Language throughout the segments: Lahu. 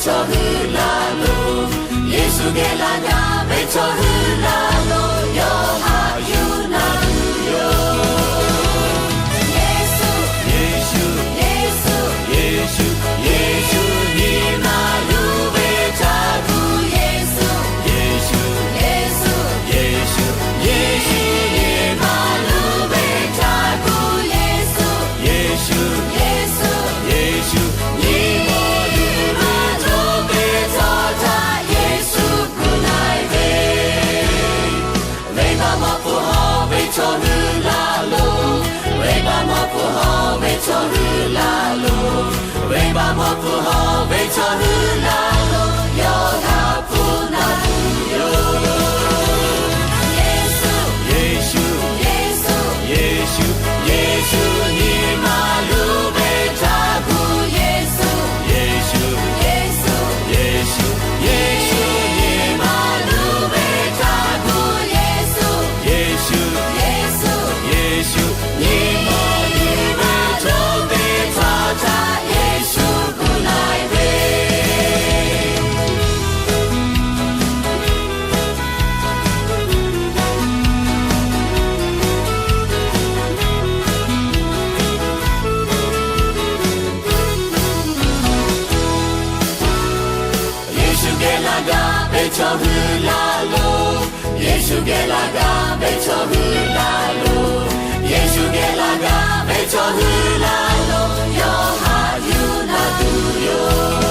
chaw hui laˇ lo, Yeˍsuˆ geh laˇ gaˇ ve chaw hui laˇ lo, yawˇ haꞈ yuˬ laˇ tuˬ yoˬ. Yeˍsuˆ, Yeˍsuˆ, Yeˍsuˆ, Yeˍsuˆ, Yeˍsuˆ nyi ma luˬ ve ca gu Yeˍsuˆ, Yeˍsuˆ, Yeˍsuˆ, Yeˍsuˆ, Yeˍsuˆ nyi ma luˬ ve ca gu Yeˍsuˆ, Yeˍsuˆ, Yeˍsuˆ, Yeˍsuˆ nyi ma luˬ ve chaw teˇ htaˇ Yeˍsuˆ gu laiˬ ve. Venˇbaˆ mawˇ hpfuhˇ hawˇ ve chaw hui laˇ lo, venˇbaˆ mawˇ hpfuhˇ hawˇ ve chaw hui laˇ lo, venˇbaˆ mawˇ hpfuhˇ hawˇ ve chaw hui laˇ lo, yawˇ haꞈ hpfuhˇ laˇ tuˬ yoˬ. Yeˍsuˆ, Yeˍsuˆ, Yeˍsuˆ, Yeˍsuˆ, Yeˍsuˆ nyi ma luˬ ve ca gu Yeˍsuˆ, Yeˍsuˆ, Yeˍsuˆ, Yeˍsuˆ, Yeˍsuˆ nyi ma luˬ ve ca gu Yeˍsuˆ, Yeˍsuˆ, Yeˍsuˆ, Yeˍsuˆ nyi ma luˬ ve chaw teˇ htaˇ Yeˍsuˆ gu laiˬ ve. Yeˍsuˆ geh laˇ gaˇ ve chaw hui laˇ lo, Yeˍsuˆ geh laˇ gaˇ ve chaw hui laˇ lo, Yeˍsuˆ geh laˇ gaˇ ve chaw hui laˇ lo, yawˇ haꞈ yuˬ laˇ tuˬ yoˬ.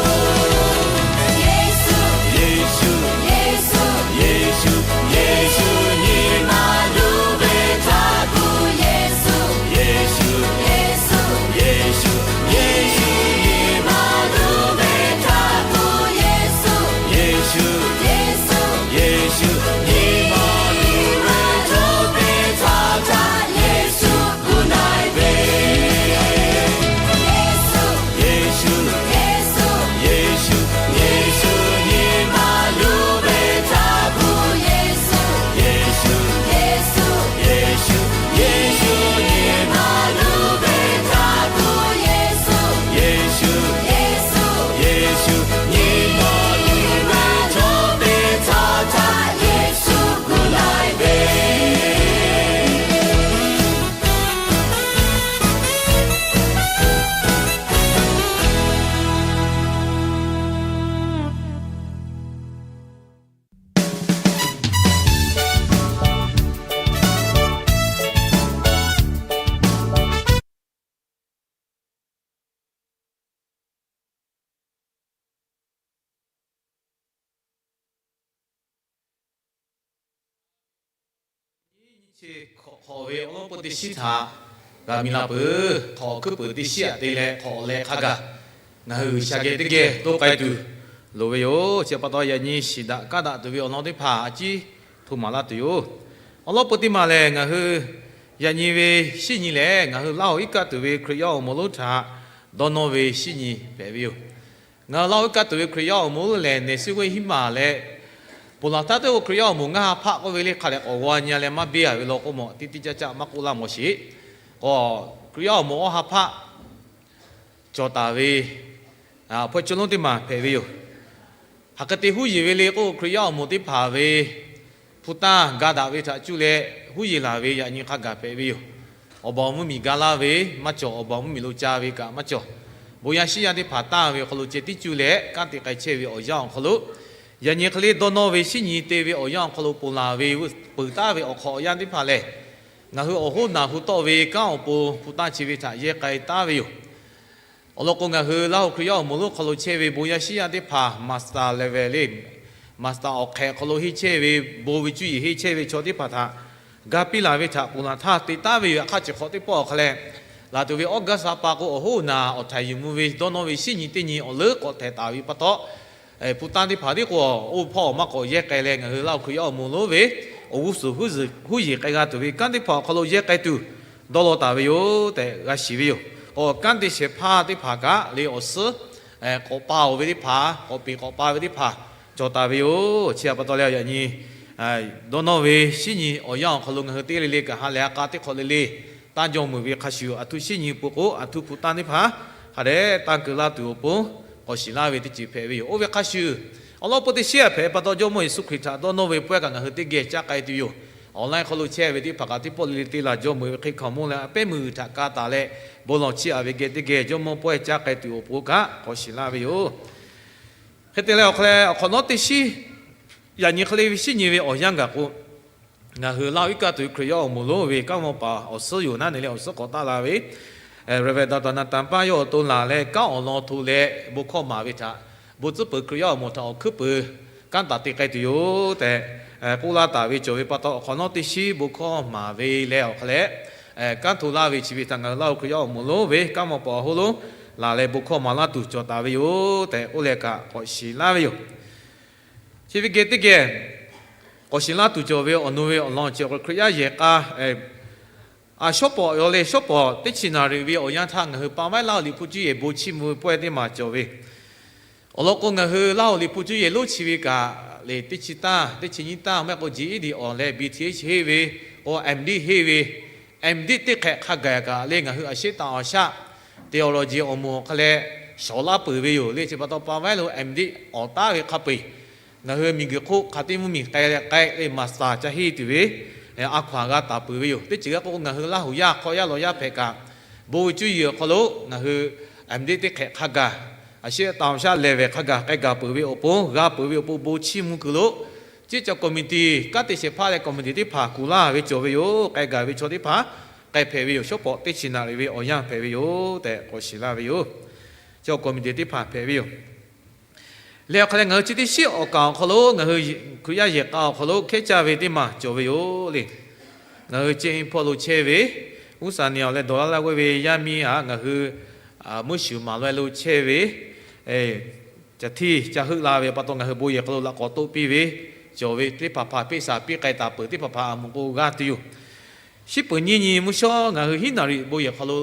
Yeˍsuˆ, Yeˍsuˆ, Yeˍsuˆ, Yeˍsuˆ, Yeˍsuˆ nyi ma luˬ ve ca gu Yeˍsuˆ, Yeˍsuˆ, Yeˍsuˆ, Yeˍsuˆ, Yeˍsuˆ nyi ma luˬ ve ca gu Yeˍsuˆ, Yeˍsuˆ, Yeˍsuˆ, Yeˍsuˆ nyi ma luˬ ve chaw teˇ htaˇ Yeˍsuˆ gu laiˬ ve. Yeˍsuˆ, Yeˍsuˆ, Yeˍsuˆ, Yeˍsuˆ nyi ma luˬ ve ca gu Yeˍsuˆ, Yeˍsuˆ, Yeˍsuˆ, Yeˍsuˆ, Yeˍsuˆ nyi ma luˬ ve ca gu Yeˍsuˆ, Yeˍsuˆ, Yeˍsuˆ, Yeˍsuˆ nyi ma luˬ ve chaw teˇ htaˇ Yeˍsuˆ gu laiˬ ve. Nyi chi hk'awꞈ hk'awꞈ ve awˬ lawn peuˬ teˇ shiˉ htaꞈ g'a mi la peuˬ. Hk'awꞈ hkuiˉ peuˬ teˇ shiˉ aꞈ te leh hk'awꞈ leh hk'a gaˬ ngaˬ hui G'uiˬsha geh teˇ geh toˇ k'ai tuˬ loˍ ve yoˬ. Chi pa taw yaꞈ nyi shiˍ daꞈ kaˉ daꞈ tuˬ ve awˬ lawn teˇ hpaˍ a ciˉ hto maˍ laˇ tuˬ yoˬ. Awˬ lawn peuˬ teˇ maˬ lehˬ, ngaˬ hui yaꞈ nyi ve shinˉ nyi lehˬ, ngaˬ hui Laˇ huˍ iˉ kaˆ tuˬ ve Hkriꞈ yaˇ awˬ moˍ lonˉ htaꞈ dawˇ nawˇ ve shinˉ nyi hpehꞈ ve yoˬ. Ngaˬ hui Laˇ huˍ iˉ kaˆ tuˬ ve Hkriꞈ yaˇ awˬ moˍ lonˉ lehˬ, neˍ suˉ g'uˇ hiˉ maˬ leh, ponˬ laˬ htaˇ teˇ k'o Hkriꞈ yaˇ awˬ moˍ ngaˇ ha hpaˆ k'oˆ ve le hk'a lehˬ k'awꞈ g'aw nyi leh maˇ biˇ a ve law k'o mawˬ, teˇ teˇ caˇ caˇ maˇ k'oˆ laˇ mawˬ sheˍ. K'o, Hkriꞈ yaˇ awˬ moˍ awˇ ha hpaˆ cawˬ taˍ ve hpawˇ cawˇ lonˉ teˇ maˬ hpehꞈ ve yoˬ. Hk'aˬ hk'e te huˉ yeˬ ve le k'o, Hkriꞈ yaˇ awˬ moˍ teˇ hpaˍ ve hpu tanˇ ga daꞈ ve htaꞈ cuˇ leh huˉ yeˬ laˬ ve yaꞈ nyi hk'a gaˬ hpehꞈ ve yoˬ. Awˬ baˬ awˬ mvuhˇmiˬ ga laˇ ve maˇ cawˬ, awˬ baˬ awˬ mvuhˇmiˬ lo ca ve kaꞈ maˇ cawˬ. Bon yaˇ shiˉ yaˇ teˇ hpaˍ tanˇ ve awˬ hk'aw lo ceh tiˉ cuˇ leh kanˉ te k'ai chehˇ ve awˬ yanˇ awˬ hk'aw lo, yaꞈ nyi hk'e le dawˇ nawˇ ve shinˉ nyi te ve awˬ yanˇ awˬ hk'aw lo ponˬ laˬ ve peuˬ taˉ ve awˬ hk'awꞈ awˬ yanˇ teˇ hpaˍ lehˬ, ngaˬ hui awˬ hoˉ naˬ hu tawˆ ve kanˉ awˬ pon hpu tanˇ chi ve htaꞈ yehˇ k'ai taˉ ve yoˬ. Awˬ lawn k'o, ngaˬ hui Laˇ huˍ Hkriꞈ yaˇ awˬ moˍ lonˉ hk'aw lo chehˇ ve bon yaˇ shiˉ yaˇ teˇ hpaˍ maˍ staˍ lehˬ ve le, maˍ staˍ awˬ hk'ehꞈ hk'aw lo henˇ chehˇ ve, bon ve cuˇ yiˍ henˇ chehˇ ve chaw teˇ hpaˍ htaꞈ ga piˇ laˬ ve htaꞈ ponˬ laˬ htaˇ te taˉ ve yoˬ. Yaꞈ hk'aˇ chi hk'awꞈ teˇ pawˆ awˬ hk'a lehˬ, laˬ tuˬ ve August ha pa k'o awˬ hoˉ naˬ awˬ htaiˍ yuˬ mvuh ve dawˇ nawˇ ve shinˉ nyi teˇ nyi awˬ leuˉ k'awꞈ htehꞈ taˍ ve pa taw, hpu tanˇ teˇ hpaˍ tiˉ k'o, oˇ hpawˇ awˬ maˇ k'awꞈ yehˇ k'ai leh, ngaˬ hui Laˇ huˍ Hkriꞈ yaˇ awˬ moˍ lonˉ ve awˬ g'uˇ suhˍ huˉ yeˬ k'ai g'a tuˬ ve kanˉ teˇ hpaˍ awˬ hk'aw lo yehˇ k'ai tuˬ dawˇ law taˍ ve yoˬ tehꞈ g'a shiˍ ve yoˬ. K'o, kanˉ te shehˍ hpaˇ teˇ hpaˍ kaꞈ le awˬ suhˉ k'awꞈ pa oˬ ve teˇ hpaˍ, k'awꞈ peꞈ k'awꞈ pa ve teˇ hpaˍ cawˬ taˍ ve yoˬ. Chi pa taw leh yaꞈ nyi dawˇ nawˇ ve shinˉ nyi awˬ yanˇ awˬ hk'aw lo ngaˬ hui teˇ g'aˇ le le kaꞈ ha lehˬ ha k'a teˇ hk'awꞈ le le tanˇ jawˇ meuˬ ve hk'a shuˍ, aˬ htoꞈ shinˉ nyi peuˬ k'o, aˬ htoꞈ hpu tanˇ teˇ hpaˍ hk'a dehꞈ tanˇ keu laˇ tuˬ awˬ pon k'awꞈ shiˍ laˇ ve teˇ ceuˬ hpehꞈ ve yoˬ. Oˇ ve hk'a shuˍ, awˬ lawn peuˬ teˇ shiˉ a hpehꞈ pa taw, Jawˇmawˇ Yeˍsuˆ Hkriꞈ htaꞈ dawˇ nawˇ ve pawehˇ kaꞈ ngaˬ hui teˇ geh caˇ k'ai tuˬ yoˬ. Online hk'aw lo chehˇ ve teˇ hpaˍ kaꞈ teˇ pawˆ le le te laˬ, Jawˇmawˇ ve hk'e hkaoˍ monˇ leh a pehˉ meuˇ g'uiˬ htaꞈ ka taˍ leh, bon lawˬ chiˇ aꞈ ve geh teˇ geh Jawˇmawˇ pawehˇ caˇ k'ai tuˬ awˬ pon kaꞈ k'awꞈ shiˍ laˇ ve yoˬ. Hk'e te leh awˬ hk'aw leh awˬ hk'awꞈ nawˉ teˇ shiˉ, yaꞈ nyi hk'e le ve shiˉ nyi ve awˬ yanˇ gaˬ k'o, ngaˬ hui Laˇ huˍ iˉ kaˆ tuˬ ve Hkriꞈ yaˇ awˬ moˍ lonˉ ve kanˉ mawˇ paˍ awˬ suhˉ yoˬ naˉ ne leh awˬ suhˉ k'awꞈ taˆ la ve, Reverend Doctor Nathan Paˇ yawˇ awˬ to laˬ leh kanˉ awˬ lawn hto leh bon hkawˇ maˍ ve htaꞈ, bon tcuhˉ peuˬ Hkriꞈ yaˇ awˬ moˍ htaꞈ awˬ hkuiˉ peuˬ kanˉ taˍ te k'ai tuˬ yoˬ tehꞈ k'oˆ laˇ taˍ ve cawˬ ve pa taw, awˬ hk'awꞈ nawˉ teˇ shiˉ bon hkawˇ maˍ ve leh awˬ hk'aw leh kanˉ hto laˇ ve chi ve htaꞈ ngaˬ hui Laˇ huˍ Hkriꞈ yaˇ awˬ moˍ lonˉ ve kanˉ mawˇ paˍ awˬ hoˉ lonˉ laˬ leh bon hkawˇ maˍ laˇ tuˬ cawˬ taˍ ve yoˬ tehꞈ k'oˆ leh kaꞈ k'awꞈ shiˍ laˇ ve yoˬ. Chi ve geh teˇ geh k'awꞈ shiˍ laˇ tuˬ cawˬ ve awˬ nu ve awˬ lawn chi awˬ hk'aw Hkriꞈ yaˇ yehˬ k'a, a, shawˉ pawˍ yaw leh shawˉ pawˍ teˇ chi naˍ riˍ ve awˬ yanˇ htaˇ ngaˬ hui pa vaiˉ Laˇ huˍ Liꞈ hpu cuˇ yehˬ bon chiˇ mvuh ve pawehˇ teˇ maˬ cawˬ ve. Awˬ lawn k'o, ngaˬ hui Laˇ huˍ Liꞈ hpu cuˇ yehˬ lonˉ chi ve kaꞈ lehˬ, teˇ chi taˇ, teˇ chi nyiˇ taˇ maˇ heˆ k'o, G E D awˬ leh B Th heˆ ve, k'o M.Div heˆ ve, M.Div teˇ hk'ehꞈ hk'a gaˬ kaꞈ lehˬ, ngaˬ hui Asia taˍ awˬ shaˆ theology awˬ moˍ awˬ hk'aw leh shawˍ laˇ peuˬ ve yoˬ le. Chi pa taw pa vaiˉ lo M.Div awˬ taˉ ve hk'a peu-eˬ ngaˬ hui miˬguiˬ hk'oˆ hk'a teˇ mvuhˇ miˬ k'ai leh k'ai leh maˍ saˍ ca henˇ tuˬ ve a hkaw-anˬ g'a taˍ peuˬ ve yoˬ. Teˇ ceuˬ g'a k'oˆ k'o, ngaˬ hui Laˇ huˍ yaˇ hk'aw yaˇ law yaˇ hpehꞈ kaꞈ, bon ve cuˇ yiˍ awˬ hk'aw lo ngaˬ hui M.Div teˇ hk'ehꞈ hk'a gaˬ, Asia taˍ awˬ shaˆ lehˬ ve hk'a gaˬ k'ai gaˬ peuˬ ve awˬ pon, g'a peuˬ ve awˬ pon bon chiˇ mvuh kuiˬ lo, ceˇ ca committee kanˉ te shehˍ hpaˇ leh committee teˇ hpaˍ kuˬ laˇ ve cawˬ ve yoˬ. K'ai gaˬ ve chaw teˇ hpaˍ k'ai hpehꞈ ve yoˬ. Shawˉ pawˍ teˇ chi naˍ riˍ ve awˬ yanˇ hpehꞈ ve yoˬ tehꞈ k'awꞈ shiˍ laˇ ve yoˬ. Chi committee teˇ hpaˍ hpehꞈ ve yoˬ. Leh awˬ hk'aw leh ngaˬ hui chi teˇ shiˉ awˬ kaˍ awˬ hk'aw lo ngaˬ hui Hkriꞈ yaˇ yehˬ k'a awˬ hk'aw lo hkehˉ caˇ ve teˇ maˬ cawˬ ve yoˬ le. Ngaˬ hui ceˇ hpawˇ lo chehˇ ve, uˉ saˍ neˍ awˬ leh dawˬ laˇ laˇ g'awˇ ve yaˇ miˇ aꞈ ngaˬ hui muˇ shuˍ maˍ laweh lo chehˇ ve, caˬ htiˇ ca heuˆ la ve pa taw ngaˬ hui bon yehˬ hk'aw lo laꞈ k'awꞈ toˆ piˇ ve cawˬ ve teˇ hpaˍ hpaˍ peˇ saˍ piˇ k'ai taˍ peuˬ teˇ hpaˍ hpaˍ a moˍ k'o g'a tuˬ yoˬ. Shiˉ peuˬ nyiˇ nyi mvuhˇ shawˉ ngaˬ hui hiˉ naˍ riˍ bon yehˬ hk'aw lo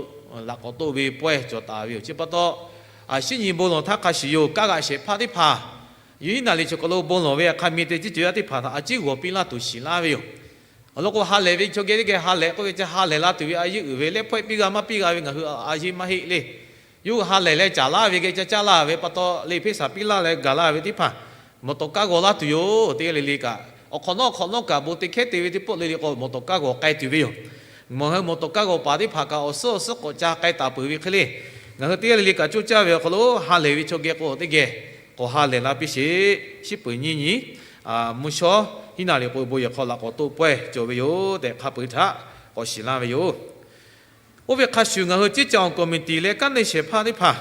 laꞈ k'awꞈ toˆ ve pawehˇ cawˬ taˍ ve yoˬ. Chi pa taw, a, shiˉ nyi bon lawˬ htaˇ hk'a shuˍ yoˬ. Kanˉ g'a shehˍ hpaˇ teˇ hpaˍ yawˇ hiˉ naˍ riˍ chi hk'aw lo bon lawˬ ve hk'a mi te ceˇ ceuˬ yaˇ teˇ hpaˍ htaꞈ a ciˉ g'awˬ piˇ laˇ tuˬ shiˍ laˇ ve yoˬ. Awˬ lawn k'o, ha lehˬ ve chaw geh teˇ geh ha lehˬ k'oˆ ve ca ha lehˬ la tuˬ ve a yeˇ uiˍ ve leh hpawehˇ piˇ g'a maˇ piˇ g'a ve ngaˬ hui a yeˇ maˇ heˆ le. Yawˇ hui ha lehˬ leh caˍ laˇ ve geh ca caˇ laˇ ve pa taw le, peˇ saˍ piˇ laˇ leh gaˬ laˇ ve teˇ hpaˍ mawˬ tawˍ kaˇ g'awˬ laˇ tuˬ yoˬ. Teˇ g'aˇ le le kaꞈ, awˬ hk'awꞈ nawˉ hk'awꞈ nawˉ kaꞈ bon te hkehˉ te ve teˇ pawˆ le le k'o mawˬ tawˍ kaˇ g'awˬ k'ai tuˬ ve yoˬ. Mawˬ hui mawˬ tawˍ kaˇ g'awˬ paˍ teˇ hpaˍ kaꞈ awˬ suhˉ awˬ suhˉ k'awꞈ ca k'ai taˍ peuˬ ve hk'e le, ngaˬ hui teˇ g'aˇ le le kaꞈ coˇ caˇ ve awˬ hk'aw lo ha lehˬ ve chaw geh k'o teˇ geh k'awꞈ ha lehˬ la piˇ sheˍ. Shiˉ peuˬ nyiˇ nyi mvuhˇ shawˉ hiˉ naˍ riˍ k'o bon yehˬ hk'aw laꞈ k'awꞈ toˆ pawehˇ cawˬ ve yoˬ tehꞈ hk'a peu-eˬ htaꞈ k'awꞈ shiˍ laˇ ve yoˬ. Oˇ ve hk'a shuˍ ngaˬ hui ceˇ ca committee leh kanˉ te shehˍ hpaˇ teˇ hpaˍ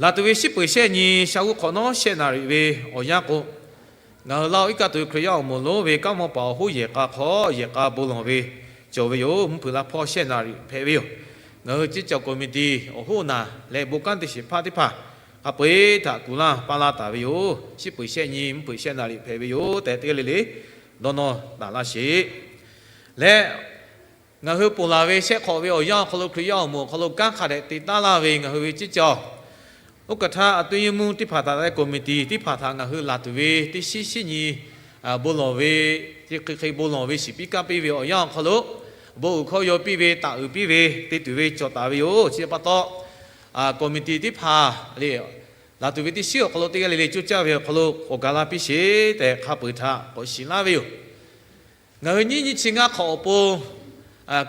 laˬ tuˬ ve shiˉ peuˬ shehˆ nyi shaˍ g'uˇ hk'awꞈ nawˉ shehˆ naˍ riˍ ve awˬ yanˇ k'o, ngaˬ hui Laˇ huˍ iˉ kaˆ tuˬ ve Hkriꞈ yaˇ awˬ moˍ lonˉ ve kanˉ mawˇ paˍ awˬ hoˉ yehˬ k'a hk'aw yehˬ k'a bon lawˬ ve cawˬ ve yoˬ. Mvuhˇ hpeuꞈ laˇ hpawˇ shehˆ naˍ riˍ hpehꞈ ve yoˬ. Ngaˬ hui ceˇ ca committee awˬ hoˉ naˍ leh bon kanˉ te shehˍ hpaˇ teˇ hpaˍ hk'a peu-eˬ htaꞈ kuˬ laˇ paˇ laˇ taˍ ve yoˬ. Shiˉ peuˬ shehˆ nyi mvuhˇ hpeuꞈ shehˆ naˍ riˍ hpehꞈ ve yoˬ tehꞈ teˇ g'aˇ le le dawˇ nawˇ taˍ laˇ sheˍ. Leh ngaˬ hui ponˬ laˬ ve shehˆ hk'awꞈ ve awˬ yanˇ awˬ hk'aw lo Hkriꞈ yaˇ awˬ moˍ awˬ hk'aw lo kanˉ hk'a dehꞈ te taˉ laˇ ve ngaˬ hui ve ceˇ ca oˇ kaˬ htaˇ a tuˇ yeˇ mvuhˇ teˇ hpaˍ htaꞈ leh committee teˇ hpaˍ htaꞈ ngaˬ hui laˬ tuˬ ve teˇ shiˉ shiˉ nyi bon lawˬ ve, chi hk'e hk'e bon lawˬ ve shiˍ piˇ kaˇ piˇ ve awˬ yanˇ awˬ hk'aw lo, bon uiˍ hkawˇ yaw piˇ ve, taˍ uiˍ piˇ ve te tuˬ ve cawˬ taˍ ve yoˬ. Chi pa taw, committee teˇ hpaˍ le laˬ tuˬ ve teˇ shiˉ awˬ hk'aw lo teˇ g'aˇ le le coˇ caˇ ve awˬ hk'aw lo k'awꞈ gaˬ la piˇ sheˍ tehꞈ hk'a peu-eˬ htaꞈ k'awꞈ shiˍ laˇ ve yoˬ. Ngaˬ hui nyiˇ nyi chi ngaˇ hk'awꞈ awˬ pon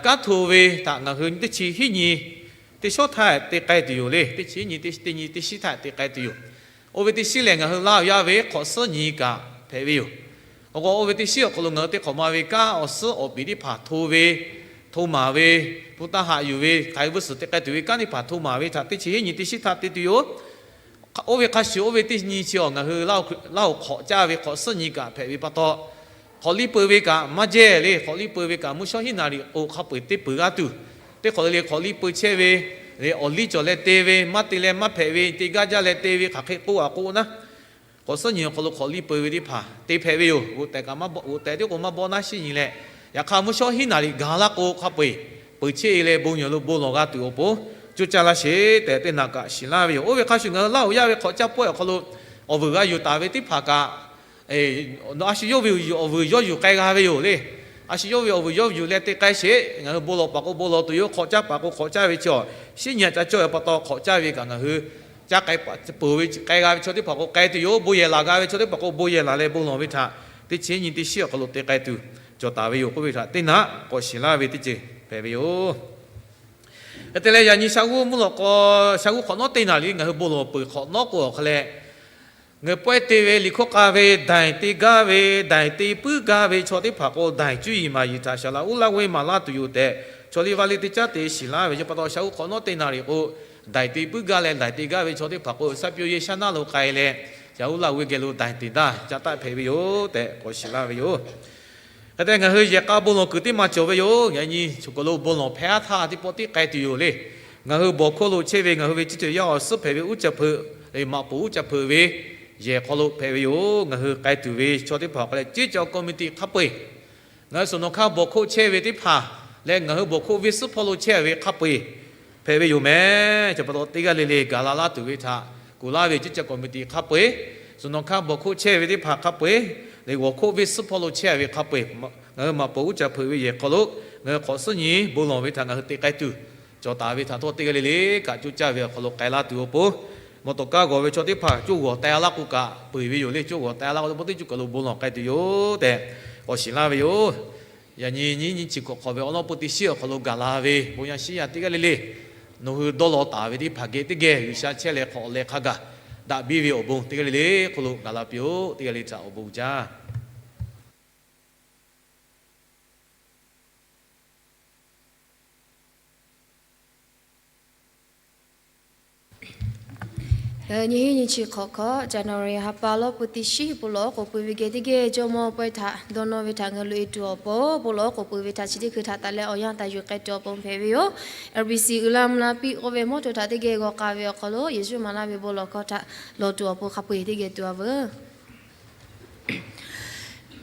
kanˉ hto ve htaꞈ ngaˬ hui teˇ chi hiˉ nyi teˇ shawˉ htaˇ te k'ai tuˬ yoˬ le. Teˇ chi hiˉ nyi teˇ nyi teˇ shiˉ htaˇ te k'ai tuˬ yoˬ. Oˇ ve teˇ shiˉ lehˬ ngaˬ hui Laˇ huˍ yaˇ ve hk'awꞈ suhˉ nyi kaꞈ hpehꞈ ve yoˬ. Awˬ k'o oˇ ve teˇ shiˉ awˬ hk'aw lo ngaˬ hui teˇ hk'awꞈ ma ve kanˉ awˬ suhˉ awˬ piˍ teˇ hpaˍ hto ve, hto maˍ ve, hpu taˇ haꞈ yuˬ ve, hk'aˬ hk'e vuiˇ suhˍ te k'ai tuˬ ve kanˉ teˇ hpaˍ hto maˍ ve htaꞈ teˇ chi hiˉ nyi teˇ shiˉ htaˇ te tuˬ yoˬ. Oˇ ve hk'a shuˍ oˇ ve teˇ nyi chi awˬ ngaˬ hui Laˇ huˍ hk'awꞈ caˇ ve hk'awꞈ suhˉ nyi kaꞈ hpehꞈ ve pa taw, hk'awꞈ liˇ peu ve kaꞈ maˇ jehˇ le. Hk'awꞈ liˇ peu ve kaꞈ mvuhˇ shawˉ hiˉ naˍ riˍ k'o hk'a peu-eˬ te peuˬ g'a tuˬ, teˇ hk'awꞈ le le hk'awꞈ liˇ peu chehˇ ve le, awˬ liˇ cawˬ leh te ve, maˇ te leh maˇ hpehꞈ ve, te gaˇ jaˇ leh te ve hk'aˬ hk'e k'oˆ a k'o naˉ, hk'awꞈ suhˉ nyi awˬ hk'aw lo hk'awꞈ liˇ peu ve teˇ hpaˍ te hpehꞈ ve yoˬ. G'oꞈ tehꞈ kaꞈ maˇ bawˆ, g'oꞈ tehꞈ tiˉ k'o maˇ bawˆ naˉ shiˉ nyi leh, yaꞈ hk'aˇ mvuhˇ shawˉ hiˉ naˍ riˍ gaˬ laˇ k'o hk'a peu-eˬ peuˬ cheˇ e leh bon yehˬ lo bon lawˬ g'a tuˬ awˬ pon coˇ caˇ laˇ sheˍ tehꞈ teˇ naꞈ kaꞈ shiˍ laˇ ve yoˬ. Oˇ ve hk'a shuˍ ngaˬ hui Laˇ huˍ yaˇ ve hk'awꞈ caˇ pawehˇ awˬ hk'aw lo awˬ vuiˬ g'a yuˬ taˍ ve teˇ hpaˍ kaꞈ, a shu yawˇ ve awˬ vuiˬ yawˇ yuˬ k'ai g'a ve yoˬ le. A shu yawˇ ve awˬ vuiˬ yawˇ yuˬ leh te k'ai sheˍ. Ngaˬ hui bon lawˬ paˍ k'o bon lawˬ tuˬ yoˬ, hk'awꞈ caˇ paˍ k'o hk'awꞈ caˇ ve chi awˬ, shiˉ nyi a ca cawˇ ve pa taw hk'awꞈ caˇ ve kaꞈ ngaˬ hui caˇ k'ai peuˬ ve k'ai g'a ve chaw teˇ hpaˍ k'o k'ai tuˬ yoˬ. Bon yehˬ laˬ g'a ve chaw teˇ hpaˍ k'o bon yehˬ laˬ leh bon lawˬ ve htaꞈ teˇ chi nyiˇ teˇ shiˉ awˬ hk'aw lo te k'ai tuˬ cawˬ taˍ ve yoˬ k'oˆ ve htaꞈ teˇ naꞈ k'awꞈ shiˍ laˇ ve teˇ ceuˬ hpehꞈ ve yoˬ. Hk'e te leh yaꞈ nyi sha g'uˇ mvuhˇ lawꞈ k'aw sha g'uˇ hk'awꞈ nawˉ teˇ naˬ liꞈ ngaˬ hui bon lawˬ peuˬ hk'awꞈ nawˉ k'o awˬ hk'a leh, ngaˬ hui pawehˇ te ve liꞈ hkawˇ k'a ve daiˬ te gaˇ ve, daiˬ te puiˉ gaˇ ve chaw teˇ hpaˍ k'o daiˬ cuˇ yiˍ maˍ yiˍ htaꞈ shaˍ laꞈ uˉ laˇ g'awˇ maˍ laˇ tuˬ yoˬ tehꞈ, chaw liˇ vaˇ liˇ teˇ caˉ te shiˍ laˇ ve. Yaꞈ pa taw sha g'uˇ hk'awꞈ nawˉ teˇ naˬ liꞈ k'o, daiˬ te puiˉ gaˇ leh daiˬ te gaˇ ve chaw teˇ hpaˍ k'o, shaˉ piˇ yehˇ shaˉ naˉ lo k'ai leh, shaˍ uˉ laˇ g'awˇ geh lo daiˬ te daˇ ca taˆ hpehꞈ ve yoˬ tehꞈ k'awꞈ shiˍ laˇ ve yoˬ. Hk'e te ngaˬ hui yehˬ k'a bon lawˬ kuiˬ teˇ ma cawˬ ve yoˬ. Yaꞈ nyi choˬ kaˬ lo bon lawˬ hpehˇ aˉ htaˇ teˇ pawˆ tiˉ k'ai tuˬ yoˬ le. Ngaˬ hui bawˬ hkawˇ lo chehˇ ve ngaˬ hui ve ciˇ ceuˬ yaˇ awˬ suhˉ hpehꞈ ve uˉ caˇ hpeuꞈ, maꞈ poˍ uˉ caˇ hpeuꞈ ve yehˬ hk'aw lo hpehꞈ ve yoˬ. Ngaˬ hui k'ai tuˬ ve chaw teˇ hpaˍ k'o leh ceˇ caw committee hk'a peu-eˬ, ngaˬ hui suhˍ nawˬ hk'aˇ bawˬ hkawˇ chehˇ ve teˇ hpaˍ leh ngaˬ hui bawˬ hkawˇ venˇ suhˉ hpawˇ lo chehˇ ve hk'a peu-eˬ hpehꞈ ve yoˬ meh. Chi pa taw teˇ g'aˇ le le gaˬ la laˇ tuˬ ve htaꞈ kuˬ laˇ ve ceˇ caw committee hk'a peu-eˬ, suhˍ nawˬ hk'aˇ bawˬ hkawˇ chehˇ ve teˇ hpaˍ hk'a peu-eˬ, leh gawˬ hkawˇ venˇ suhˉ hpawˇ lo chehˇ ve hk'a peu-eˬ, ngaˬ hui maꞈ poˍ uˉ caˇ hpeuꞈ ve yehˬ hk'aw lo ngaˬ hui hk'awꞈ suhˉ nyi bon lawˬ ve htaꞈ ngaˬ hui te k'ai tuˬ cawˬ taˍ ve htaꞈ htawˇ teˇ g'aˇ le le kaꞈ coˇ caˇ ve awˬ hk'aw lo k'ai laˇ tuˬ awˬ pon, mawˬ tawˬ kaˇ g'awˬ ve chaw teˇ hpaˍ coˇ g'awˬ teh laˇ k'o kaꞈ peu-eˬ ve yoˬ le. Coˇ g'awˬ teh laˇ k'o teˇ pawˆ teˇ cuˇ kaˬ lo bon lawˬ k'ai tuˬ yoˬ tehꞈ k'awꞈ shiˍ laˇ ve yoˬ. Yaꞈ nyi nyiˇ nyiˇ chi hkawꞈ hk'awꞈ ve awˬ lawn pui teˇ shiˉ awˬ hk'aw lo gaˬ la ve bon yaˇ shiˉ yaˇ teˇ g'aˇ le le, nawˬ hui dawˇ law taˍ ve teˇ hpaˍ geh teˇ geh G'uiˬsha chehˇ leh hk'awꞈ leh hk'a gaˬ daꞈ biˇ ve awˬ bon teˇ g'aˇ le le hk'aw lo gaˬ la piˇ-oˆ. Teˇ g'aˇ le htaꞈ awˬ bon uiˍ jaˇ. Nyiˇ nyiˇ chi hk'awꞈ hkawꞈ January ha pa lawˇ pui teˇ shiˉ bon lawˬ k'oˍ pui ve geh teˇ geh jawˇmawˇ pawehˇ htaꞈ dawˇ nawˇ ve htaꞈ ngaˬ hui loꞈ-e tuˬ awˬ pon, bon lawˬ k'oˍ pui ve htaꞈ chi teˇ hkui htaꞈ taˍ leh awˬ yanˇ taˍ yuˬ k'ai tuˬ awˬ pon hpehꞈ ve yoˬ. L B C uiˍ la mvuh la piˇ k'oˆ ve mawˇ hto htaꞈ teˇ geh g'aw k'ai ve awˬ hk'aw lo Yeˍsuˆ maˍ laˇ ve bon lawˬ hkawˇ htaꞈ lawˬ tuˬ awˬ pon hk'a peu-eˬ teˇ geh tuˬ a veuˬ.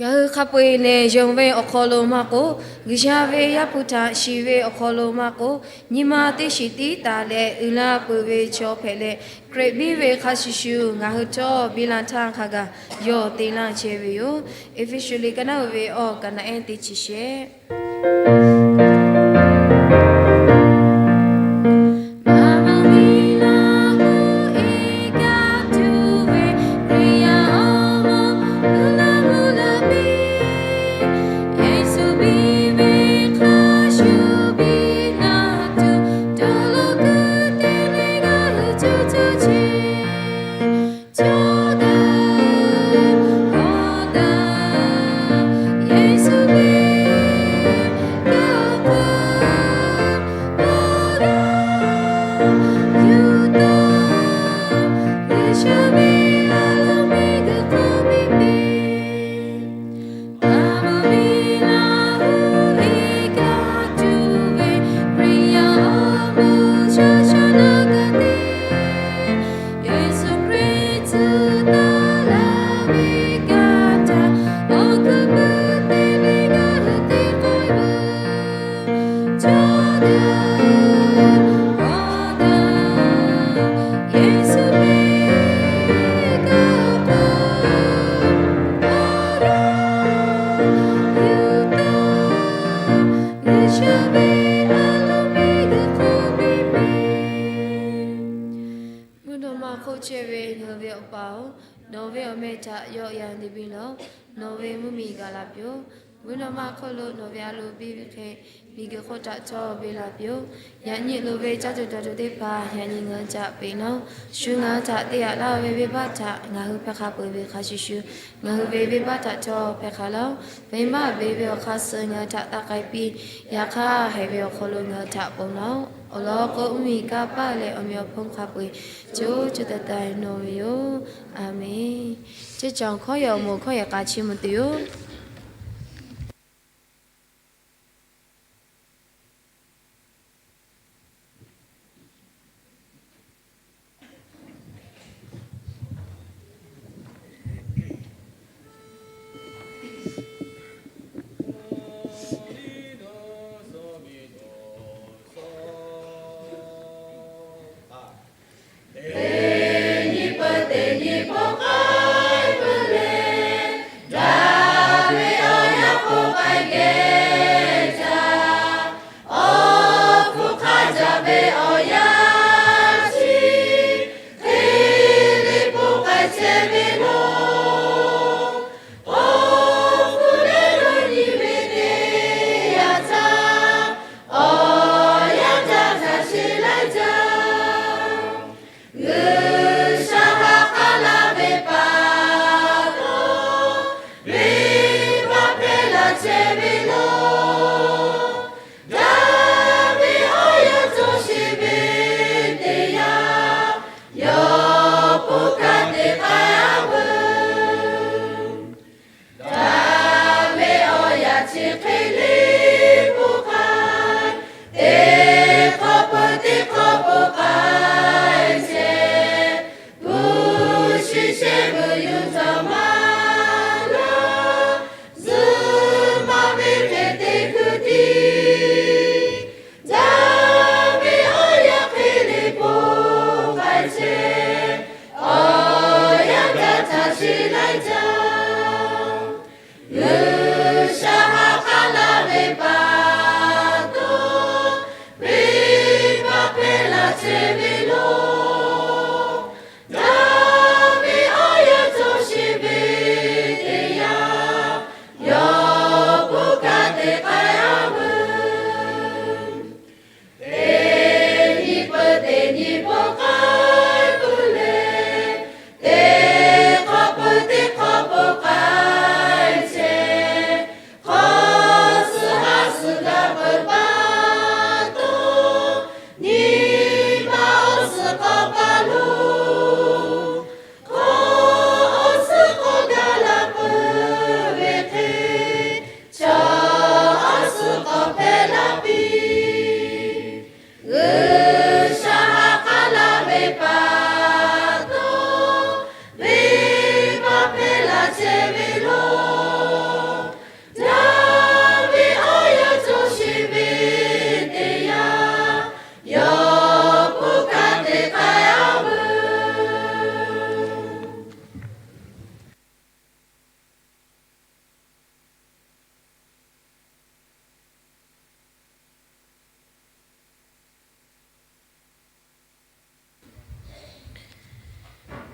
Ngaˬ hui hk'a peu-eˬ lehˬ, yonˍ ve awˬ hk'aw lo maˇ k'oˆ, G'uiˬsha ve Yaˇ hpu htaꞈ shiˍ ve awˬ hk'aw lo maˇ k'oˆ, nyi ma teˇ shiˍ tiˉ taˍ leh uiˍ la peuˬ ve chaw hpehꞈ leh, Hkriꞈ biˇ ve hk'a shuˍ shuˍ ngaˬ hui htawˇ biˇ la htaˇ hk'a gaˬ yawˇ te laˇ chehˇ ve yoˬ. Eˇfeˇsuꞈ liꞈ ka naˉ uiˍ ve awˬ ka naˉ ehˉ teˇ chi shehˆ. Mvuhˇ naw ma hk'oˆ chehˇ ve ngaˬ hui ve Awˬ pa-oˬ, nawˬ ve awˬ meh htaꞈ yawˆ yan te piˇ lawˬ. Nawˬ ve mvuhˇ miˬ gaˬ la piˇ-oˆ. Mvuhˇ naw ma hk'oˆ lo nawˬ ve a loˍ piˇ ve hk'e, miˬguiˬ hk'oˆ htaꞈ htawˇ piˇ la piˇ-oˆ. Yaꞈ nyi loˍ ve caˇ tuˬ dawˬ tuˬ teˇ hpaˍ yaꞈ nyi ngaˬ hui htaꞈ peꞈ nawˉ. Shu ngaˬ hui htaꞈ te yaꞈ laˇ ve venˇbaˆ htaꞈ ngaˬ hui hpehˇ hk'a peu-eˬ ve hk'a shuˍ shuˍ, ngaˬ hui ve venˇbaˆ htaꞈ htawˇ hpehˇ hk'a laˇ-oˆ. Venˇbaˆ beˬ ve awˬ hk'aˇ suh ngaˬ hui htaꞈ taˆ k'ai piˇ. Yaꞈ hk'aˇ, haiˬ ve awˬ hk'aw lo ngaˬ hui htaꞈ ponˬ nawˉ-oˆ. Awˬ lawn k'o, mvuhˇmiˬ, kanˇ paˆ leh awˬ meꞈ awˬ hponˇ hk'a peu-eˬ co co taiˍ taiˍ nawˬ ve yoˬ. A menˬ. Ceˇ caˬ awˬ hkawˉ yehˬ awˬ moˍ hkawˉ yehˬ k'a chi mvuh tuˬ yoˬ.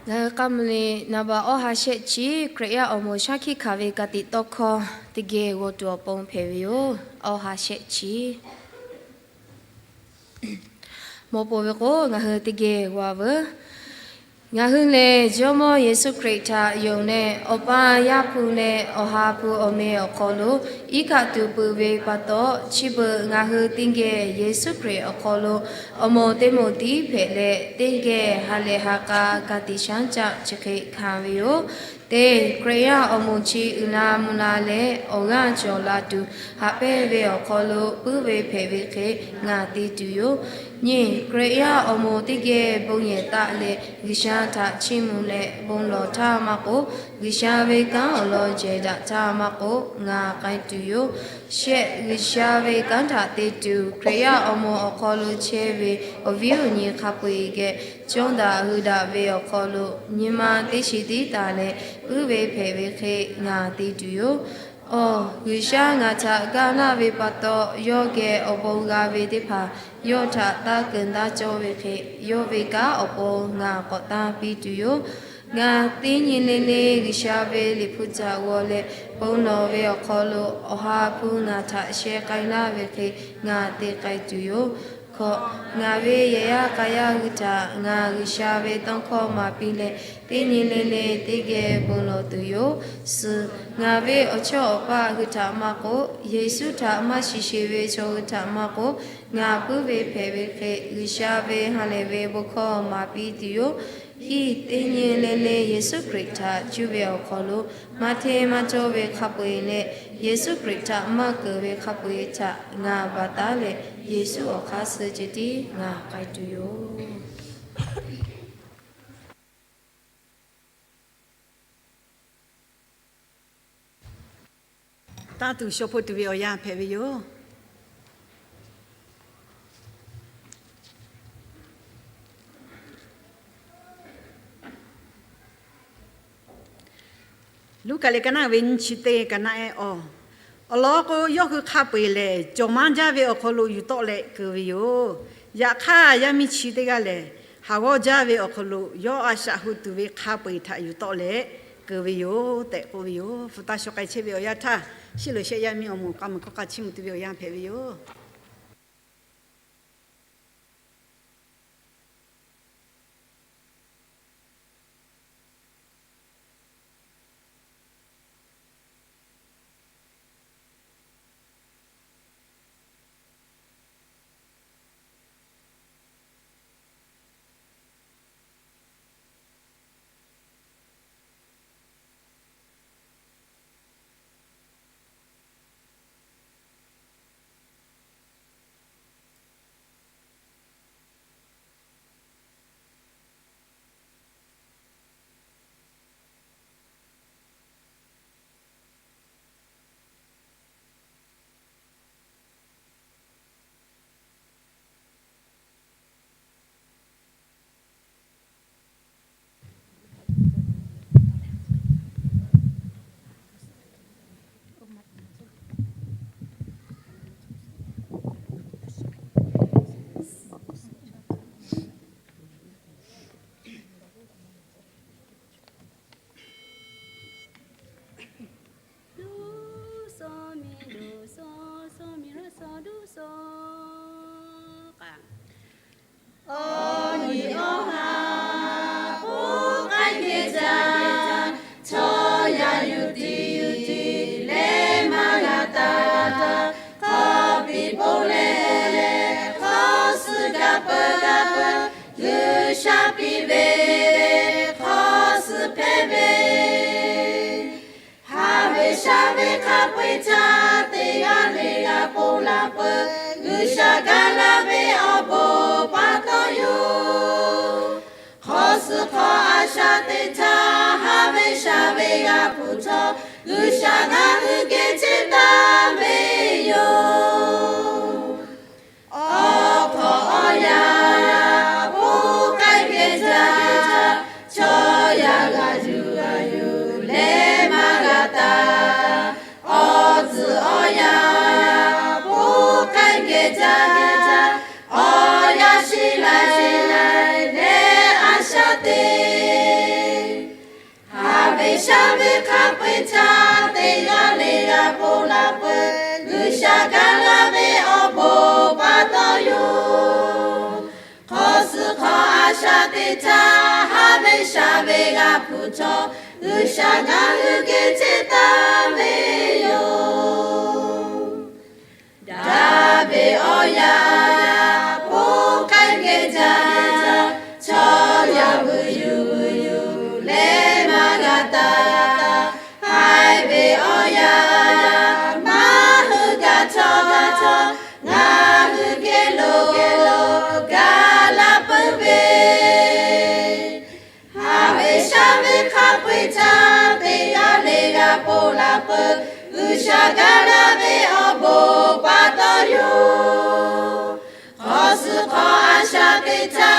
Ngaˬ hui k'a mvuh le naˍ baꞈ awˇ ha shehˆ chi Hkriꞈ yaˇ awˬ moˍ shaˉ hkiˆ hkanˍ ve ka tiꞈ tawˇ hkawˇ teˇ geh g'aw tuˬ awˬ pon hpehꞈ ve yoˬ. Awˇ ha shehˆ chi mawˬ peuˬ ve k'o, ngaˬ hui teˇ geh g'aw veuˬ. Ngaˬ hui lehˬ, Jawˇmawˇ Yeˍsuˆ Hkriꞈ htaꞈ yonˍ leh, Awˬ pa Yaˇ hpu leh Awˬ ha hpu awˬ meh awˬ hk'aw lo iˉ kaˆ tuˬ peuˬ ve pa taw, chi beuꞈ ngaˬ hui teˇ geh Yeˍsuˆ Hkriꞈ awˬ hk'aw lo awˬ moˍ teˇ moˍ tiˉ hpehꞈ leh, teˇ geh ha lehˬ ha k'a ka tiꞈ shaˉ caˆ chi hk'e hkanˍ ve yoˬ. Teˇ, Hkriꞈ yaˇ awˬ moˍ chi uiˍ la mvuh la leh awˬ g'aˇ cawˬ la tuˬ haꞈ pehnˇ ve awˬ hk'aw lo puiˉ ve hpehꞈ ve hk'e ngaˬ te tuˬ yoˬ. Nyiˇ, Hkriꞈ yaˇ awˬ moˍ teˇ geh bon yehˬ taˆ leh G'uiˬsha htaꞈ chiˇ mvuh leh bon lawˬ htaˇ maˇ k'oˆ, G'uiˬsha ve kanˉ awˬ lawn jehˬ daꞈ htaˇ maˇ k'oˆ, ngaˬ k'ai tuˬ yoˬ. Shehˆ, G'uiˬsha ve kanˉ htaꞈ te tuˬ Hkriꞈ yaˇ awˬ moˍ awˬ hk'aw lo chehˇ ve awˬ viˉ awˬ nyi hk'a peu-eˬ geh cawˇ daꞈ hui daꞈ ve awˬ hk'aw lo nyi ma teˇ shiˍ tiˉ taˍ leh puiˉ ve hpehꞈ ve hk'e ngaˬ te tuˬ yoˬ. Awˬ, G'uiˬsha ngaˬ htaꞈ ga laˇ ve pa taw, yawˇ geh awˬ bon g'a ve teˇ hpaˍ yawˇ htaꞈ taˇ keunˍ taˇ cawˇ ve hk'e, yawˇ ve kanˉ awˬ pon ngaˬ k'awꞈ tanˇ piˇ tuˬ yoˬ. Ngaˬ teˇ nyi le le G'uiˬsha ve Liꞈ hpu htaꞈ g'aw leh bon lawˬ ve awˬ hk'aw lo Awˬ ha hpu ngaˬ htaꞈ sheh k'ai laˇ ve hk'e ngaˬ te k'ai tuˬ yoˬ. Hkawꞈ, ngaˬ ve yehˬ yaˇ k'a yaˇ hui htaꞈ ngaˬ G'uiˬsha ve tawˇ hkawˇ maˍ piˇ leh, teˇ nyi le le teˇ geh bon lawˬ tuˬ yoˬ. Suhˍ, ngaˬ ve awˬ chawˇ awˬ paˆ hui htaꞈ maˇ k'oˆ, Yeˍsuˆ htaꞈ maˇ shiˍ sheˍ ve chaw hui htaꞈ maˇ k'oˆ, ngaˬ puiˉ ve hpehꞈ ve hk'e G'uiˬsha ve ha lehˬ ve bon hkawˇ maˍ piˇ tuˬ yoˬ. Hiˆ, teˇ nyi le le Yeˍsuˆ Hkriꞈ htaꞈ cuˇ ve awˬ hk'aw lo maˇ hteˇ maˇ cawˇ ve hk'a peu-eˬ leh, Yeˍsuˆ Hkriꞈ htaꞈ maˇ keunˍ ve hk'a peu-eˬ htaꞈ ngaˬ baˬ taˉ leh, Yeˍsuˆ awˬ hk'aˇ suh ceh tiˉ ngaˬ k'ai tuˬ yoˬ. Tanˇ tuˬ shaw hpoˆ tuˬ ve awˬ yanˇ hpehꞈ ve yoˬ. Luˉkaꞈ lehˬ ka naˆ ve nyiˇ chi teˇ ka naˆ-ehˉ awˬ, awˬ lawn k'o, yawˇ hui hk'a peu-eˬ lehˬ, cawˬ maˇ jaˇ ve awˬ hk'aw lo yuˬ tawˆ leh keu ve yoˬ. Yaꞈ hk'aˇ, yaˇ miˇ chi teˇ g'aˇ lehˬ, haˍ g'awˇ jaˇ ve awˬ hk'aw lo yawˇ a shaꞈ hu tuˬ ve hk'a peu-eˬ htaꞈ yuˬ tawˆ leh keu ve yoˬ tehꞈ k'oˆ ve yoˬ. Hpu taˇ shaw k'ai chehˇ ve awˬ yanˇ htaˇ, shiˉ loꞈ shehˆ yaˇ miˇ awˬ moˍ k'a muiˬ hkawˇ hk'a chiˇ mvuh tuˬ ve awˬ yanˇ hpehꞈ ve yoˬ. Awˬ nyi awˬ ha, poˇ k'ai geh caˇ, chaw yaˇ yuˬ tiˉ yuˬ tiˉ leh maˇ g'a taˇ. Hk'aw piˇ poˆ leh leh hk'aw suh kaˇ peuˬ kaˇ peuˬ, G'uiˬsha piˇ ve hk'aw suh hpehꞈ ve. Haˍ ve shaˍ ve hk'a peu-eˬ htaꞈ teˇ g'aˇ le g'aˇ ponˬ la peuˬ, G'uiˬsha gaˬ la ve awˬ bon pa taw yoˬ. Hk'aw suh hk'aw a shaꞈ teꞈ htaˇ, haˍ ve shaˍ ve g'a hpu htawˇ, G'uiˬsha ngaˬ hui geh chehˇ taˍ ve yoˬ. Awˬ hk'awꞈ awˬ yanˇ, poˇ k'ai geh caˇ, chaw yaˇ g'a yuˬ g'a yuˬ leh maˇ g'a taˇ. Awˬ tcuhˍ awˬ yanˇ, poˇ k'ai geh caˇ, awˬ yanˇ shiˍ laiˉ laiˉ leh a shaꞈ teꞈ shaꞈ teꞈ htaˇ, haˉ ve shaˍ ve g'a hpu htawˇ, G'uiˬsha ngaˬ hui geh chehˇ taˍ ve yoˬ. Daˍviˆ awˬ yaˇ, poˇ k'ai geh jaˇ, chaw yaˇ vuiˬ yuˬ vuiˬ yuˬ leh maˇ g'a taˍ. Haiˬ ve awˬ yaˇ, maˇ hui gaˬ htawˇ, ngaˬ hui geh lo ga laˇ peuˬ ve, haˉ ve shaˍ ve hk'a peu-eˬ htaˇ teˇ g'aˇ le g'a ponˬ laˇ peuˬ. G'uiˬsha gaˇ laˇ ve awˬ bon pa taw yoˬ. Hk'awꞈ suhˍ hk'aw a shaꞈ teꞈ htaˇ,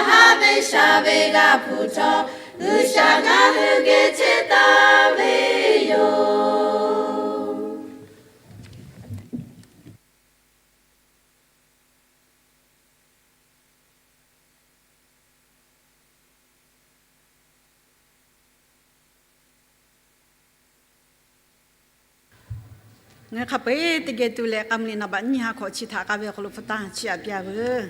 haˉ ve shaˍ ve g'a hpu htawˇ, G'uiˬsha ngaˬ hui geh chehˇ taˍ ve yoˬ. Ngaˬ hui hk'a peu-eˬ teˇ geh tuˬ leh, k'a mvuh liꞈ naˍ baꞈ nyiˇ ha hkawꞈ chi htaꞈ k'a ve awˬ hk'aw lo hpu tanˇ chiˇ aꞈ piˇ a veuˬ.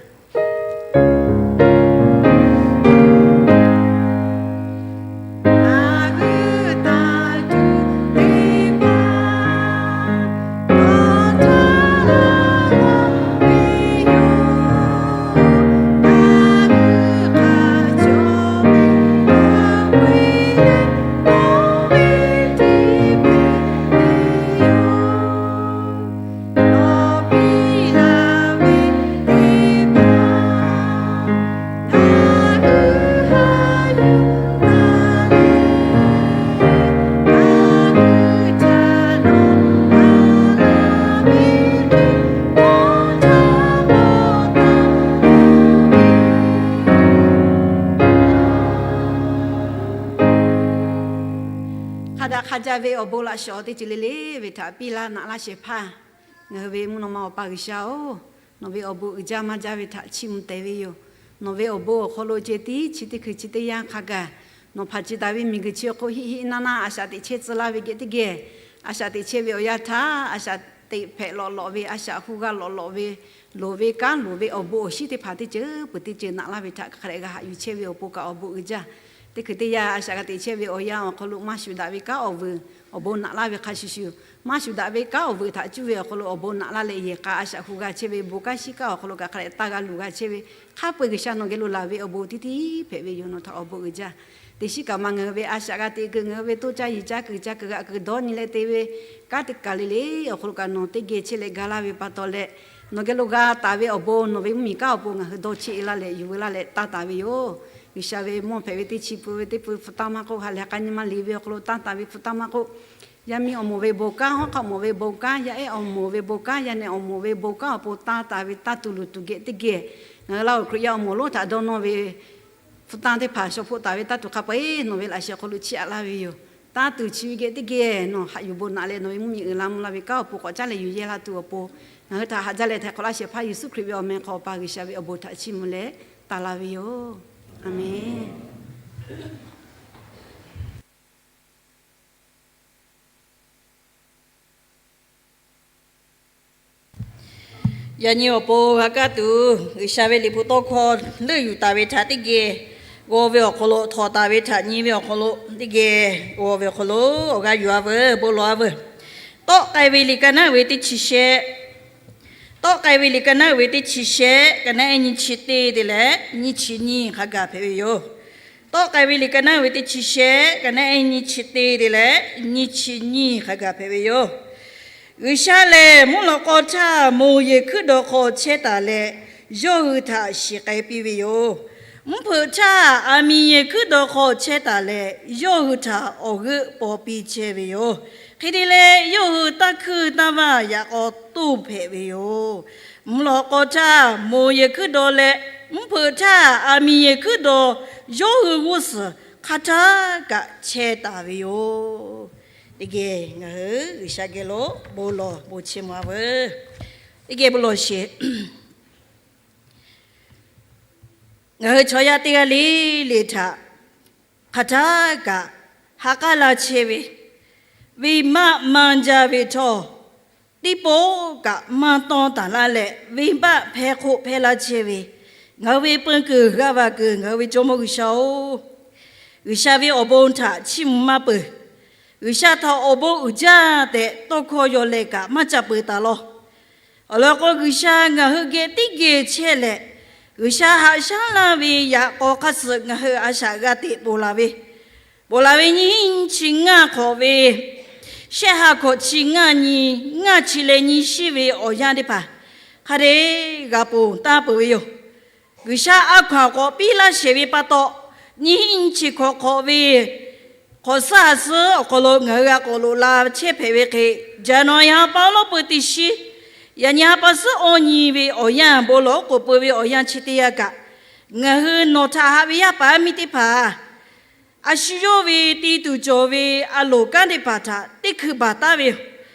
Hk'a daꞈ hk'a jaˇ ve awˬ bon laꞈ shawˍ teˇ ceuˬ le le ve htaꞈ piˇ laˇ naꞈ laˇ shehˍ hpaˇ, ngaˬ hui ve mvuhˇ naw ma Awˬ pa G'uiˬsha-oˬ, nawˬ ve awˬ bon uiˍ jaˇ maˇ jaˇ ve htaꞈ chiˇ mvuh tehꞈ ve yoˬ. Nawˬ ve awˬ bon awˬ hk'aw lo ceh tiˉ chi teˇ hkui chi teˇ yanˇ hk'a gaˬ, nawˬ hpaˍ ci taˍ ve miˬguiˬ chi awˬ hk'oˆ hiˆ hiˆ naˇ naˇ a shaꞈ teꞈ chehˇ tcuh laˇ ve geh teˇ geh, a shaꞈ teꞈ chehˇ ve awˬ yanˇ htaˇ, a shaꞈ teꞈ hpehꞈ lawꞈ lawꞈ ve, a shaꞈ hu g'a lawꞈ lawꞈ ve, loˍ ve kanˉ loˍ ve awˬ bon awˬ shinˉ teˇ hpaˍ teˇ ceuˬ peuˬ teˇ ceuˬ naꞈ laˇ ve htaꞈ hk'a dehꞈ g'a haꞈ yuˬ chehˇ ve awˬ pon kaꞈ awˬ bon uiˍ jaˇ. Teˇ hkui teˇ yanˇ a shaꞈ g'a teꞈ chehˇ ve awˬ yanˇ awˬ hk'aw lo maˇ shuˍ daꞈ ve kanˉ awˬ vuiˬ awˬ bon naꞈ laˇ ve hk'a shuˍ shuˍ, maˇ shuˍ daꞈ ve kanˉ awˬ vuiˬ htaꞈ cuˇ ve awˬ hk'aw lo awˬ bon naꞈ laˇ leh yehˬ k'a a shaꞈ hu g'a chehˇ ve bon kanˉ shiˉ kanˉ awˬ hk'aw lo kaꞈ hk'a dehꞈ taˇ g'a luˬ g'a chehˇ ve, hk'a peu-eˬ G'uiˬsha nawˬ geh lo laˬ ve awˬ bon teˇ tiˉ hpehꞈ ve yoˬ. Nawˬ htaꞈ awˬ bon uiˍ jaˇ. Teˇ shiˉ kaꞈ maˇ ngaˬ hui ve a shaꞈ g'a teꞈ kuiˬ ngaˬ hui ve toˇ caˇ yehˬ caˇ kuiˬ caˇ kuiˬ g'aꞈ kuiˬ dawˇ nyi leh te ve kanˉ teˇ kaˬ le le awˬ hk'aw lo kaꞈ nawˬ teˇ geh chehˇ leh ga laˇ ve pa taw leh, nawˬ geh lo g'a taˍ ve awˬ bon nawˬ ve mvuhˇmiˬ kanˉ awˬ pon ngaˬ hui dawˇ cheˆ laˇ leh yuˬ veu laˇ leh taˇ taˍ ve yoˬ. G'uiˬsha ve mawˇ hpehꞈ ve teˇ chi pui ve teˇ pui hpu tanˇ maˇ k'oˆ, ha lehˬ k'a nyi ma liꞈ ve awˬ hk'aw lo taˇ taˍ ve hpu tanˇ maˇ k'oˆ, yaˇ miˇ awˬ moˍ ve bon kanˉ, hawˉ hk'aˆ mawˬ ve bon kanˉ, yaˇ ehˉ awˬ moˍ ve bon kanˉ, yaˇ nehˬ awˬ moˍ ve bon kanˉ awˬ pon taˇ taˍ ve taˇ tuˬ luˬ tuˬ geh teˇ geh, ngaˬ hui Laˇ huˍ Hkriꞈ yaˇ awˬ moˍ lonˉ htaꞈ dawˇ nawˇ ve hpu tanˇ teˇ hpaˍ shaw hpoˆ taˍ ve taˇ tuˬ hk'a peu-eˬ nawˬ ve laꞈ sheh hk'aw lo chiˇ aꞈ laˇ ve yoˬ. Taˇ tuˬ chi ve geh teˇ geh nawˬ haꞈ yuˬ bon naꞈ leh nawˬ ve mvuhˇmiˬ uiˍ la mvuh la ve kanˉ awˬ pon k'awꞈ caˉ leh yuˬ yehˇ laˇ tuˬ awˬ pon, ngaˬ hui htaꞈ haꞈ jaˇ leh htaiˍ hk'awꞈ laˇ shehˍ hpaˇ Yeˍsuˆ Hkriꞈ ve awˬ meh hk'aw Awˬ pa G'uiˬsha ve awˬ bon htaꞈ chiˇ mvuh leh taˇ laˇ ve yoˬ. Aˬ menˍ. Yaꞈ nyi awˬ pon g'a kaˇ tuˬ, G'uiˬsha ve liꞈ hpu tawˇ hkawˇ leuˆ yuˬ taˍ ve htaꞈ teˇ geh g'aw ve awˬ hk'aw lo, htawnˍ taˍ ve htaꞈ nyi ve awˬ hk'aw lo, teˇ geh g'aw ve awˬ hk'aw lo awˬ g'aˇ yuˬ a veuˬ, bon lawˬ a veuˬ. Tawˆ k'ai ve liꞈ ka naˉ uiˍ ve teˇ chi shehˆ, tawˆ k'ai ve liꞈ ka naˉ uiˍ ve teˇ chi shehˆ, ka naˉ ehˉ nyiˇ chi teˇ te leh nyiˇ chi nyiˇ hk'a gaˬ hpehꞈ ve yoˬ. Tawˆ k'ai ve liꞈ ka naˉ uiˍ ve teˇ chi shehˆ, ka naˉ ehˉ nyiˇ chi teˇ te leh nyiˇ chi nyiˇ hk'a gaˬ hpehꞈ ve yoˬ. G'uiˬsha lehˬ, mvuhˇ lawꞈ k'aw htaˇ moˬ yehˬ hkuiˉ daw hk'aw chehˇ taˍ leh, yawˇ hui htaꞈ shiˍ k'ai piˇ ve yoˬ. Mvuhˇ hpeuꞈ htaˇ aˬ miˍ yehˬ hkuiˉ daw hk'aw chehˇ taˍ leh, yawˇ hui htaꞈ awˬ g'euˆ paw piˇ chehˇ ve yoˬ. Hk'e te leh, yawˇ hui taˇ hkuiˇ taˇ vaˇ yaꞈ k'aw toˇ hpehꞈ ve yoˬ. Mvuhˇ lawꞈ k'aw htaˇ moˬ yehˬ hkuiˉ daw leh, mvuhˇ hpeuꞈ htaˇ aˬ miˍ yehˬ hkuiˉ daw, yawˇ hui g'uˇ suhˍ hk'a htaˇ kaꞈ chehˇ taˍ ve yoˬ. Teˇ geh ngaˬ hui G'uiˬsha geh lo bon lawˬ bon chi mvuh a veuˬ. Teˇ geh bon lawˬ sheˍ. Ngaˬ hui chaw yaˇ teˇ g'aˇ le le htaꞈ hk'a htaˇ kaꞈ ha k'aˉ la chehˇ ve, venˇbaˆ maˇ jaˇ ve htawˇ, teˇ pawˆ kaꞈ maˇ tawˇ taˍ laˇ leh, venˇbaˆ hpehˇ hk'oˆ hpehˇ laˇ chehˇ ve, Ngaˬ hui ve peu kuiˬ g'a vaˬ kuiˬ, ngaˬ hui ve Jawˇmawˇ G'uiˬsha-oˬ, G'uiˬsha ve awˬ bon htaꞈ chiˇ mvuh maˇ peuˬ. G'uiˬsha htaꞈ awˬ bon uiˍ jaˇ tehꞈ tawˇ hkawˇ yaw leh kaꞈ maˇ ca peuˬ taˍ law. Awˬ lawn k'o, G'uiˬsha ngaˬ hui geh teˇ geh chehˇ leh, G'uiˬsha haꞈ shaˉ laˇ ve yaꞈ k'aw hk'aˇ suh ngaˬ hui a shaꞈ g'a teꞈ ponˬ laˬ ve, ponˬ laˬ ve nyiˇ hinˉ nyiˇ chi ngaˇ hk'awꞈ ve shehˆ ha hkawꞈ chi ngaˇ nyi, ngaˇ chi leh nyiˇ shiˉ ve awˬ yanˇ teˇ hpaˍ hk'a dehꞈ g'a ponˬ taˍ peuˬ ve yoˬ. G'uiˬsha a hkaw-anˬ k'awꞈ piˇ laˇ shehˍ ve pa taw, nyiˇ hinˉ nyiˇ chi hkawꞈ hk'awꞈ ve hk'awꞈ suhˉ ha suhˉ awˬ hk'aw lo ngaˬ hui g'a k'awꞈ loꞈ la chehˇ hpehꞈ ve hk'e, January ha pa awˉ lawˉ peu teˇ shiˉ, yaꞈ nyi ha pa suhˉ awˇ nyi ve awˬ yanˇ bon lawˬ oˉ k'oˍ pui ve awˬ yanˇ chi teˇ yanˇ kaꞈ, ngaˬ hui nawˬ htaꞈ haꞈ ve yaˇ paˍ yaˇ miˇ teˇ hpaˍ a shu yawˇ ve te tuˬ cawˬ ve a loˍ kanˉ teˇ hpaˍ htaꞈ teˇ hkui baˬ taˉ ve yoˬ.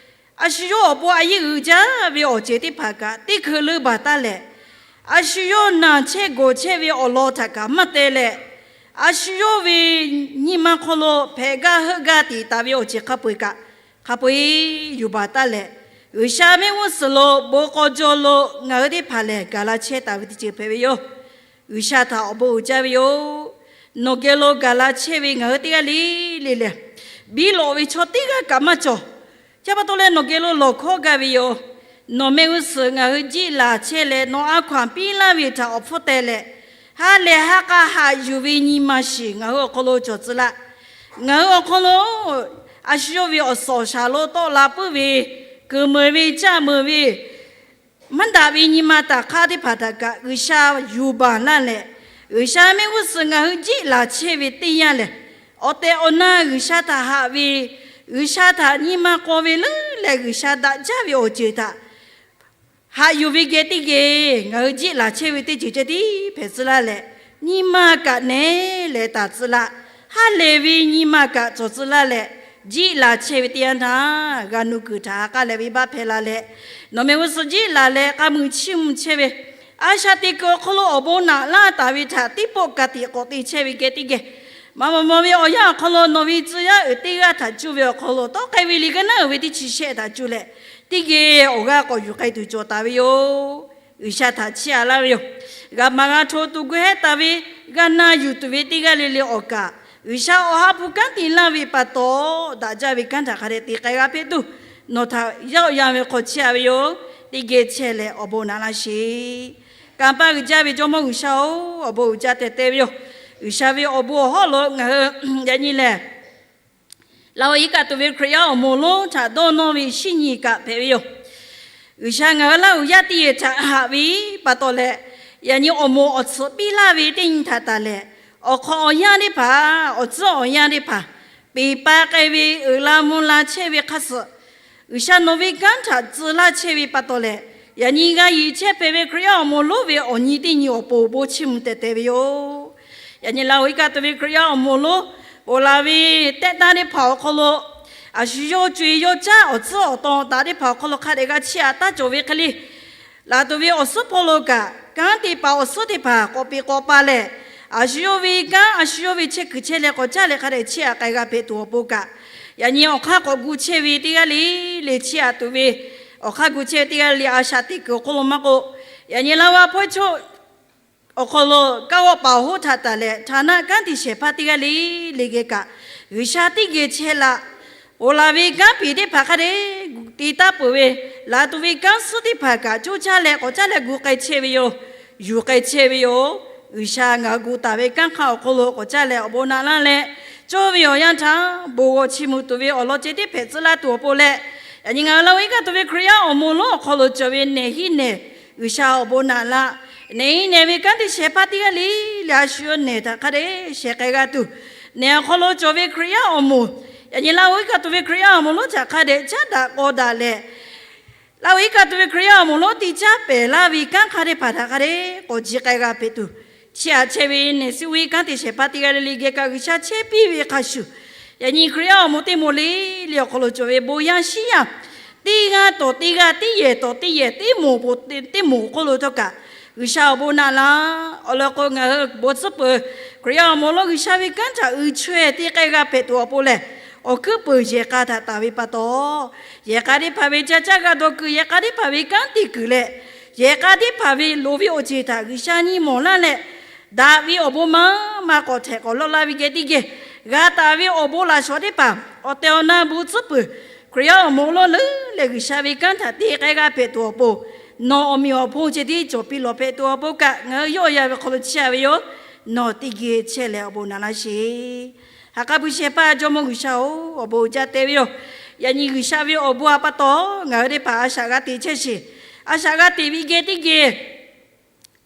A shu yawˇ awˬ pon a yeˇ g'uiˬ jaˇ ve awˬ ceuˬ teˇ hpaˍ kaꞈ teˇ hkui leuˉ baˬ taˉ leh, a shu yawˇ naˬ chehˇ gawˬ chehˇ ve awˬ lawn htaꞈ kaꞈ maˇ te leh, a shu yawˇ ve nyi ma hk'aw lo hpehꞈ gaˇ heuˆ gaˇ tiˍ taˍ ve awˬ ceuˬ hk'a peu-eˬ kaꞈ, hk'a peu-eˬ yuˬ baˬ taˉ leh, G'uiˬsha mehˆ g'uˇ suhˍ lo bon k'aw jaw lo ngaˬ hui teˇ hpaˍ lehˬ gaˬ la chehˇ taˍ ve teˇ ceuˬ hpehꞈ ve yoˬ. G'uiˬsha htaꞈ awˬ bon uiˍ jaˇ ve yoˬ. Nawˬ geh lo gaˬ la chehˇ ve ngaˬ hui teˇ g'aˇ le le lehˬ, biˇ lawꞈ ve chaw teˇ g'aˇ kaꞈ maˇ cawˬ. Chi pa taw leh nawˬ geh lo lawˬ hkawˇ gaˇ ve yoˬ. Nawˬ mehˆ g'uˇ suhˍ ngaˬ hui jiˆ laˬ chehˇ leh nawˬ a hkaw-anˬ piˇ laˇ ve htaꞈ awˬ hpfuhˇ teh leh, ha lehˬ ha k'a haꞈ yuˬ ve nyi ma shiˍ ngaˬ hui awˬ hk'aw lo cawˬ tcuh laˇ. Ngaˬ hui awˬ hk'aw lo a shu yawˇ ve awˬ suhˍ awˬ shaˍ lo tawˆ la puiˉ ve, keunˍ meuˍ ve caˆ meuˍ ve, maˇ daꞈ ve nyi ma taˍ hk'aˇ teˇ hpaˍ htaꞈ kaꞈ G'uiˬsha yuˬ baˬ laˇ leh, G'uiˬsha mehˆ g'uˇ suhˍ ngaˬ hui jiˆ laˬ chehˇ ve teˇ yanˇ lehˬ, awˬ tehˬ awˬ na G'uiˬsha htaꞈ haꞈ ve, G'uiˬsha htaꞈ nyi ma k'aw ve leuˉ leh G'uiˬsha daꞈ jaˇ ve awˬ ceuˬ htaꞈ haꞈ yuˬ ve geh teˇ geh ngaˬ hui jiˆ laˬ chehˇ ve teˇ ceuˬ ceh tiˉ hpehꞈ tcuh laˇ leh, nyi ma kaꞈ nehˉ leh taˍ tcuh laˇ. Ha lehˬ ve nyi ma kaꞈ cawˬ tcuh laˇ leh, jiˆ laˬ chehˇ ve teˇ yanˇ htaˇ g'a nu kuiˬ htaꞈ ha k'aˉ leh ve baˆ hpehꞈ la leh, nawˬ mehˆ g'uˇ suhˍ jiˆ laˬ leh k'a muiˬ chiˇ mvuh chehˇ ve, a shaꞈ teꞈ kuiˬ awˬ hk'aw lo awˬ bon naꞈ laˇ taˍ ve htaꞈ tiˉ pawˆ ka tiꞈ k'awꞈ te chehˇ ve geh teˇ geh, maˇ maw maw ve awˬ yanˇ awˬ hk'aw lo nawˬ ve tcuh yaˇ uiˍ teˇ g'aˇ htaꞈ cuˇ ve awˬ hk'aw lo tawˆ k'ai ve liꞈ g'aˇ naˉ uiˍ ve teˇ chi shehˆ htaꞈ cuˇ leh, teˇ geh awˬ g'aˇ k'awꞈ yuˬ k'ai tuˬ cawˬ taˍ ve yoˬ. G'uiˬsha htaꞈ chiˇ aꞈ laˇ ve yoˬ. G'a maˍ g'a hto tuˬ gu hehˉ taˍ ve, g'a na yuˬ tuˬ ve teˇ g'aˇ le le awˬ kaꞈ, G'uiˬsha awˬ ha hpu kanˉ te laˇ ve pa taw, daꞈ jaˇ ve kanˉ htaꞈ hk'a dehꞈ te k'ai g'a hpehꞈ tuˬ, nawˬ htaꞈ yaˇ awˬ yanˇ ve hk'aw chiˇ aꞈ ve yoˬ. Teˇ geh chehˇ leh awˬ bon naꞈ laˇ sheˍ. Kanˇ paˆ uiˍ jaˇ ve Jawˇmawˇ G'uiˬsha-oˬ, awˬ bon uiˍ jaˇ teh teh ve yoˬ. G'uiˬsha ve awˬ bon awˬ hawˉ lo ngaˬ hui yaꞈ nyi lehˬ, Laˇ huˍ iˉ kaˆ tuˬ ve Hkriꞈ yaˇ awˬ moˍ lonˉ htaꞈ dawˇ nawˇ ve shinˉ nyi kaꞈ hpehꞈ ve yoˬ. G'uiˬsha ngaˬ hui Laˇ huˍ yaˇ teˇ yehˬ htaꞈ haꞈ ve pa taw leh, yaꞈ nyi awˬ moˍ awˬ tsuhꞈ piˇ laˇ ve teˇ nyi htaꞈ tanˬ leh, awˬ hk'awꞈ awˬ yanˇ teˇ hpaˍ, awˬ tcuhˉ awˬ yanˇ teˇ hpaˍ, peˬ pa k'ai ve uiˍ la mvuh la chehˇ ve hk'a suh, G'uiˬsha nawˬ ve kanˉ htaꞈ tcuh laˇ chehˇ ve pa taw leh, yaꞈ nyi g'a yiˍ chehˇ hpehꞈ ve Hkriꞈ yaˇ awˬ moˍ lonˉ ve awˬ nyi teˇ nyi awˬ pon awˬ bon chiˇ mvuh teh teh ve yoˬ. Yaꞈ nyi Laˇ huˍ iˉ kaˆ tuˬ ve Hkriꞈ yaˇ awˬ moˍ lonˉ ponˬ laˬ ve tehˆ taˇ teˇ hpaˍ awˬ hk'aw lo, a shu yawˇ co-e yawˇ caˉ awˬ tcuhˉ awˬ tawn taˍ teˇ hpaˍ awˬ hk'aw lo hk'a dehꞈ g'a chiˇ aꞈ taˇ cawˬ ve hk'e le, laˬ tuˬ ve awˬ suhˉ hpawˇ lo kaꞈ kanˉ te paˍ awˬ suhˉ teˇ hpaˍ k'awꞈ peꞈ k'awꞈ pa leh, a shu yawˇ ve kanˉ a shu yawˇ ve chehˇ kuiˬ chehˇ leh k'awꞈ caˉ leh hk'a dehꞈ chiˇ aꞈ k'ai g'a hpehꞈ tuˬ awˬ pon kaꞈ, yaꞈ nyi awˬ hk'aˇ k'awꞈ gu chehˇ ve teˇ g'aˇ le le chiˇ aꞈ tuˬ ve, awˬ hk'aˇ gu chehˇ ve teˇ g'aˇ le le a shaꞈ teꞈ kuiˬ awˬ hk'aw lo maˇ k'o, yaꞈ nyi Laˇ huˍ a hpawˇ chaw awˬ hk'aw lo kanˉ g'awˆ paˍ awˬ hoˉ htaꞈ tanˬ leh htaˍ naˆ kanˉ te shehˍ hpaˇ teˇ g'aˇ le le geh kaꞈ, G'uiˬsha teˇ geh chehˇ laˇ. Ponˬ laˬ ve kanˉ peˬ teˇ hpaˍ hk'a dehꞈ te taˇ peuˬ ve, laˬ tuˬ ve kanˉ suhˉ teˇ hpaˍ kaꞈ coˇ caˇ leh k'awꞈ caˇ leh gu k'ai chehˇ ve yoˬ. Yuˬ k'ai chehˇ ve yoˬ. G'uiˬsha ngaˬ hui gu taˍ ve kanˉ hk'aˇ awˬ hk'aw lo k'awꞈ caˇ leh awˬ bon naꞈ laˇ leh, cawˇ ve awˬ yanˇ htaˇ bon g'awˬ chiˇ mvuh tuˬ ve awˬ lawn ceh tiˉ hpehꞈ tcuh laˇ tuˬ awˬ pon leh, yaꞈ nyi ngaˬ hui Laˇ huˍ iˉ kaˆ tuˬ ve Hkriꞈ yaˇ awˬ moˍ lonˉ awˬ hk'aw lo cawˬ ve nehˬ hiˉ nehˬ G'uiˬsha awˬ bon naꞈ laˇ. Nehˬ hiˉ nehˬ ve kanˉ te shehˍ hpaˇ teˇ g'aˇ le le a shu yawˇ nehˬ htaꞈ hk'a dehꞈ shehˍ k'ai g'a tuˬ, nehˬ awˬ hk'aw lo cawˬ ve Hkriꞈ yaˇ awˬ moˍ, yaꞈ nyi Laˇ huˍ iˉ kaˆ tuˬ ve Hkriꞈ yaˇ awˬ moˍ lonˉ htaꞈ hk'a dehꞈ caˉ daꞈ k'aw daꞈ leh, Laˇ huˍ iˉ kaˆ tuˬ ve Hkriꞈ yaˇ awˬ moˍ lonˉ te caˉ pehˍ laˇ ve kanˉ hk'aˇ teˇ hpaˍ htaꞈ hk'a dehꞈ k'awꞈ ji k'ai g'a hpehꞈ tuˬ, chiˇ aꞈ chehˇ ve nehˬ suh ve kanˉ te shehˍ hpaˇ teˇ g'aˇ le le geh kaꞈ G'uiˬsha chehˇ piˇ ve hk'a shuˍ, yaꞈ nyi Hkriꞈ yaˇ awˬ moˍ teˇ moˍ le le awˬ hk'aw lo cawˬ ve bon yaˇ shinˉ yaˇ teˇ g'aˇ tawˍ teˇ g'aˇ, teˇ yehˬ tawˍ teˇ yehˬ, teˇ moˍ tawˍ teˇ moˍ awˬ hk'oˆ lo htawˇ kaꞈ, G'uiˬsha awˬ bon naꞈ laˇ. Awˬ lawn k'o, ngaˬ hui bon tcuhˉ peuˬ Hkriꞈ yaˇ awˬ moˍ lonˉ G'uiˬsha ve kanˉ htaꞈ uiˍ chaweh te k'ai g'a hpehꞈ tuˬ awˬ pon lehˬ, awˬ hkuiˉ peuˬ yehˬ k'a htaꞈ taˍ ve pa taw, yehˬ k'a teˇ hpaˍ ve ca caˇ g'a dawˬ kuiˬ, yehˬ k'a teˇ hpaˍ ve kanˉ te kuiˬ leh, yehˬ k'a teˇ hpaˍ ve loˍ ve awˬ ceuˬ htaꞈ G'uiˬsha nyi mawˬ laˇ leh, daꞈ ve awˬ bon maˇ maˇ k'awꞈ htehꞈ k'awꞈ lawˆ laˇ ve geh teˇ geh, g'a taˍ ve awˬ bon laꞈ shawˍ teˇ hpaˍ awˬ tehˬ awˬ na bon tcuhˉ peuˬ. Hkriꞈ yaˇ awˬ moˍ awˬ hk'aw lo leuˉ leh G'uiˬsha ve kanˉ htaꞈ te k'ai g'a hpehꞈ tuˬ awˬ pon, nawˬ awˬ meꞈ awˬ hponˇ ceh tiˉ cawˬ piˇ lawˬ hpehꞈ tuˬ awˬ pon kaꞈ ngaˬ hui yawˇ yaˇ ve hk'aw lo chiˇ a ve yoˬ. Nawˬ teˇ geh chehˇ leh awˬ bon naꞈ laˇ sheˍ. Ha k'aˉ puiˉ shehˍ hpaˇ Jawˇmawˇ G'uiˬsha-oˬ, awˬ bon uiˍ jaˇ te ve yoˬ. Yaꞈ nyi G'uiˬsha ve awˬ bon a pa taw ngaˬ hui teˇ hpaˍ a shaꞈ g'a te chehˇ sheˍ. A shaꞈ g'a te ve geh teˇ geh,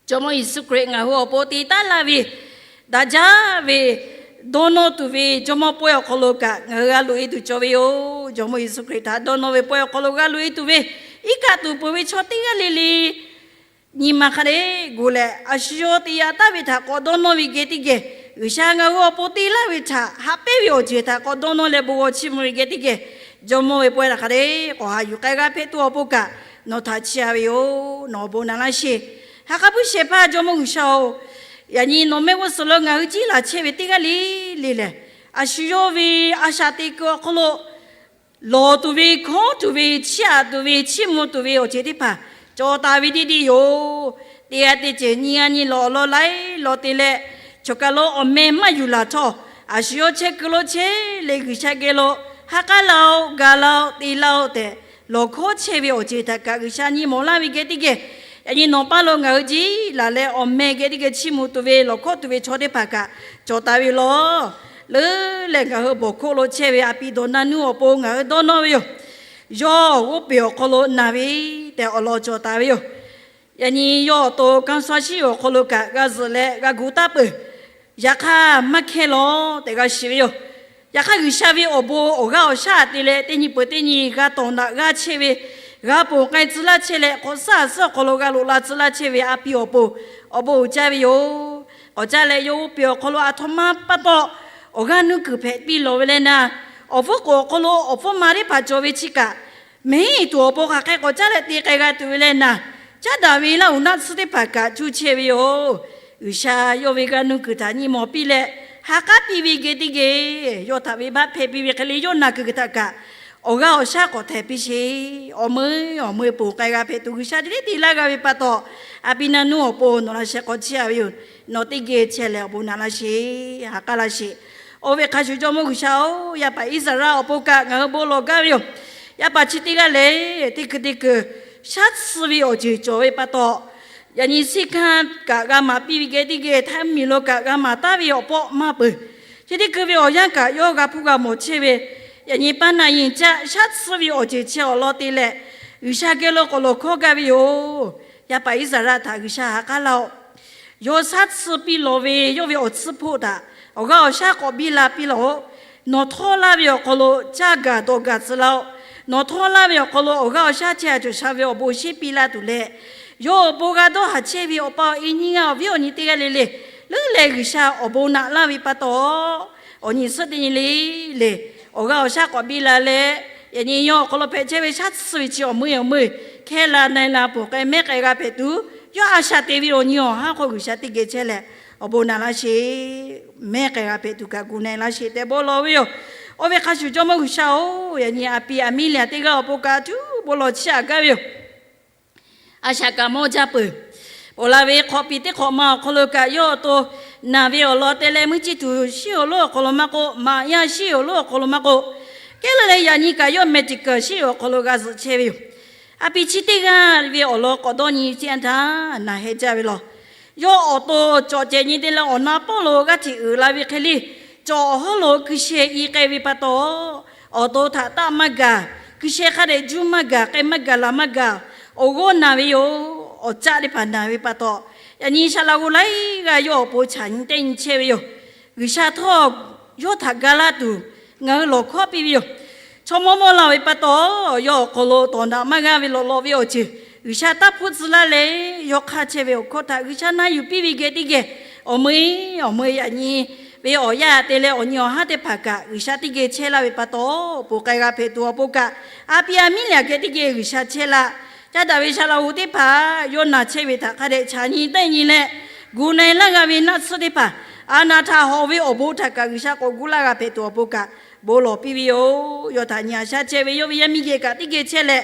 Jawˇmawˇ Yeˍsuˆ Hkriꞈ ngaˬ hui awˬ pon te taˉ laˇ ve, daꞈ jaˇ ve, dawˇ nawˇ tuˬ ve Jawˇmawˇ pawehˇ awˬ hk'aw lo kaꞈ ngaˬ hui g'a loꞈ e tuˬ cawˬ ve yoˬ. Jawˇmawˇ Yeˍsuˆ Hkriꞈ htaꞈ dawˇ nawˇ ve pawehˇ awˬ hk'aw lo g'a loꞈ e tuˬ ve, iˉ kaˆ tuˬ peuˬ ve chaw teˇ g'aˇ le le nyi ma hk'a dehꞈ gu leh, a shu yawˇ te yaꞈ taˍ ve htaꞈ k'awꞈ dawˇ nawˇ ve geh teˇ geh, G'uiˬsha ngaˬ hui awˬ pon te laˇ ve htaꞈ haꞈ pehnˇ ve awˬ ceuˬ htaꞈ k'awꞈ dawˇ nawˇ leh bon g'aw chiˇ mvuh ve geh teˇ geh, Jawˇmawˇ ve pawehˇ htaꞈ hk'a dehꞈ k'awꞈ haꞈ yuˬ k'ai g'a hpehꞈ tuˬ awˬ pon kaꞈ nawˬ htaꞈ chiˇ a ve yoˬ. Nawˬ awˬ bon naꞈ laˇ sheˍ. Ha k'aˉ puiˉ shehˍ hpaˇ Jawˇmawˇ G'uiˬsha-oˬ, yaꞈ nyi nawˬ mehˆ g'uˇ suhˍ lo ngaˬ hui jiˇ laˬ chehˇ ve teˇ g'aˇ le le lehˬ, a shu yawˇ ve a shaꞈ teꞈ kuiˬ awˬ hk'aw lo lawˬ tuˬ ve, hkawˉ tuˬ ve, chiˇ aꞈ tuˬ ve, chiˇ mvuh tuˬ ve awˬ ceuˬ teˇ hpaˍ cawˬ taˍ ve deˇ deˇ yoˬ. Teˇ g'aˇ teˇ ceuˬ nyi g'aˇ nyi lawˬ awˬ lawn laiˉ lawn te leh, choˬ kaˬ lo awˬ meh maˇ yuˬ laˬ htawˇ, a shu yawˇ chehˇ kuiˬ lo chehˇ leh G'uiˬsha geh lo ha k'aˉ laˇ-oˆ, ga laˇ-oˆ, te laˇ-oˆ tehꞈ lawˬ hkawˉ chehˇ ve awˬ ceuˬ htaꞈ kaꞈ G'uiˬsha nyi mawˬ laˇ ve geh teˇ geh, yaꞈ nyi nawˬ paˇ lo ngaˬ hui jiˇ laˬ leh awˬ meh geh teˇ geh chiˇ mvuh tuˬ ve, lawˬ hkawˉ tuˬ ve chaw teˇ hpaˍ kaꞈ cawˬ taˍ ve yoˬ. Leuˉ leh ngaˬ hui bawˬ hk'oˆ lo chehˇ ve a pi dawˬ na nuˇ awˬ pon ngaˬ hui dawˇ nawˇ ve yoˬ. Yawˇ g'oˇ peˬ awˬ hk'aw lo naˬ ve tehꞈ awˬ lawn cawˬ taˍ ve yoˬ. Yaꞈ nyi yawˇ awˬ to kanˇ suh shiˉ awˬ hk'aw lo kaꞈ g'a zuhꞈ leh g'a gu taˉ peuˬ. Yaꞈ hk'aˇ maˇ hkehˇ lawˬ tehꞈ g'a shiˍ ve yoˬ. Yaꞈ hk'aˇ G'uiˬsha ve awˬ bon awˬ g'aˇ awˬ shaˉ te leh teˇ nyi peuˬ teˇ nyi g'a tawˍ naꞈ g'aˇ chehˇ ve, g'a ponˬ k'ai tcuh laˇ chehˇ leh k'awꞈ suhˉ a suhˉ awˬ hk'aw lo g'a loꞈ la tcuh laˇ chehˇ ve a pi awˬ pon awˬ bon uiˍ jaˇ ve yoˬ. K'awꞈ caˇ leh yawˇ g'oˇ peˬ awˬ hk'aw lo aˬ htoꞈ ma pa taw awˬ g'aˇ nuˇ kuiˬ hpehꞈ piˇ lawˬ ve leh naˍ, awˬ hpfuhˇ k'oˍ awˬ hk'aw lo awˬ hpfuhˇ ma teˇ hpaˍ cawˬ ve chi kaꞈ, mehˉ tuˬ awˬ pon hk'aˬ hk'e k'awꞈ caˇ leh te k'ai g'a tuˬ ve leh naˍ, caˉ daꞈ ve laˇ uˬ naˆ tsuhˇ teˇ hpaˍ kaꞈ cuˇ chehˇ ve yoˬ. G'uiˬsha yawˇ ve g'aˇ nuˇ kuiˬ htaꞈ nyi mawˬ piˇ leh, ha k'aˉ piˇ ve geh teˇ geh, yawˇ htaꞈ venˇbaˆ hpehˇ piˇ ve hk'e le yawˇ naˬ kuiˬ htaꞈ kaꞈ awˬ g'aˇ awˬ shaˉ k'awꞈ htehˍ piˇ sheˍ. Awˬ meuˇ awˬ meuˇ ponˬ k'ai g'a hpehꞈ tuˬ G'uiˬsha te leh te laˇ g'a ve pa taw, a pi na nuˇ awˬ pon nawˬ laꞈ sheh k'awꞈ chiˇ a ve yoˬ. Nawˬ teˇ geh chehˇ leh awˬ bon naꞈ laˇ sheˍ, ha k'aˉ laˇ sheˍ. Oˇ ve hk'a shuˍ Jawˇmawˇ G'uiˬsha-oˬ, yaˇ paˍ Iˉsaˍreˍlaˆ awˬ pon kaꞈ ngaˬ hui bon lawˬ gaˇ ve yoˬ. Yaˇ paˍ chi teˇ g'aˇ lehˬ, teˇ kuiˬ teˇ kuiˬ shaˉ tsuhˇ ve awˬ ceuˬ cawˬ ve pa taw, yaꞈ nyi siˉ hkanˇ kaꞈ g'a maˍ piˇ ve geh teˇ geh, htaiˇ miˬ lo kaꞈ g'a maˍ taˉ ve awˬ pawˆ maˇ peuˬ. Chi teˇ kuiˬ ve awˬ yanˇ kaꞈ yawˇ g'a hpuˇ g'a mawˬ chehˇ ve, yaꞈ nyi paˉ naˆ yin caˆ shaˉ tsuhˇ ve awˬ ceuˬ chi awˬ lawn te leh, G'uiˬsha geh lo k'awꞈ lawˬ hkawˇ gaˇ ve yoˬ. Yaˇ paˍ Iˉsaˍreˍlaˆ htaꞈ G'uiˬsha ha k'aˉ laˇ-oˆ. Yawˇ shaˉ tsuhˇ piˇ lawˬ ve yawˇ ve awˬ tsuhˇ hpoˆ htaꞈ awˬ g'aˇ awˬ shaˉ k'awꞈ biˇ la piˇ laˬ-oꞈ. Nawˬ htawˇ laˇ ve awˬ hk'aw lo caˇ gaˬ dawˬ gaˬ tcuh laˇ-oˆ. Nawˬ htawˇ laˇ ve awˬ hk'aw lo awˬ g'aˇ awˬ shaˉ chehˇ a cawˬ sha ve awˬ bon sheˉ piˇ laˇ tuˬ leh, yawˇ awˬ pon g'a dawˇ haˍ chehˇ ve awˬ pa awˬ e nyiˇ g'aˇ awˬ viˉ awˬ nyi teˇ g'aˇ le le, leuˉ leh G'uiˬsha awˬ bon naꞈ laˇ ve pa taw, awˬ nyi suhˆ teˇ nyi le le, awˬ g'aˇ awˬ shaˉ k'awꞈ biˇ la leh, yaꞈ nyi yawˇ awˬ hk'aw lo hpehꞈ chehˇ ve shaˉ tsuhˇ ve chi awˬ meuˇ awˬ meuˇ hkehˇ la na e la ponˬ k'ai mehˉ k'ai g'a hpehꞈ tuˬ, yawˇ a shaꞈ te ve awˬ nyi awˬ haˉ hk'aw G'uiˬsha teˇ geh chehˇ leh awˬ bon naꞈ laˇ sheˍ. Mehˉ k'ai g'a hpehꞈ tuˬ kaꞈ gu na e laˇ sheˍ tehꞈ bon lawˬ ve yoˬ. Oˇ ve hk'a shuˍ Jawˇmawˇ G'uiˬsha-oˬ, yaꞈ nyi a pi Aˍmiˉliˍaˍ teˇ g'aˇ awˬ pon kaꞈ tuˬ bon lawˬ chiˇ aꞈ gaˇ ve yoˬ. A shaꞈ kaꞈ mawˇ jaˇ peuˬ. Ponˬ la ve hk'awꞈ piˍ teˇ hk'awꞈ ma awˬ hk'aw lo kaꞈ yawˇ awˬ to naˬ ve awˬ lawn te leh meuˇ ciˇ tuˬ shiˉ awˬ lonˉ awˬ hk'aw lo maˇ k'oˆ, maꞈ yaˇ shiˉ awˬ lonˉ awˬ hk'aw lo maˇ k'oˆ, kehˉ la leh yaꞈ nyi kaꞈ yawˇ medical shiˉ awˬ hk'aw lo g'a zuhꞈ chehˇ ve yoˬ. A pi chi teˇ g'aˇ ve awˬ lawn k'awꞈ dawˇ nyi ciˇ a htaˇ naˬ heh jaˇ ve law. Yawˇ awˬ to cawꞈ cehˬ nyi te leh awˬ na pawˆ lo g'aˇ hteꞈ uiˍ la ve hk'e le, cawˬ awˬ hawˉ lo hkui sheh i k'ai ve pa taw, awˬ to htaꞈ taˆ maˇ gaˬ, hkui sheh hk'a dehꞈ juˇ maˇ gaˬ, k'ai maˇ gaˬ, laˬ maˇ gaˬ, awˬ g'awˇ naˬ ve yoˬ. Awˬ caˆ teˇ hpaˍ naˬ ve pa taw, yaꞈ nyi saˍ laꞈ g'oˍ laiˉ g'aˇ yawˇ awˬ pon chaꞈ nyi tehˆ nyi chehˇ ve yoˬ. G'uiˬsha htawˇ yawˇ htaꞈ ga laˇ tuˬ ngaˬ hui lawˬ hkawˉ piˇ ve yoˬ. Chaw mawˇ mawˇ la ve pa taw, yawˇ awˬ hk'aw lo tawˍ naꞈ maˇ g'a ve lawꞈ lawꞈ ve awˬ ceuˬ G'uiˬsha taˇ hpuˇ tcuh laˇ leh, yawˇ hk'aˇ chehˇ ve awˬ hkawˇ htaꞈ G'uiˬsha na yuˬ piˇ ve geh teˇ geh, awˬ meuˇ awˬ meuˇ yaꞈ nyi ve awˬ yaˇ te leh awˬ nyi awˬ haˉ teˇ hpaˍ kaꞈ G'uiˬsha teˇ geh chehˇ laˇ ve pa taw, ponˬ k'ai g'a hpehꞈ tuˬ awˬ pon kaꞈ, a pi Aˍmiˉliˍaˍ geh teˇ geh G'uiˬsha chehˇ laˇ. Caˇ daꞈ ve saˍ laꞈ g'oˍ teˇ hpaˍ yawˇ naˬ chehˇ ve htaꞈ hk'a dehꞈ chaꞈ nyi tehˆ nyi leh, gu na e laˇ g'a ve naˆ tsuhˇ teˇ hpaˍ, a naˍ htaꞈ hawꞈ ve awˬ bon htaꞈ kaꞈ G'uiˬsha k'awꞈ gu laˇ g'a hpehꞈ tuˬ awˬ pon kaꞈ bon lawˬ piˇ ve yoˬ. Yawˇ htaꞈ nyi a shaˉ chehˇ ve yawˇ ve yaˇ miˇ geh kaꞈ teˇ geh chehˇ leh,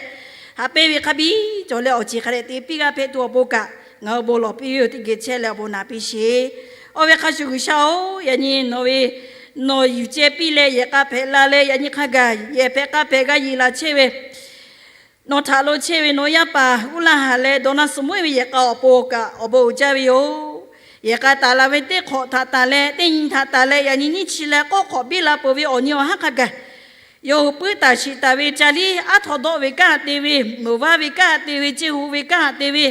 haꞈ pehnˇ ve hk'a biˇ cawˬ leh awˬ ceˬ hk'a dehꞈ te piˇ g'a hpehꞈ tuˬ awˬ pon kaꞈ ngaˬ hui bon lawˬ piˇ ve yoˬ. Teˇ geh chehˇ leh awˬ bon naꞈ piˇ sheˍ. Oˇ ve hk'a shuˍ G'uiˬsha-oˬ, yaꞈ nyi nawˬ ve nawˬ yuˬ ceh piˇ leh yehˬ k'a hpehꞈ la leh yaꞈ nyi hk'a gaˬ yehˬ hpehꞈ k'a hpehꞈ g'a yeˬ laˬ chehˇ ve nawˬ htaꞈ lo chehˇ ve nawˬ yaˇ paˍ uˉ laˇ haˍ leh dawˇ naˇ suhˍ meuˉ ve yehˬ k'a awˬ pon kaꞈ awˬ bon uiˍ jaˇ ve yoˬ. Yehˬ k'a taˍ la ve teˇ hk'awꞈ htaꞈ tanˬ leh teˇ nyi htaꞈ tanˬ leh yaꞈ nyi nyiˇ chi leh k'awˇ hk'awꞈ biˇ la peuˬ ve awˬ nyi awˬ haˉ hk'a gaˬ yawˇ hui puiˉ taˍ shiˍ taˍ ve ca liˇ aˉ htawꞈ dawˆ ve kanˉ te ve, meuˍ vaˇ ve kanˉ te ve, ceˇ hu ve kanˉ te ve,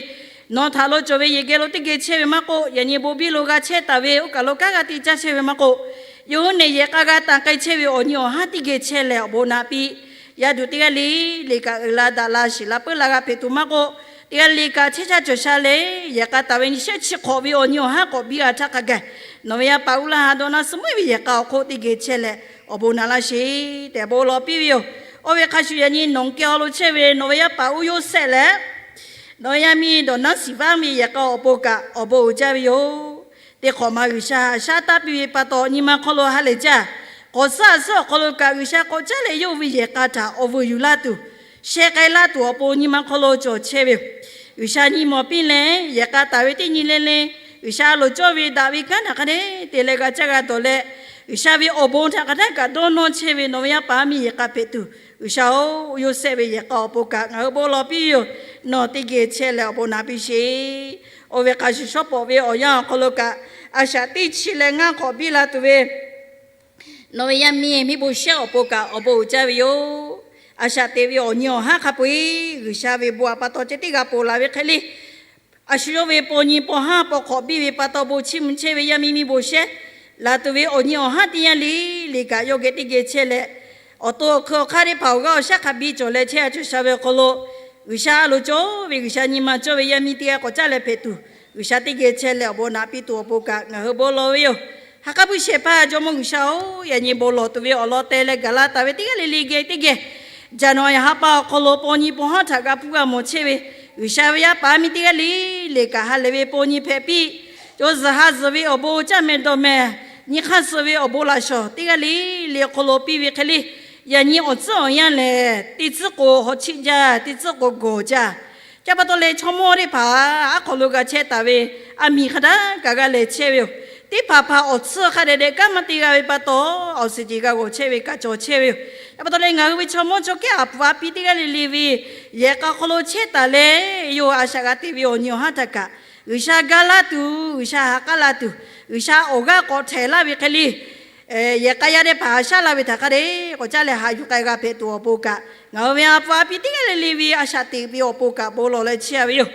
nawˬ htaꞈ lo cawˬ ve yehˬ geh lo teˇ geh chehˇ ve maˇ k'oˆ, yaꞈ nyi bon biˇ lo g'a chehˇ taˍ ve oˇ kaˬ lo kanˉ g'a te caˇ chehˇ ve maˇ k'oˆ, yawˇ hui neˬ yehˬ k'a g'a tanˬ k'ai chehˇ ve awˬ nyi awˬ haˉ teˇ geh chehˇ leh awˬ bon naꞈ piˇ. Yaˇ duˬ teˇ g'aˇ le le kaꞈ uiˍ la daꞈ la shiˍ la puiˉ la g'a hpehꞈ tuˬ maˇ k'oˆ, teˇ g'aˇ le kaꞈ chehˇ caˇ cawˬ sha leh yehˬ k'a taˍ ve nyi shehˆ chi hk'awꞈ ve awˬ nyi awˬ haˉ k'awꞈ biˇ g'a htaˇ hk'a gaˬ, nawˬ ve yaˇ paˍ uˉ laˇ haˍ dawˇ naˇ suhˍ meuˉ ve yehˬ k'a awˬ hk'oˆ teˇ geh chehˇ leh awˬ bon naꞈ laˇ sheˍ tehꞈ bon lawˬ piˇ ve yoˬ. Oˇ ve hk'a shuˍ yaꞈ nyi nawˬ hui keh awˬ lo chehˇ ve nawˬ ve yaˇ paˍ uˉ Yoˇsehꞈ leh nawˬ ve yaˇ miˇ dawˬ naˉ shiˍ vaˇ ve yehˬ k'a awˬ pon kaꞈ awˬ bon uiˍ jaˇ ve yoˬ. Teˇ hk'awꞈ ma G'uiˬsha haꞈ shaˉ taˇ piˇ ve pa taw nyi ma hk'aw lo ha lehˬ jaˇ. K'awꞈ suhˉ a suhˉ awˬ hk'aw lo kaꞈ G'uiˬsha k'awꞈ caˉ leh yawˇ hui ve yehˬ k'a htaꞈ awˬ vuiˬ yuˬ laˇ tuˬ, sheh k'ai laˇ tuˬ awˬ pon nyi ma hk'aw lo cawˬ chehˇ ve yoˬ. G'uiˬsha nyi mawˬ piˇ leh yehˬ k'a taˍ ve teˇ nyi le le, G'uiˬsha loˍ cawˇ ve daꞈ ve kanˉ htaꞈ hk'a dehꞈ te leh g'a caˇ g'a dawˬ leh, G'uiˬsha ve awˬ bon htaꞈ hk'a htaˇ kaꞈ dawˇ nawˇ chehˇ ve nawˬ ve yaˇ paˍ miˇ yehˬ k'a hpehꞈ tuˬ, G'uiˬsha-oˬ, Yoˇsehꞈ ve yehˬ k'a awˬ pon kaꞈ ngaˬ hui bon lawˬ piˇ ve yoˬ. Nawˬ teˇ geh chehˇ leh awˬ bon naꞈ piˇ sheˍ. Oˇ ve hk'a shuˍ shawˉ pawˍ ve awˬ yanˇ awˬ hk'aw lo kaꞈ a shaꞈ teˇ chi leh ngaˇ hk'awꞈ biˇ la tuˬ ve nawˬ ve yaˇ miˇ miˇ bon shehˉ awˬ pon kaꞈ awˬ bon uiˍ jaˇ ve yoˬ. A shaꞈ teꞈ ve awˬ nyi awˬ haˉ hk'a peu-eˬ G'uiˬsha ve bon htaꞈ pa taw ceh tiˉ g'a ponˬ laˬ ve hk'e le, a shu yawˇ ve paw nyi paw haˉ paw hk'awꞈ biˇ ve pa taw bon chiˇ mvuh chehˇ ve yaˇ miˇ miˇ bon shehˉ laˬ tuˬ ve awˬ nyi awˬ haˉ teˇ yanˇ le le kaꞈ yawˇ geh teˇ geh chehˇ leh, awˬ to awˬ hkui awˬ hk'aˇ teˇ hpaˍ awˬ g'aˇ awˬ shaˉ hk'a biˇ cawˬ leh chehˇ a cawˬ sha ve awˬ hk'aw lo, G'uiˬsha a loˍ cawˇ ve G'uiˬsha nyi ma cawˇ ve yaˇ miˇ teˇ g'aˇ k'awꞈ caˇ leh hpehꞈ tuˬ, G'uiˬsha teˇ geh chehˇ leh awˬ bon naꞈ piˇ tuˬ awˬ pon kaꞈ ngaˬ hui bon lawˬ ve yoˬ. Ha k'aˉ puiˉ shehˍ hpaˇ Jawˇmawˇ G'uiˬsha-oˬ, yaꞈ nyi bon lawˬ tuˬ ve awˬ lawn teh leh gaˬ la taˍ ve teˇ g'aˇ le le geh teˇ geh, Jaˍnaˍriˍ ha pa awˬ hk'aw lo paw nyi paw haˉ htaꞈ g'a hpuˇ g'a mawˬ chehˇ ve G'uiˬsha ve yaˇ paˍ miˇ teˇ g'aˇ le le kaꞈ ha lehˬ ve paw nyi hpehꞈ piˇ, yawˇ zuhˬ ha zuhˬ ve awˬ bon caˇ meh dawˬ meh, nyi hk'aˇ suh ve awˬ bon laꞈ shawˍ teˇ g'aˇ le le awˬ hk'aw lo piˇ ve hk'e le, yaꞈ nyi awˬ tcuhˉ awˬ yanˇ lehˬ teˇ tcuhˉ k'o hawꞈ chiˆ jaˇ, teˇ tcuhˉ k'o gawˬ jaˇ. Ca pa taw leh chaw mawˇ teˇ hpaˍ aˉ hk'aw lo g'a chehˇ taˍ ve, aˬ miˍ hk'a daꞈ kaꞈ g'a lehˬ chehˇ ve yoˬ. Teˇ hpaˍ hpaˍ awˬ tcuhˉ hk'a dehꞈ dehꞈ kanˉ maˇ te g'a ve pa taw, awˬ suhˍ jeˬ g'a g'awˬ chehˇ ve kaꞈ cawˬ chehˇ ve yoˬ. Ca pa taw leh ngaˬ hui ve chaw mawˇ chaw kehˉ aˬ puˍ aˬ pi teˇ g'aˇ le le ve yehˬ k'a hk'aw lo chehˇ taˍ leh, yawˇ hui a shaꞈ g'a te ve awˬ nyi awˬ haˉ htaꞈ kaꞈ G'uiˬsha ga laˇ tuˬ, G'uiˬsha ha k'aˉ la tuˬ, G'uiˬsha awˬ g'aˇ k'awꞈ htehˍ laˇ ve hk'e le, yehˬ k'a yaˇ teˇ hpaˍ a shaˉ la ve htaꞈ hk'a dehꞈ k'awꞈ caˇ leh haꞈ yuˬ k'ai g'a hpehꞈ tuˬ awˬ pon kaꞈ, ngaˬ hui ve aˬ puˍ aˬ pi teˇ g'aˇ le le ve a shaꞈ teꞈ ve awˬ pon kaꞈ bon lawˬ leh chehˇ a ve yoˬ.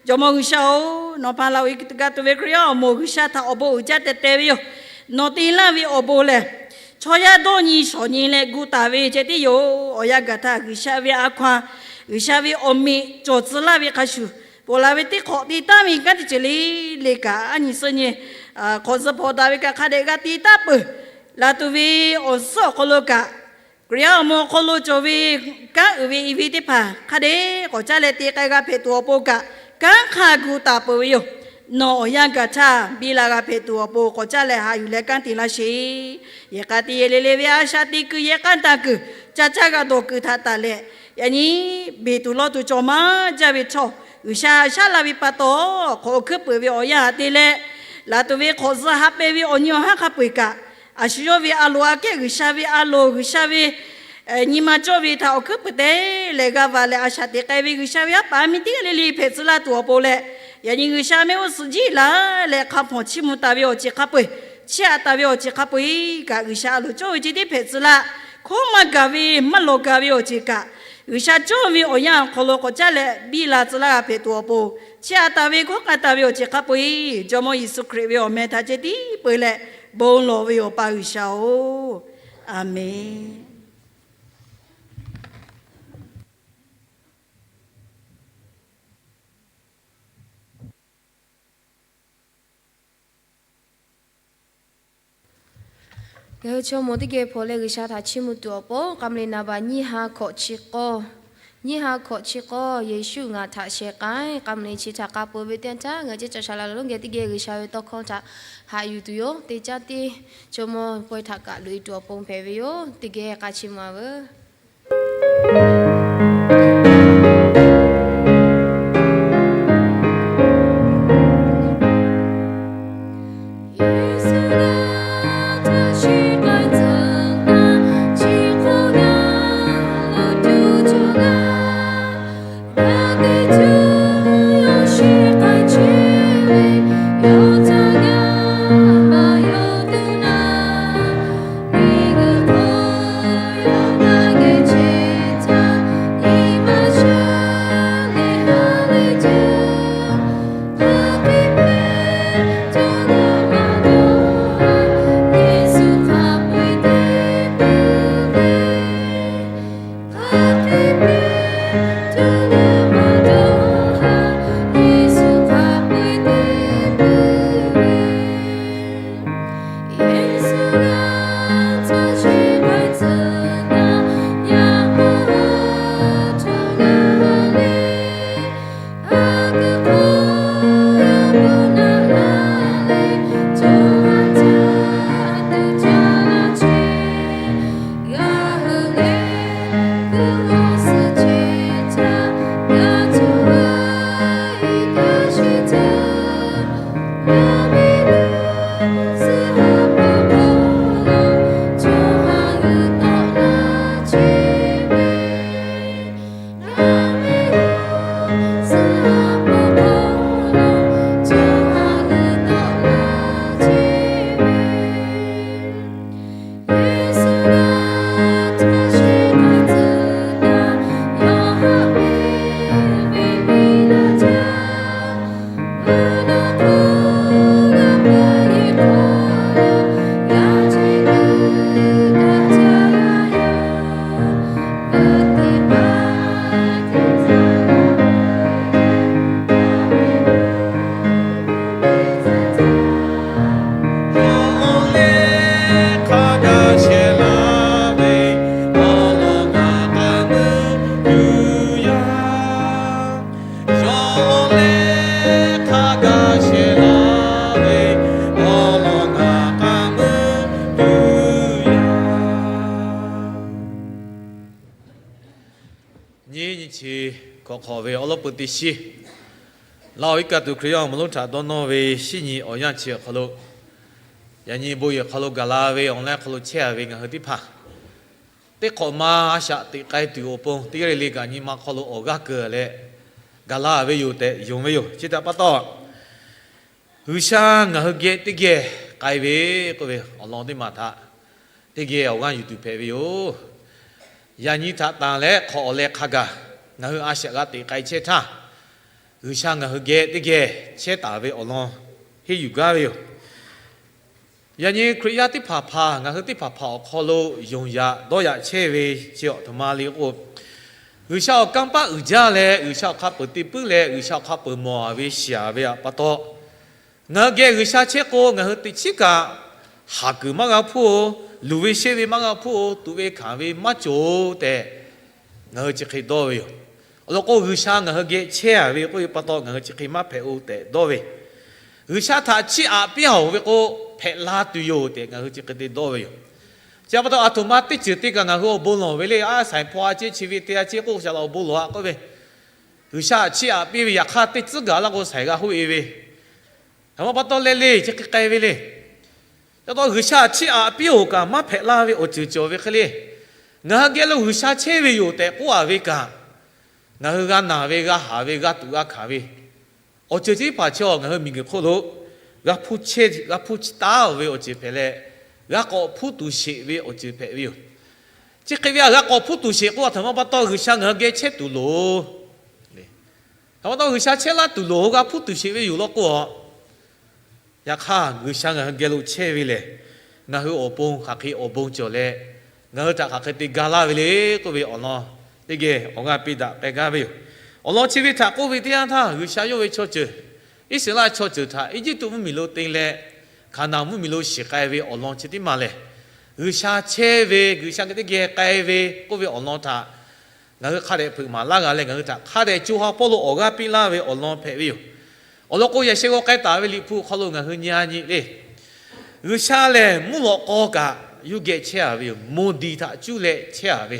Jawˇmawˇ G'uiˬsha-oˬ, nawˬ hpaˍ laˬ-oˬ e g'a tuˬ ve Hkriꞈ yaˇ awˬ moˍ G'uiˬsha htaꞈ awˬ bon uiˍ jaˇ teh teh ve yoˬ. Nawˬ te laˇ ve awˬ bon lehˬ, chaw yaˇ dawˇ nyi shawˍ nyi leh gu taˍ ve ceh tiˉ yoˬ. Awˬ yanˇ gaˬ htaˇ G'uiˬsha ve a hkaw-anˬ, G'uiˬsha ve awˬ meꞈ cawˬ tcuh laˇ ve hk'a shuˍ, ponˬ laˬ ve teˇ hk'awꞈ te taˉ ve kanˉ teˇ ceuˬ le le kaꞈ, aˉ nyi suhˆ nyi hk'awꞈ zuhꞈ hpawnˬ daꞈ ve kaꞈ hk'a dehꞈ g'a te taˉ peuˬ. Laˬ tuˬ ve awˬ suhˉ awˬ hk'aw lo kaꞈ, Hkriꞈ yaˇ awˬ moˍ awˬ hk'aw lo cawˬ ve kanˉ uiˍ ve i ve teˇ hpaˍ hk'a dehꞈ k'awꞈ caˇ leh te k'ai g'a hpehꞈ tuˬ awˬ pon kaꞈ, kanˉ hk'a gu taˍ peuˬ ve yoˬ. Nawˬ awˬ yanˇ gaˬ htaˇ biˇ la g'a hpehꞈ tuˬ awˬ pon k'awꞈ caˇ leh haꞈ yuˬ leh kanˉ te laˇ sheˍ. Yehˬ k'a te yehˬ le le ve a shaꞈ teꞈ kuiˬ yehˬ k'a taˍ kuiˬ ca caˇ g'a dawˬ kuiˬ htaꞈ taˍ leh, yaꞈ nyi beˬ tuˬ lawˇ tuˬ cawˬ maˇ jaˇ ve htawˇ, G'uiˬsha a shaˉ la ve pa taw, hk'awꞈ awˬ hkuiˉ peuˬ ve awˬ yanˇ htaꞈ te leh, laˬ tuˬ ve hk'awꞈ zuhꞈ ha pehˍ ve awˬ nyi awˬ haˉ hk'a peu-eˬ kaꞈ, a shu yawˇ ve a loˍ aꞈ kehˉ G'uiˬsha ve a loˍ, G'uiˬsha ve nyi ma cawˇ ve htaꞈ awˬ hkuiˉ peuˬ te leh g'a va leh a shaꞈ teꞈ k'ai ve G'uiˬsha ve yaˇ paˍ miˇ teˇ g'aˇ le le hpehꞈ tcuh laˇ tuˬ awˬ pon leh, yaꞈ nyi G'uiˬsha mehˆ g'uˇ suhˍ jiˇ laˬ leh hk'a hpawnˬ chiˇ mvuh taˍ ve awˬ ceuˬ hk'a peu-eˬ, chiˇ aꞈ taˍ ve awˬ ceuˬ hk'a peu-eˬ kaꞈ, G'uiˬsha a loˍ cawˇ ve ceh tiˉ hpehꞈ tcuh laˇ. Hkawˉ maˇ gaˬ ve maˇ lawˬ gaˬ ve awˬ ceuˬ kaꞈ, G'uiˬsha cawˇ ve awˬ yanˇ awˬ hk'aw lo k'awꞈ caˇ leh biˇ la tcuh laˇ g'a hpehꞈ tuˬ awˬ pon, chiˇ aꞈ taˍ ve hkawˉ k'ai taˍ ve awˬ ceuˬ hk'a peu-eˬ Jawˇmawˇ Yeˍsuˆ Hkriꞈ ve awˬ meh htaꞈ ceh tiˉ peu leh bon lawˬ ve yoˬ, Awˬ pa G'uiˬsha-oˬ. Aˬmenˍ. Ngaˬ hui chaw mawˬ teˇ geh hpawnˬ leh G'uiˬsha htaꞈ chiˇ mvuh tuˬ awˬ pon, k'a mvuh le naˍ baˬ nyiˇ ha hkawꞈ chi k'awˇ, nyiˇ ha hkawꞈ chi k'awˇ, Yeˍsuˆ ngaˬ htaꞈ shehˍ k'ai, k'a mvuh le chi htaꞈ k'a peuˬ ve teˇ yanˇ htaˇ, ngaˬ hui ceˇ cawˬ sha la lonˉ geh teˇ geh G'uiˬsha ve tawˇ hkawˇ htaꞈ haꞈ yuˬ tuˬ yoˬ. Teˇ caˇ teˇ chaw mawˇ pawehˇ htaꞈ kaꞈ loꞈ e tuˬ awˬ pon hpehꞈ ve yoˬ. Teˇ geh k'a chiˇ mvuh a veuˬ. Nyiˇ nyi chi hkawꞈ hk'awꞈ ve awˉ lawˉ peuˬ teˇ shiˉ, Laˇ oˬ iˉ kaˆ tuˬ Hkriꞈ yaˇ awˬ moˍ lonˉ htaꞈ dawˇ nawˇ ve shinˉ nyi awˬ yanˇ chi awˬ hk'aw lo, yaꞈ nyi bon yehˬ hk'aw lo gaˬ la ve awˬ lawn hk'aw lo chehˇ a ve ngaˬ hui teˇ hpaˍ, teˇ hk'awꞈ ma a shaꞈ teꞈ k'ai tuˬ awˬ pon teˇ g'aˇ le le kaꞈ nyi ma hk'aw lo awˬ g'aˇ keu leh gaˬ la ve yoˬ tehꞈ yonˍ ve yoˬ. Chi htaꞈ pa taw, G'uiˬsha ngaˬ hui geh teˇ geh k'ai ve k'oˆ ve awˬ lawn teˇ maˬ htaꞈ teˇ geh awˬ g'aˇ yuˬ tuˬ hpehꞈ ve yoˬ. Yaꞈ nyi htaꞈ tanˬ leh hk'awꞈ awˬ leh hk'a gaˬ ngaˬ hui a shaꞈ g'a teꞈ k'ai chehˇ htaˇ, G'uiˬsha ngaˬ hui geh teˇ geh chehˇ taˍ ve awˬ lawn henˇ yuˬ gaˇ ve yoˬ. Yaꞈ nyi Hkriꞈ yaˇ teˇ hpaˍ hpaˍ ngaˬ hui teˇ hpaˍ hpaˍ awˬ hk'aw lo yonˍ yaꞈ dawˇ yaꞈ chehˇ ve chi awˬ htoꞈ ma le k'o, G'uiˬsha awˬ kanˇ paˆ uiˍ jaˇ leh G'uiˬsha awˬ hk'a peuˬ te puiˉ leh G'uiˬsha awˬ hk'a peuˬ mawˬ a ve shiˍ a ve pa taw, ngaˬ hui geh G'uiˬsha chehˇ k'o ngaˬ hui teꞈ chiˉ kaꞈ haˍ kuiˬ maˇ g'a hpuˇ-o, luˬ ve sheˆ ve maˇ g'a hpuˇ-o, tuꞈ ve hkanˍ ve maˇ cawˬ-o tehꞈ ngaˬ hui chi hk'e dawˇ ve yoˬ. Awˬ lawn k'o, G'uiˬsha ngaˬ hui geh chehˇ a ve k'oˆ ve pa taw ngaˬ hui chi hk'e maˇ hpehꞈ-o tehꞈ dawˇ ve, G'uiˬsha htaꞈ chiˇ aꞈ piˇ-a-oˬ ve k'o, hpehꞈ la tuˬ yoˬ tehꞈ ngaˬ hui chi hk'e te dawˇ ve yoˬ. Chi pa taw, aˬ htoꞈ ma teˇ ceuˬ te kaꞈ ngaˬ hui awˬ bon lawˬ ve le, a saiˍ hpaw a ceˇ chi ve te a ceˇ k'oˆ shaˍ laꞈ awˬ bon lawˬ a k'oˆ ve, G'uiˬsha htaꞈ chiˇ aꞈ piˇ ve yaꞈ hk'aˇ teˇ tcuhˉ gaˬ laˇ k'o saiˍ g'a hoˆ e ve, aˬ ma pa taw leh le chi hk'e k'ai ve le. Ca taw G'uiˬsha htaꞈ chiˇ aꞈ piˇ-oˬ kaꞈ maˇ hpehꞈ la ve awˬ ceuˬ cawˬ ve hk'e le. Ngaˬ hui geh lo G'uiˬsha chehˇ ve yoˬ tehꞈ k'oˆ a ve kaꞈ, ngaˬ hui g'a naˬ ve, g'a haˍ ve, g'a tuꞈ g'a hkanˍ ve awˬ ceuˬ chi teˇ hpaˍ chi ngaˬ hui miˬguiˬ hk'oˆ lo g'a hpuˇ taˉ-oˬ ve awˬ ceuˬ hpehꞈ leh, g'a k'awꞈ hpuˇ tuˬ sheˍ ve awˬ ceuˬ hpehꞈ ve yoˬ. Chi hk'e ve a g'a k'awꞈ hpuˇ tuˬ sheˍ k'o, aˬ htoꞈ ma pa taw G'uiˬsha ngaˬ hui geh chehˇ tuˬ loˍ, aˬ htoꞈ ma pa taw G'uiˬsha chehˇ laˇ tuˬ loˍ g'a hpuˇ tuˬ sheˍ ve yoˬ law k'o, yaꞈ hk'aˇ G'uiˬsha ngaˬ hui geh lo chehˇ ve lehˬ, ngaˬ hui awˬ pon hk'aˬ hk'e awˬ bon cawˬ leh, ngaˬ hui htaꞈ hk'aˬ hk'e te ga laˇ ve le k'oˆ ve awˬ lawn teˇ geh awˬ g'aˇ piˇ daꞈ k'ai gaˇ ve yoˬ. Awˬ lawn chi ve htaꞈ k'oˆ ve teˇ yanˇ htaˇ, G'uiˬsha yawˇ ve chaw ceuˬ, Iˉsaˍreˍlaˆ chaw ceuˬ htaꞈ Eˇjiˇtuꞈ mvuhˇmiˬ lo te leh Hkaˍnanˍ mvuhˇmiˬ lo shiˍ k'ai ve awˬ lawn chi teˇ maˬ lehˬ, G'uiˬsha chehˇ ve, G'uiˬsha geh teˇ geh k'ai ve k'oˆ ve awˬ lawn htaꞈ ngaˬ hui hk'a dehꞈ hpeuꞈ maˍ laˇ g'a leh, ngaˬ hui htaꞈ hk'a dehꞈ co ha hpawˇ lo awˬ g'aˇ piˇ laˇ ve awˬ lawn hpehꞈ ve yoˬ. Awˬ lawn k'o, yaꞈ sheh g'aw k'ai taˍ ve Liꞈ hpu awˬ hk'aw lo ngaˬ hui nyi-a nyi le. G'uiˬsha lehˬ mvuhˇ lawꞈ k'aw kaꞈ yawˇ geh chehˇ a ve yoˬ. Moˬ diˍ htaꞈ cuˇ leh chehˇ a ve,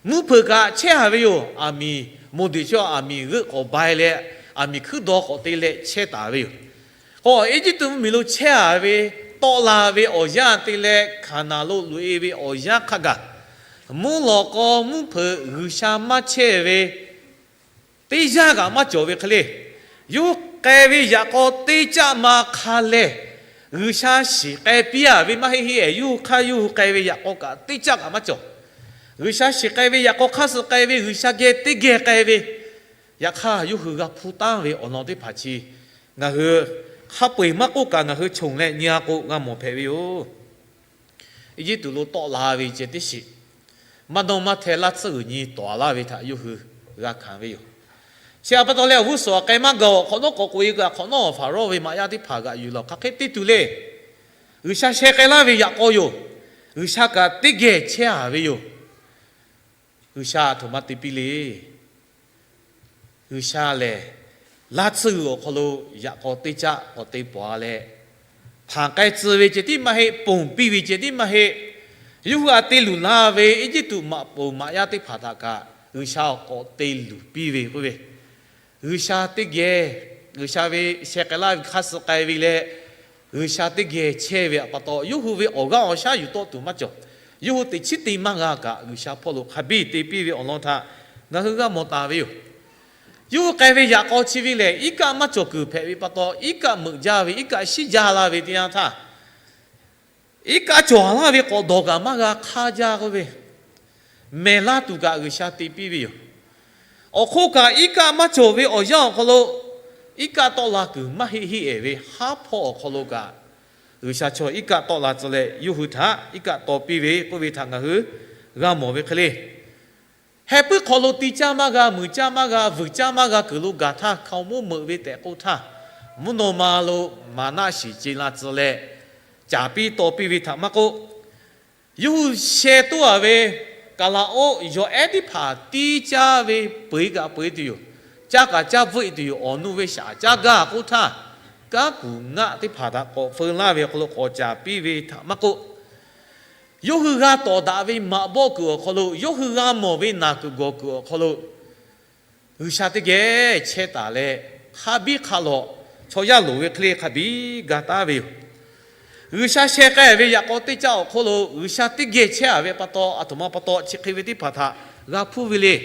mvuhˇ hpeuꞈ kaꞈ chehˇ a ve yoˬ. Aˬ miˍ, moˬ diˍ chaw aˬ miˍ g'euˆ k'awꞈ bai leh, aˬ miˍ hkuiˉ daw k'awꞈ te leh chehˇ taˍ ve yoˬ. K'o, Eˇjiˇtuꞈ mvuhˇmiˬ lo chehˇ a ve, tawˆ la ve awˬ yanˇ te leh Hkaˍnanˍ lo loꞈ-e ve awˬ yanˇ hk'a gaˬ, mvuhˇ lawꞈ k'aw mvuhˇ hpeuꞈ G'uiˬsha maˇ chehˇ ve teˇ yanˇ kaꞈ maˇ cawˬ ve hk'e le. Yawˇ hui k'ai ve yaꞈ k'aw teˇ caˆ ma hk'a lehˬ, G'uiˬsha shiˍ k'ai piˇ a ve maˇ heˆ heˆ-ehˍ, yawˇ hui hk'aˇ yawˇ hui k'ai ve yaꞈ k'aw kaꞈ teˇ caˆ kaꞈ maˇ cawˬ. G'uiˬsha shiˍ k'ai ve yaꞈ k'aw hk'aˇ suh k'ai ve G'uiˬsha geh teˇ geh k'ai ve, yaꞈ hk'aˇ yawˇ hui g'a hpuˇ taˉ ve awˬ lawn teˇ hpaˍ chi ngaˬ hui hk'a peu-eˬ maˇ k'oˆ kaꞈ ngaˬ hui choˬ leh nyi-a k'o g'a mawˬ hpehꞈ ve yoˬ. Eˇjiˇtuꞈ lo tawˆ la ve ceh teˇ shiˍ, maˇ dawˇ maˇ hteh laˇ tsuhˇ g'uiˬ nyi tawˍ laˇ ve htaꞈ yawˇ hui g'a hkanˍ ve yoˬ. Chi htaꞈ pa taw leh awˬ g'uˇ suhˍ k'ai maˇ gaˬ-oˬ, hk'awꞈ nawˉ k'awꞈ k'oꞈ-e kaꞈ hk'awꞈ nawˉ Hpaˍrawˇ ve maꞈ yaˇ teˇ hpaˍ g'aꞈ yuˬ lawˬ hk'aˬ hk'e te tuˬ le. G'uiˬsha sheh k'ai laˇ ve yaꞈ k'aw yoˬ. G'uiˬsha kaꞈ teˇ geh chehˇ a ve yoˬ. G'uiˬsha aˬ htoꞈ ma te piˇ le. G'uiˬsha lehˬ, laˇ tsuhˇ g'uiˬ awˬ hk'aw lo yaꞈ k'aw teˇ caˆ k'awꞈ te pawˍ-a leh, hpanˍ k'ai tcuh ve ceh tiˉ maˇ heˆ, ponˬ piˇ ve ceh tiˉ maˇ heˆ. Yawˇ hui htaꞈ te luˬ la ve Eˇjiˇtuꞈ maꞈ poˍ maꞈ yaˇ teˇ hpaˍ htaꞈ kaꞈ G'uiˬsha awˬ k'awꞈ te luˬ piˇ ve k'oˆ ve, G'uiˬsha teˇ geh, G'uiˬsha ve sheh k'ai laˇ ve hk'aˇ suh k'ai ve leh, G'uiˬsha teˇ geh chehˇ ve pa taw, yawˇ hui ve awˬ g'aˇ awˬ shaˉ yuˬ tawˆ tuˬ maˇ cawˬ. Yawˇ hui teꞈ chiˉ te maˇ g'a kaꞈ, G'uiˬsha hpawˇ lo hk'a biˇ te piˇ ve awˬ lawn htaꞈ ngaˬ hui g'a mawˬ taˍ ve yoˬ. Yawˇ hui k'ai ve yaꞈ k'aw chi ve lehˬ, iˉ kaˆ maˇ cawˬ kuiˬ hpehꞈ ve pa taw, iˉ kaˆ meuꞈ jaˇ ve, iˉ kaˆ shiˉ jaˇ la ve teˇ yanˇ htaˇ, iˉ kaˆ cawˬ laˇ ve k'awꞈ dawˬ kaꞈ maˇ g'a hk'aˇ jaˇ k'oˆ ve, mehˬ laˇ tuˬ kaꞈ G'uiˬsha te piˇ ve yoˬ. Awˬ hk'oˆ kaꞈ iˉ kaˆ maˇ cawˬ ve awˬ yanˇ awˬ hk'aw lo iˉ kaˆ tawˆ la kuiˬ maˇ heˆ heˆ-ehˍ ve haˉ hpawˇ awˬ hk'aw lo kaꞈ, G'uiˬsha chaw iˉ kaˆ tawˆ la tcuh leh yawˇ hui htaꞈ iˉ kaˆ taw piˇ ve k'oˆ ve htaꞈ ngaˬ hui g'a mawˬ ve hk'e le. Heh puiˉ hk'aw lo ti caˇ maˇ g'a, muiˬ caˇ maˇ g'a, vuiˬ caˇ maˇ g'a kuiˬ lo gaˬ htaˇ, hkaoˍmonˇ meuꞈ ve tehꞈ k'oˆ htaˇ, mvuhˇ naw ma lo maˍnaˆ shiˍ ce la tcuh leh caˍ piˇ taw piˇ ve htaꞈ maˇ k'oˆ, yawˇ hui sheh toˇ a ve kaˍlaˍoˆ yawˬ ehˉ teˇ hpaˍ tiˇ caˇ ve peu-eˬ kaꞈ peu-eˬ tuˬ yoˬ. Caˇ kaꞈ caˇ bvuhˆ-e tuˬ yoˬ. Awˬ nuˇ ve shaˍ caˇ gaˇ k'oˆ htaˇ, kanˉ kuˬ ngaˆ teˇ hpaˍ htaꞈ k'awꞈ feu laˇ ve awˬ hk'aw lo k'awꞈ caˍ piˇ ve htaꞈ maˇ k'oˆ, yawˇ hui g'a tawˍ daꞈ ve maꞈ bawˆ kuiˬ awˬ hk'aw lo, yawˇ hui g'a mawˬ ve naˬ kuiˬ gawˬ kuiˬ awˬ hk'aw lo, G'uiˬsha teˇ geh chehˇ taˍ leh, hk'a biˇ hk'a lawꞈ chaw yaˇ loˍ ve hk'e le hk'a biˇ ga taˉ ve yoˬ. G'uiˬsha sheh k'ai ve yaꞈ k'aw teˇ caˆ awˬ hk'oˆ lo G'uiˬsha teˇ geh chehˇ a ve pa taw, aˬ htoꞈ ma pa taw chi hk'e ve teˇ hpaˍ htaꞈ g'a hpuˇ ve le.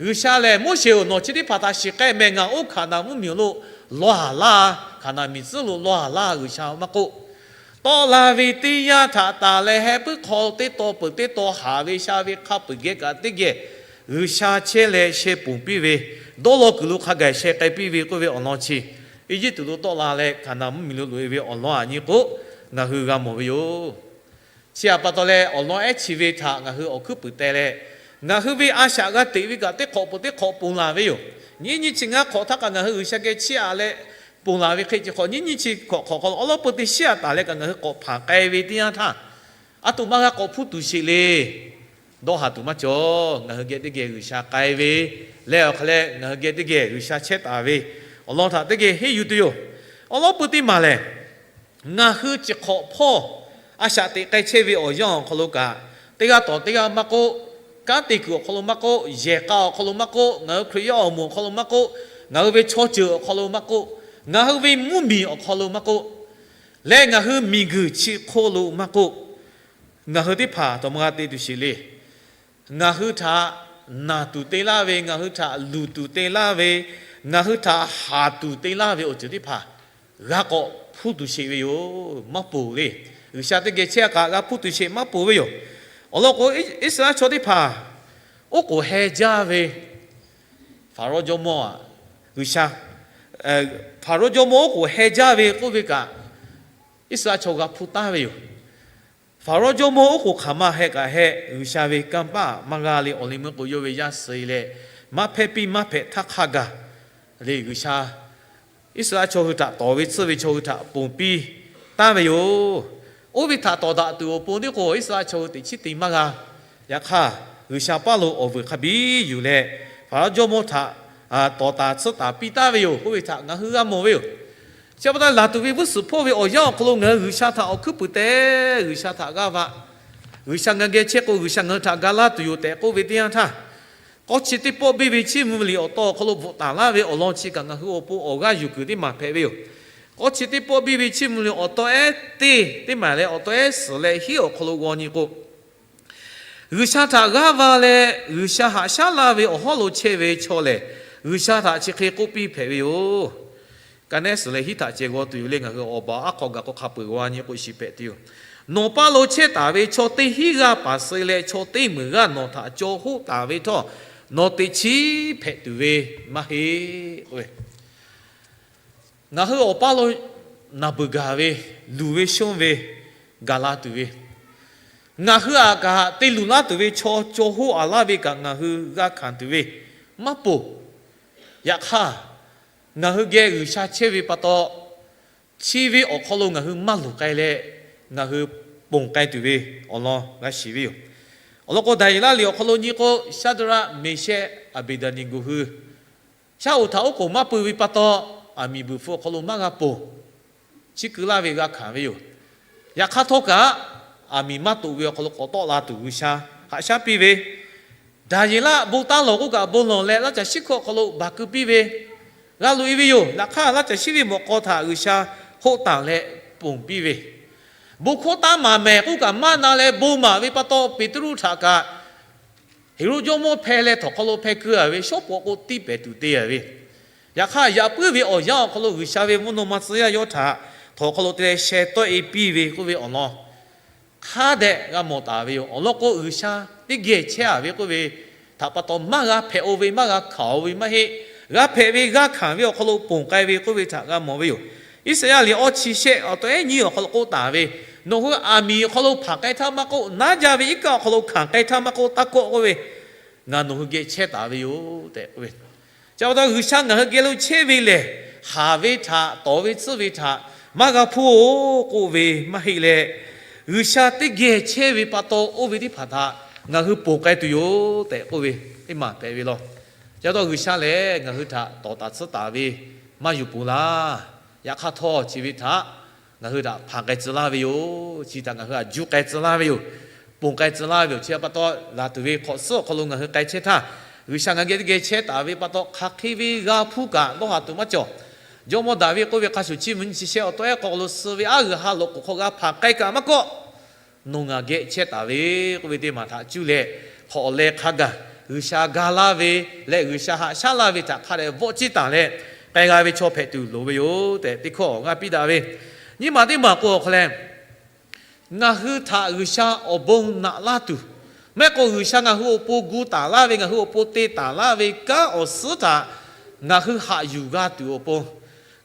G'uiˬsha lehˬ, Moˉseˍ-oˬ, nawˬ chi teˇ hpaˍ htaꞈ shiˍ k'ai mehˍ, ngaˬ oˇ Hkaˍnanˍ mvuhˇmiˬ awˬ lo lawˇ haˍ laˇ, Hkaˍnanˍ miˬ tcuhˉ lo lawˇ haˍ laˇ, G'uiˬsha maˇ k'oˆ. Tawˆ la ve teˇ yanˇ htaꞈ tanˬ leh heh puiˉ hk'aw teˇ taw peuˬ teˇ taw haˍ ve sha ve hk'a peuˬ geh kaꞈ teˇ geh G'uiˬsha chehˇ leh sheh ponˬ piˇ ve, dawˇ law kuiˬ lo hk'a gaˬ sheh k'ai piˇ ve k'oˆ ve awˬ lawn chi, Eˇjiˇtuꞈ lo tawˆ la leh Hkaˍnanˍ mvuhˇmiˬ lo loꞈ e ve awˬ lawn aꞈ nyi k'o, ngaˬ hui g'a mawˬ ve yoˬ. Chi htaꞈ pa taw leh awˬ lawn ehˉ chi ve htaꞈ ngaˬ hui awˬ hkuiˉ puiˍ teh leh, ngaˬ hui ve a shaꞈ g'a teꞈ ve kaꞈ teˇ hk'awꞈ peuˬ teˇ hk'awꞈ ponˬ laˬ ve yoˬ. Nyiˇ nyiˇ chi ngaˇ hk'awꞈ htaˇ kaꞈ ngaˬ hui G'uiˬsha geh chiˇ aꞈ leh ponˬ laˬ ve hk'e, chi hk'awꞈ nyiˇ nyiˇ chi hk'awꞈ hk'awꞈ hk'aw lo awˉ lawˉ peu teˇ shiˉ aꞈ taˍ leh kaꞈ ngaˬ hui k'awꞈ hpanˍ k'ai ve teˇ yanˇ htaˇ, aˉ htoꞈ ma g'a k'awꞈ hpuˇ tuˬ sheˍ le. Dawˇ haˍ tuˬ maˇ cawˬ. Ngaˬ hui geh teˇ geh G'uiˬsha k'ai ve leh, awˬ hk'aw leh ngaˬ hui geh teˇ geh G'uiˬsha chehˇ taˍ ve awˬ lawn htaꞈ teˇ geh henˇ yuˬ tuˬ yoˬ. Awˉ lawˉ peu teˇ maˬ lehˬ, ngaˬ hui chi hk'awꞈ hpawˇ a shaꞈ teꞈ k'ai chehˇ ve awˬ yanˇ awˬ hk'aw lo kaꞈ, teˇ g'aˇ tawˍ teˇ g'aˇ maˇ k'oˆ, kanˉ te kuiˬ awˬ hk'aw lo maˇ k'oˆ, yehˬ k'a awˬ hk'aw lo maˇ k'oˆ, ngaˬ hui Hkriꞈ yaˇ awˬ moˍ awˬ hk'aw lo maˇ k'oˆ, ngaˬ hui ve chaw ceuˬ awˬ hk'aw lo maˇ k'oˆ, ngaˬ hui ve mvuhˇmiˬ awˬ hk'aw lo maˇ k'oˆ, leh ngaˬ hui miˬguiˬ chi hk'oˆ lo maˇ k'oˆ, ngaˬ hui teˇ hpaˍ tawˍ ma g'a te tuˬ sheˍ le. Ngaˬ hui htaꞈ naˬ tuˬ te laˇ ve, ngaˬ hui htaꞈ luˬ tuˬ te laˇ ve, ngaˬ hui htaꞈ haˍ tuˬ te laˇ ve awˬ ceuˬ teˇ hpaˍ g'a k'awꞈ hpuˇ tuˬ sheˍ ve yoˬ. Maˇ ponˬ le. G'uiˬsha teˇ geh chehˇ kaꞈ g'a hpuˇ tuˬ sheˍ, maˇ ponˬ ve yoˬ. Awˬ lawn k'o, Iˉsaˍreˍlaˆ chaw teˇ hpaˍ oˉ k'oˍ heh jaˇ ve, Hpaˍrawˇ jawˇmawˇ, G'uiˬsha, Hpaˍrawˇ jawˇmawˇ oˉ k'oˍ heh jaˇ ve k'oˆ ve kaꞈ, Iˉsaˍreˍlaˆ chaw g'a hpuˇ taˉ ve yoˬ. Hpaˍrawˇ jawˇmawˇ oˉ k'oˍ hk'aˬ ma heh kaꞈ heh, G'uiˬsha ve kanˇ paˆ maˇ g'a le. Awˬ liˇ meuˇ k'o yawˇ ve yaˇ suh e leh, maˇ hpehˇ piˇ maˇ hpehꞈ htaˇ hk'a gaˬ le, G'uiˬsha Iˉsaˍreˍlaˆ chaw hui htaꞈ tawˍ ve tsuhˇ ve chaw hui htaꞈ ponˬ piˇ taˍ ve yoˬ. Oˇ ve htaꞈ tawˍ daꞈ tuˬ awˬ pon teˇ k'o, Iˉsaˍreˍlaˆ chaw hui teꞈ chiˉ te maˇ g'a. Yaꞈ hk'aˇ, G'uiˬsha paˇ lo awˬ vuiˬ hk'a biˇ yuˬ leh, Hpaˍrawˇ jawˇmawˇ htaꞈ tawˍ taˍ tsuhˇ taˍ piˇ taˍ ve yoˬ k'oˆ ve htaꞈ ngaˬ hui g'a mawˬ ve yoˬ. Chi pa taw lehˬ, laˬ tuˬ ve g'uˇ suhˍ hpawˇ ve awˬ yanˇ awˬ hk'aw lo ngaˬ hui G'uiˬsha htaꞈ awˬ hkuiˉ puiˍ teh, G'uiˬsha htaꞈ g'aˇ va, G'uiˬsha ngaˬ hui geh chehˇ k'o, G'uiˬsha ngaˬ hui htaꞈ ga laˇ tuˬ yoˬ tehꞈ k'oˆ ve teˇ yanˇ htaˇ, k'awˇ chi teˇ pawˆ biˇ ve Chiˇ mvuh liꞈ awˬ taw awˬ hk'aw lo bvuhꞈ taˍ laˇ ve awˬ lawn chi kaꞈ ngaˬ hui awˬ pon awˬ g'aˇ yuˬ kuiˬ teˇ maˬ hpehꞈ ve yoˬ. K'awˇ chi teˇ pawˆ biˇ ve Chiˇ mvuh liꞈ awˬ taw ehˉ teˇ teˇ maˬ leh awˬ taw ehˉ suhˍ leh hiˉ awˬ hk'aw lo g'aw nyi k'o, G'uiˬsha htaꞈ g'aˇ va leh G'uiˬsha haꞈ shaˉ laˇ ve awˬ hawˉ lo chehˇ ve chaw lehˬ, G'uiˬsha htaꞈ chi hk'e k'oˆ piˇ hpehꞈ ve yoˬ. Ka nehˉ suhˍ leh hiˉ htaꞈ ceh g'aw tuˬ yoˬ le, ngaˬ hui awˬ baˬ aˉ hk'aw gaˬ k'o hk'a peuˬ g'aw nyi k'o shiˍ hpehꞈ tuˬ yoˬ. Nawˬ paˇ lo chehˇ taˍ ve chaw teˇ hinˉ g'aˇ paˍ suh leh chaw teˇ meunˍ g'aˇ nawˬ htaꞈ caw hoˆ taˍ ve htawˇ, nawˬ teꞈ chiˉ hpehꞈ tuˬ ve maˇ heˆ k'o ve, ngaˬ hui awˬ paˇ lo naˬ beuˬ gaˬ ve, luˬ ve shonˇ ve, gaˬ la tuˬ ve, ngaˬ hui aꞈ kaꞈ te luˬ laˇ tuˬ ve chaw caw hoˆ aˍ laˇ ve kaꞈ ngaˬ hui g'a hkanˍ tuˬ ve maˇ ponˬ. Yaꞈ hk'aˇ, ngaˬ hui geh G'uiˬsha chehˇ ve pa taw, chi ve awˬ hk'aw lo ngaˬ hui maˇ luˬ k'ai leh, ngaˬ hui ponˬ k'ai tuˬ ve awˬ lawn g'a shiˍ ve yoˬ. Awˬ lawn k'o, Daˍyeˍlaˆ liꞈ awˬ hk'aw lo nyi k'o, Shaˍdraˆ, Meˍshehˆ, Aˍbeˍdaˍneˍgoˍ hui shaˉ hoꞈ htaꞈ oˉ k'oˍ maˇ pui ve pa taw, aˬ miˍ buiˬ hpfuh awˬ hk'aw lo maˇ g'a ponˬ. Chi keu laˇ ve g'a hkanˍ ve yoˬ. Yaꞈ hk'aˇ htawˇ kaꞈ, aˬ miˍ maˇ toꞈ ve awˬ hk'aw lo k'awꞈ tawˆ la tuˬ G'uiˬsha haꞈ shaˉ piˇ ve, Daˍyeˍlaˆ bon taˇ lawˬ k'oˆ kaꞈ bon lawˬ leh laˇ caˬ shiˉ hkawˇ awˬ hk'aw lo baˬ keu piˇ ve, g'a loꞈ e ve yoˬ. Yaꞈ hk'aˇ, laˇ caˬ shiˉ ve mawꞈ k'aw htaꞈ G'uiˬsha hoˆ taˍ leh ponˬ piˇ ve, bon hkawˇ taˇ maˍ mehˍ k'oˆ kaꞈ maˇ na leh bon maˍ ve pa taw, Peˍtruˆ htaꞈ kaꞈ Heˍroˆ jawˇmawˇ hpeh leh htawnˍ hk'aw lo hpeh keu a ve shawˉ pawˍ k'o tiˇ pehˍ tuˬ te a ve, yaꞈ hk'aˇ yaꞈ puiˉ ve awˬ yanˇ awˬ hk'aw lo G'uiˬsha ve mvuhˇ naw ma tcuh yaˇ yawˇ htaꞈ htawnˍ hk'aw lo te leh sheh tawˆ e piˇ ve k'oˆ ve awˬ lawn hk'a dehꞈ g'a mawˬ taˍ ve yoˬ. Awˬ lawn k'o, G'uiˬsha teˇ geh chehˇ a ve k'oˆ ve htaꞈ pa taw, maˇ g'a hpehꞈ-o ve, maˇ g'a hkanˍ-o ve maˇ heˆ. G'a hpehꞈ ve, g'a hkanˍ ve awˬ hk'aw lo ponˬ k'ai ve k'oˆ ve htaꞈ g'a mawˬ ve yoˬ. Iˉsaˍyaˆ liꞈ awˇ chi shehˆ awˬ taw ehˉ nyiˇ awˬ hk'aw lo k'oˆ taˍ ve, nawˬ hui aˬ miˍ awˬ hk'aw lo hpanˍ k'ai htaˇ maˇ k'oˆ, naˉ jaˇ ve iˉ kaˆ awˬ hk'aw lo hkanˍ k'ai htaˇ maˇ k'oˆ, taˇ kawˆ k'oˆ ve, ngaˬ nawˬ hui geh chehˇ taˍ ve yoˬ tehꞈ k'oˆ ve. Chi pa taw, G'uiˬsha ngaˬ hui geh lo chehˇ ve lehˬ, haˍ ve htaꞈ, tawˍ ve tsuhˇ ve htaꞈ maˇ g'a hpuˇ-oˬ k'oˆ ve maˇ heˆ leh, G'uiˬsha teˇ geh chehˇ ve pa taw oˇ ve teˇ hpaˍ htaꞈ ngaˬ hui ponˬ k'ai tuˬ yoˬ tehꞈ k'oˆ ve teˇ maˬ hpehꞈ ve law. Chi pa taw, G'uiˬsha lehˬ ngaˬ hui htaꞈ tawˍ taˍ tsuhˇ taˍ ve maˇ yuˬ ponˬ laˇ. Yaꞈ hk'aˇ htawˇ, chi ve htaꞈ ngaˬ hui htaꞈ hpanˍ k'ai tcuh laˇ ve yoˬ. Chi htaꞈ ngaˬ hui htaꞈ juˇ k'ai tcuh laˇ ve yoˬ. Ponˬ k'ai tcuh laˇ ve yoˬ. Chi pa taw, laˬ tuˬ ve hk'awꞈ suhˉ awˬ hk'aw lo ngaˬ hui k'ai chehˇ htaˇ, G'uiˬsha ngaˬ geh teˇ geh chehˇ taˍ ve pa taw, hk'aˬ hk'e ve g'a hpuˇ kaꞈ dawˇ haˍ tuˬ maˇ cawˬ. Jawˇmawˇ Daˍviˆ k'oˆ ve hk'a shuˍ, chiˇ mvuhˇ nyi chi shehˆ awˬ tawˆ ehˉ k'aw lo suh ve aˉ g'uiˬ ha loꞈ k'oˍ hk'aw g'a hpanˍ k'ai kaꞈ maˇ kawˆ, nawˬ ngaˬ geh chehˇ taˍ ve k'oˆ ve teˇ maˬ htaꞈ cuˇ leh, hk'awꞈ leh hk'a gaˬ G'uiˬsha ga laˇ ve leh G'uiˬsha haꞈ shaˉ laˇ ve htaꞈ hk'a dehꞈ vawˆ ciˇ taˍ leh, k'ai g'a ve chaw hpehꞈ tuˬ loˍ ve yoˬ tehꞈ teˇ hkawˇ g'a piˇ daꞈ ve. Nyiˇ maˬ teˇ maˬ k'o awˬ hk'aw leh, ngaˬ hui htaꞈ G'uiˬsha awˬ bon naꞈ laˇ tuˬ, maˇ heˆ k'o G'uiˬsha ngaˬ hui awˬ pon gu taˍ laˇ ve, ngaˬ hui awˬ pon te taˍ laˇ ve kanˉ awˬ suhˉ htaꞈ ngaˬ hui haꞈ yuˬ g'a tuˬ awˬ pon,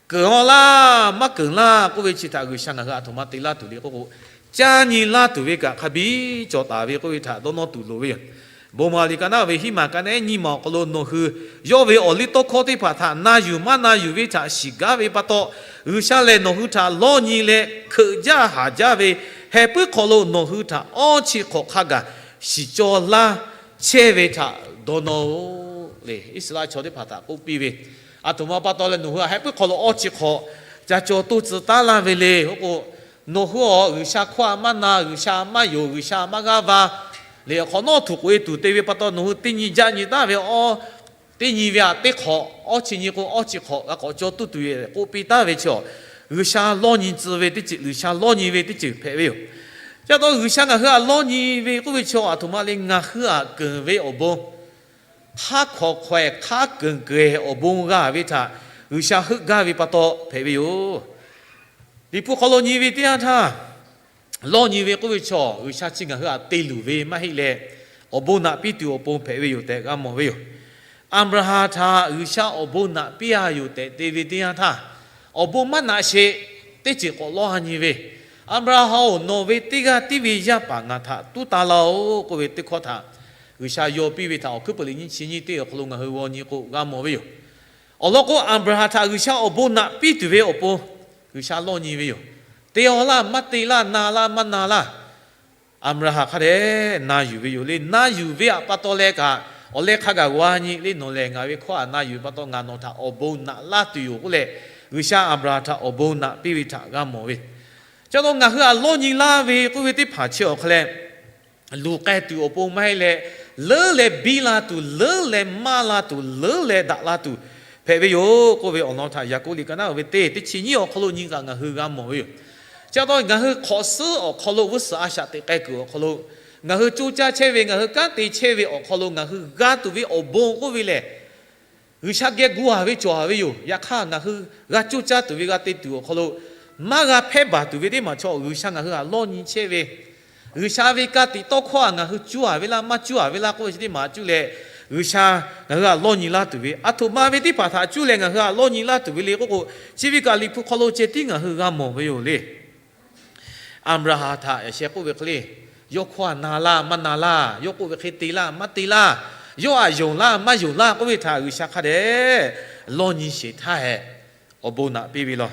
keunˍ-aw laˇ maˇ keunˍ laˇ k'oˆ ve chi htaꞈ G'uiˬsha ngaˬ hui aˬ htoꞈ ma te laˇ tuˬ le k'oˆ k'o, caˇ nyi laˇ tuˬ ve kaꞈ hk'a biˇ cawˬ taˍ ve k'oˆ ve htaꞈ dawˇ nawˇ tuˬ loˍ ve yoˬ. Bon maˍ liꞈ ka naˉ ve hiˉ maˬ ka naˉ ehˉ nyiˇ maˬ awˬ hk'aw lo, nawˬ hui yawˇ ve awˬ liˇ tawˇ hkawˇ teˇ hpaˍ htaꞈ na yuˬ maˇ na yuˬ ve htaꞈ shiˍ gaˇ ve pa taw, G'uiˬsha lehˬ nawˬ hui htaꞈ lawˇ nyi leh hkeuꞈ jaˇ haˍ jaˇ ve heh puiˉ hk'aw lo nawˬ hui htaꞈ awˇ chi hk'awꞈ hk'a gaˬ shiˍ cawˇ laˇ chehˇ ve htaꞈ dawˇ nawˇ-oˆ le. Iˉsaˍreˍlaˆ chaw teˇ hpaˍ htaꞈ k'oˆ piˇ ve, aˬ htoꞈ ma pa taw leh nawˬ hui heh puiˉ hk'aw lo awˇ chi hk'awꞈ ca caw toˇ tcuh taˉ laˇ ve le k'oˆ k'o, nawˬ hui awˬ G'uiˬsha hkawˇ a maˇ na, G'uiˬsha maˇ yonˍ, G'uiˬsha maˇ g'aˇ va le, awˬ hk'awꞈ nawˉ htuꞈ k'oꞈ e tuˬ te ve pa taw, nawˬ hui teˇ nyi jaˆ nyi taˉ ve, teˇ nyi ve aꞈ teˇ hk'awꞈ, awˇ chi nyi k'o awˇ chi hk'awꞈ g'a k'awꞈ caw tuˇ tuˬ ve k'oˆ piˇ taˉ ve chaw, G'uiˬsha lawˇ nyi tcuh ve teˇ ceuˬ, G'uiˬsha lawˇ nyi ve teˇ ceuˬ hpehꞈ ve yoˬ. Chi pa taw G'uiˬsha ngaˬ hui htaꞈ lawˇ nyi ve k'oˆ ve chaw aˬ htoꞈ ma le, ngaˬ hui htaꞈ keunˍ ve awˬ bon hk'aˇ hk'awꞈ hk'awehˍ hk'aˇ keunˍ keunˍ awˬ bon g'a ve htaꞈ G'uiˬsha heuˆ gaˇ ve pa taw hpehꞈ ve yoˬ. Liꞈ hpu hk'aw lo nyi ve teˇ yanˇ htaˇ, lawˇ nyi ve k'oˆ ve chaw G'uiˬsha chi ngaˬ hui htaꞈ te luˬ ve maˇ heˆ leh, awˬ bon naꞈ piˇ tuˬ awˬ pon hpehꞈ ve yoˬ tehꞈ g'a mawˬ ve yoˬ. Aˍbraˍhanˍ htaꞈ G'uiˬsha awˬ bon naꞈ piˇ a yoˬ tehꞈ te ve teˇ yanˇ htaˇ, awˬ bon maˇ naꞈ sheˍ, teˇ ceuˬ k'awꞈ lawˇ a nyi ve, Aˍbraˍhanˍ-oˬ, nawˬ ve teˇ g'aˇ tiˉ ve yaˇ paˍ ngaˬ htaꞈ tuˉ taˍ laˇ-oˆ k'oˆ ve teˇ hkawˇ htaꞈ G'uiˬsha yaw piˇ ve htaꞈ awˬ hkuiˉ puiˍ liꞈ nyiˇ chi nyiˇ teˇ awˬ hk'aw lo ngaˬ hui g'aw nyi k'o g'a mawˬ ve yoˬ. Awˬ lawn k'o, Aˍbraˍhanˍ htaꞈ G'uiˬsha awˬ bon naꞈ piˇ tuˬ ve awˬ pon G'uiˬsha lawˇ nyi ve yoˬ. Te-a laˇ, maˇ te laˇ, na laˇ, maˇ na laˇ, Aˍbraˍhanˍ hk'a dehꞈ na yuˬ ve yoˬ le. Na yuˬ ve htaꞈ pa taw leh kaꞈ, awˬ leh hk'a gaˬ g'a nyi le, nawˬ lehˬ ngaˬ ve hkawˇ htaꞈ na yuˬ ve pa taw ngaˬ nawˬ htaꞈ awˬ bon naꞈ laˇ tuˬ yoˬ k'oˆ leh, G'uiˬsha Aˍbraˍhanˍ htaꞈ awˬ bon naꞈ piˇ ve htaꞈ g'a mawˬ ve. Chi pa taw ngaˬ hui htaꞈ lawˇ nyi laˇ ve k'oˆ ve teˇ hpaˍ chi awˬ hk'a leh, luˬ k'ai tuˬ awˬ pon maˇ heˆ leh, leuˉ leh biˇ la tuˬ, leuˉ leh maˇ la tuˬ, leuˉ leh daꞈ la tuˬ hpehꞈ ve yoˬ k'oˆ ve awˬ lawn htaꞈ Yaˍkoˆ liꞈ ka naˉ ve teˇ teˇ chi nyiˇ awˬ hk'aw lo nyi kaꞈ ngaˬ hui g'a mawˬ ve yoˬ. Chi pa taw ngaˬ hui hk'awꞈ suhˉ awˬ hk'aw lo g'uˇ suhˍ a shaꞈ teꞈ k'ai kuiˬ awˬ hk'aw lo, ngaˬ hui coˇ caˇ chehˇ ve, ngaˬ hui kanˉ te chehˇ ve awˬ hk'aw lo ngaˬ hui g'a tuˬ ve awˬ bon k'oˆ ve lehˬ, G'uiˬsha geh gu a ve cawˬ a ve yoˬ. Yaꞈ hk'aˇ ngaˬ hui g'a coˇ caˇ tuˬ ve, g'a te tuˬ awˬ hk'aw lo maˇ g'a hpehˇ baˬ tuˬ ve teˇ maˬ chaw G'uiˬsha ngaˬ hui htaꞈ lawˇ nyi chehˇ ve, G'uiˬsha ve ka tiꞈ tawˇ hkawˇ htaꞈ ngaˬ hui cuˇ a ve laˇ, maˇ cuˇ a ve laˇ k'oˆ ve chi teˇ maˬ cuˇ leh, G'uiˬsha ngaˬ hui htaꞈ lawˇ nyi laˇ tuˬ ve, aˬ htoꞈ ma ve teˇ hpaˍ htaꞈ cuˇ leh ngaˬ hui htaꞈ lawˇ nyi laˇ tuˬ ve le k'oˆ k'o, chi ve kaꞈ Liꞈ hpu hk'aw lo ceh tiˉ ngaˬ hui g'a mawˬ ve yoˬ le. Aˍbraˍhanˍ htaꞈ yaꞈ sheh k'oˆ ve hk'e le, yawˇ hkawˇ htaꞈ na laˇ maˇ na laˇ, yawˇ k'oˆ ve hk'e te laˇ maˇ te laˇ, yawˇ htaꞈ yonˍ laˇ maˇ yonˍ laˇ k'oˆ ve htaꞈ G'uiˬsha hk'a dehꞈ lawˇ nyi sheˍ htaˇ hehꞈ, awˬ bon naꞈ piˇ ve law.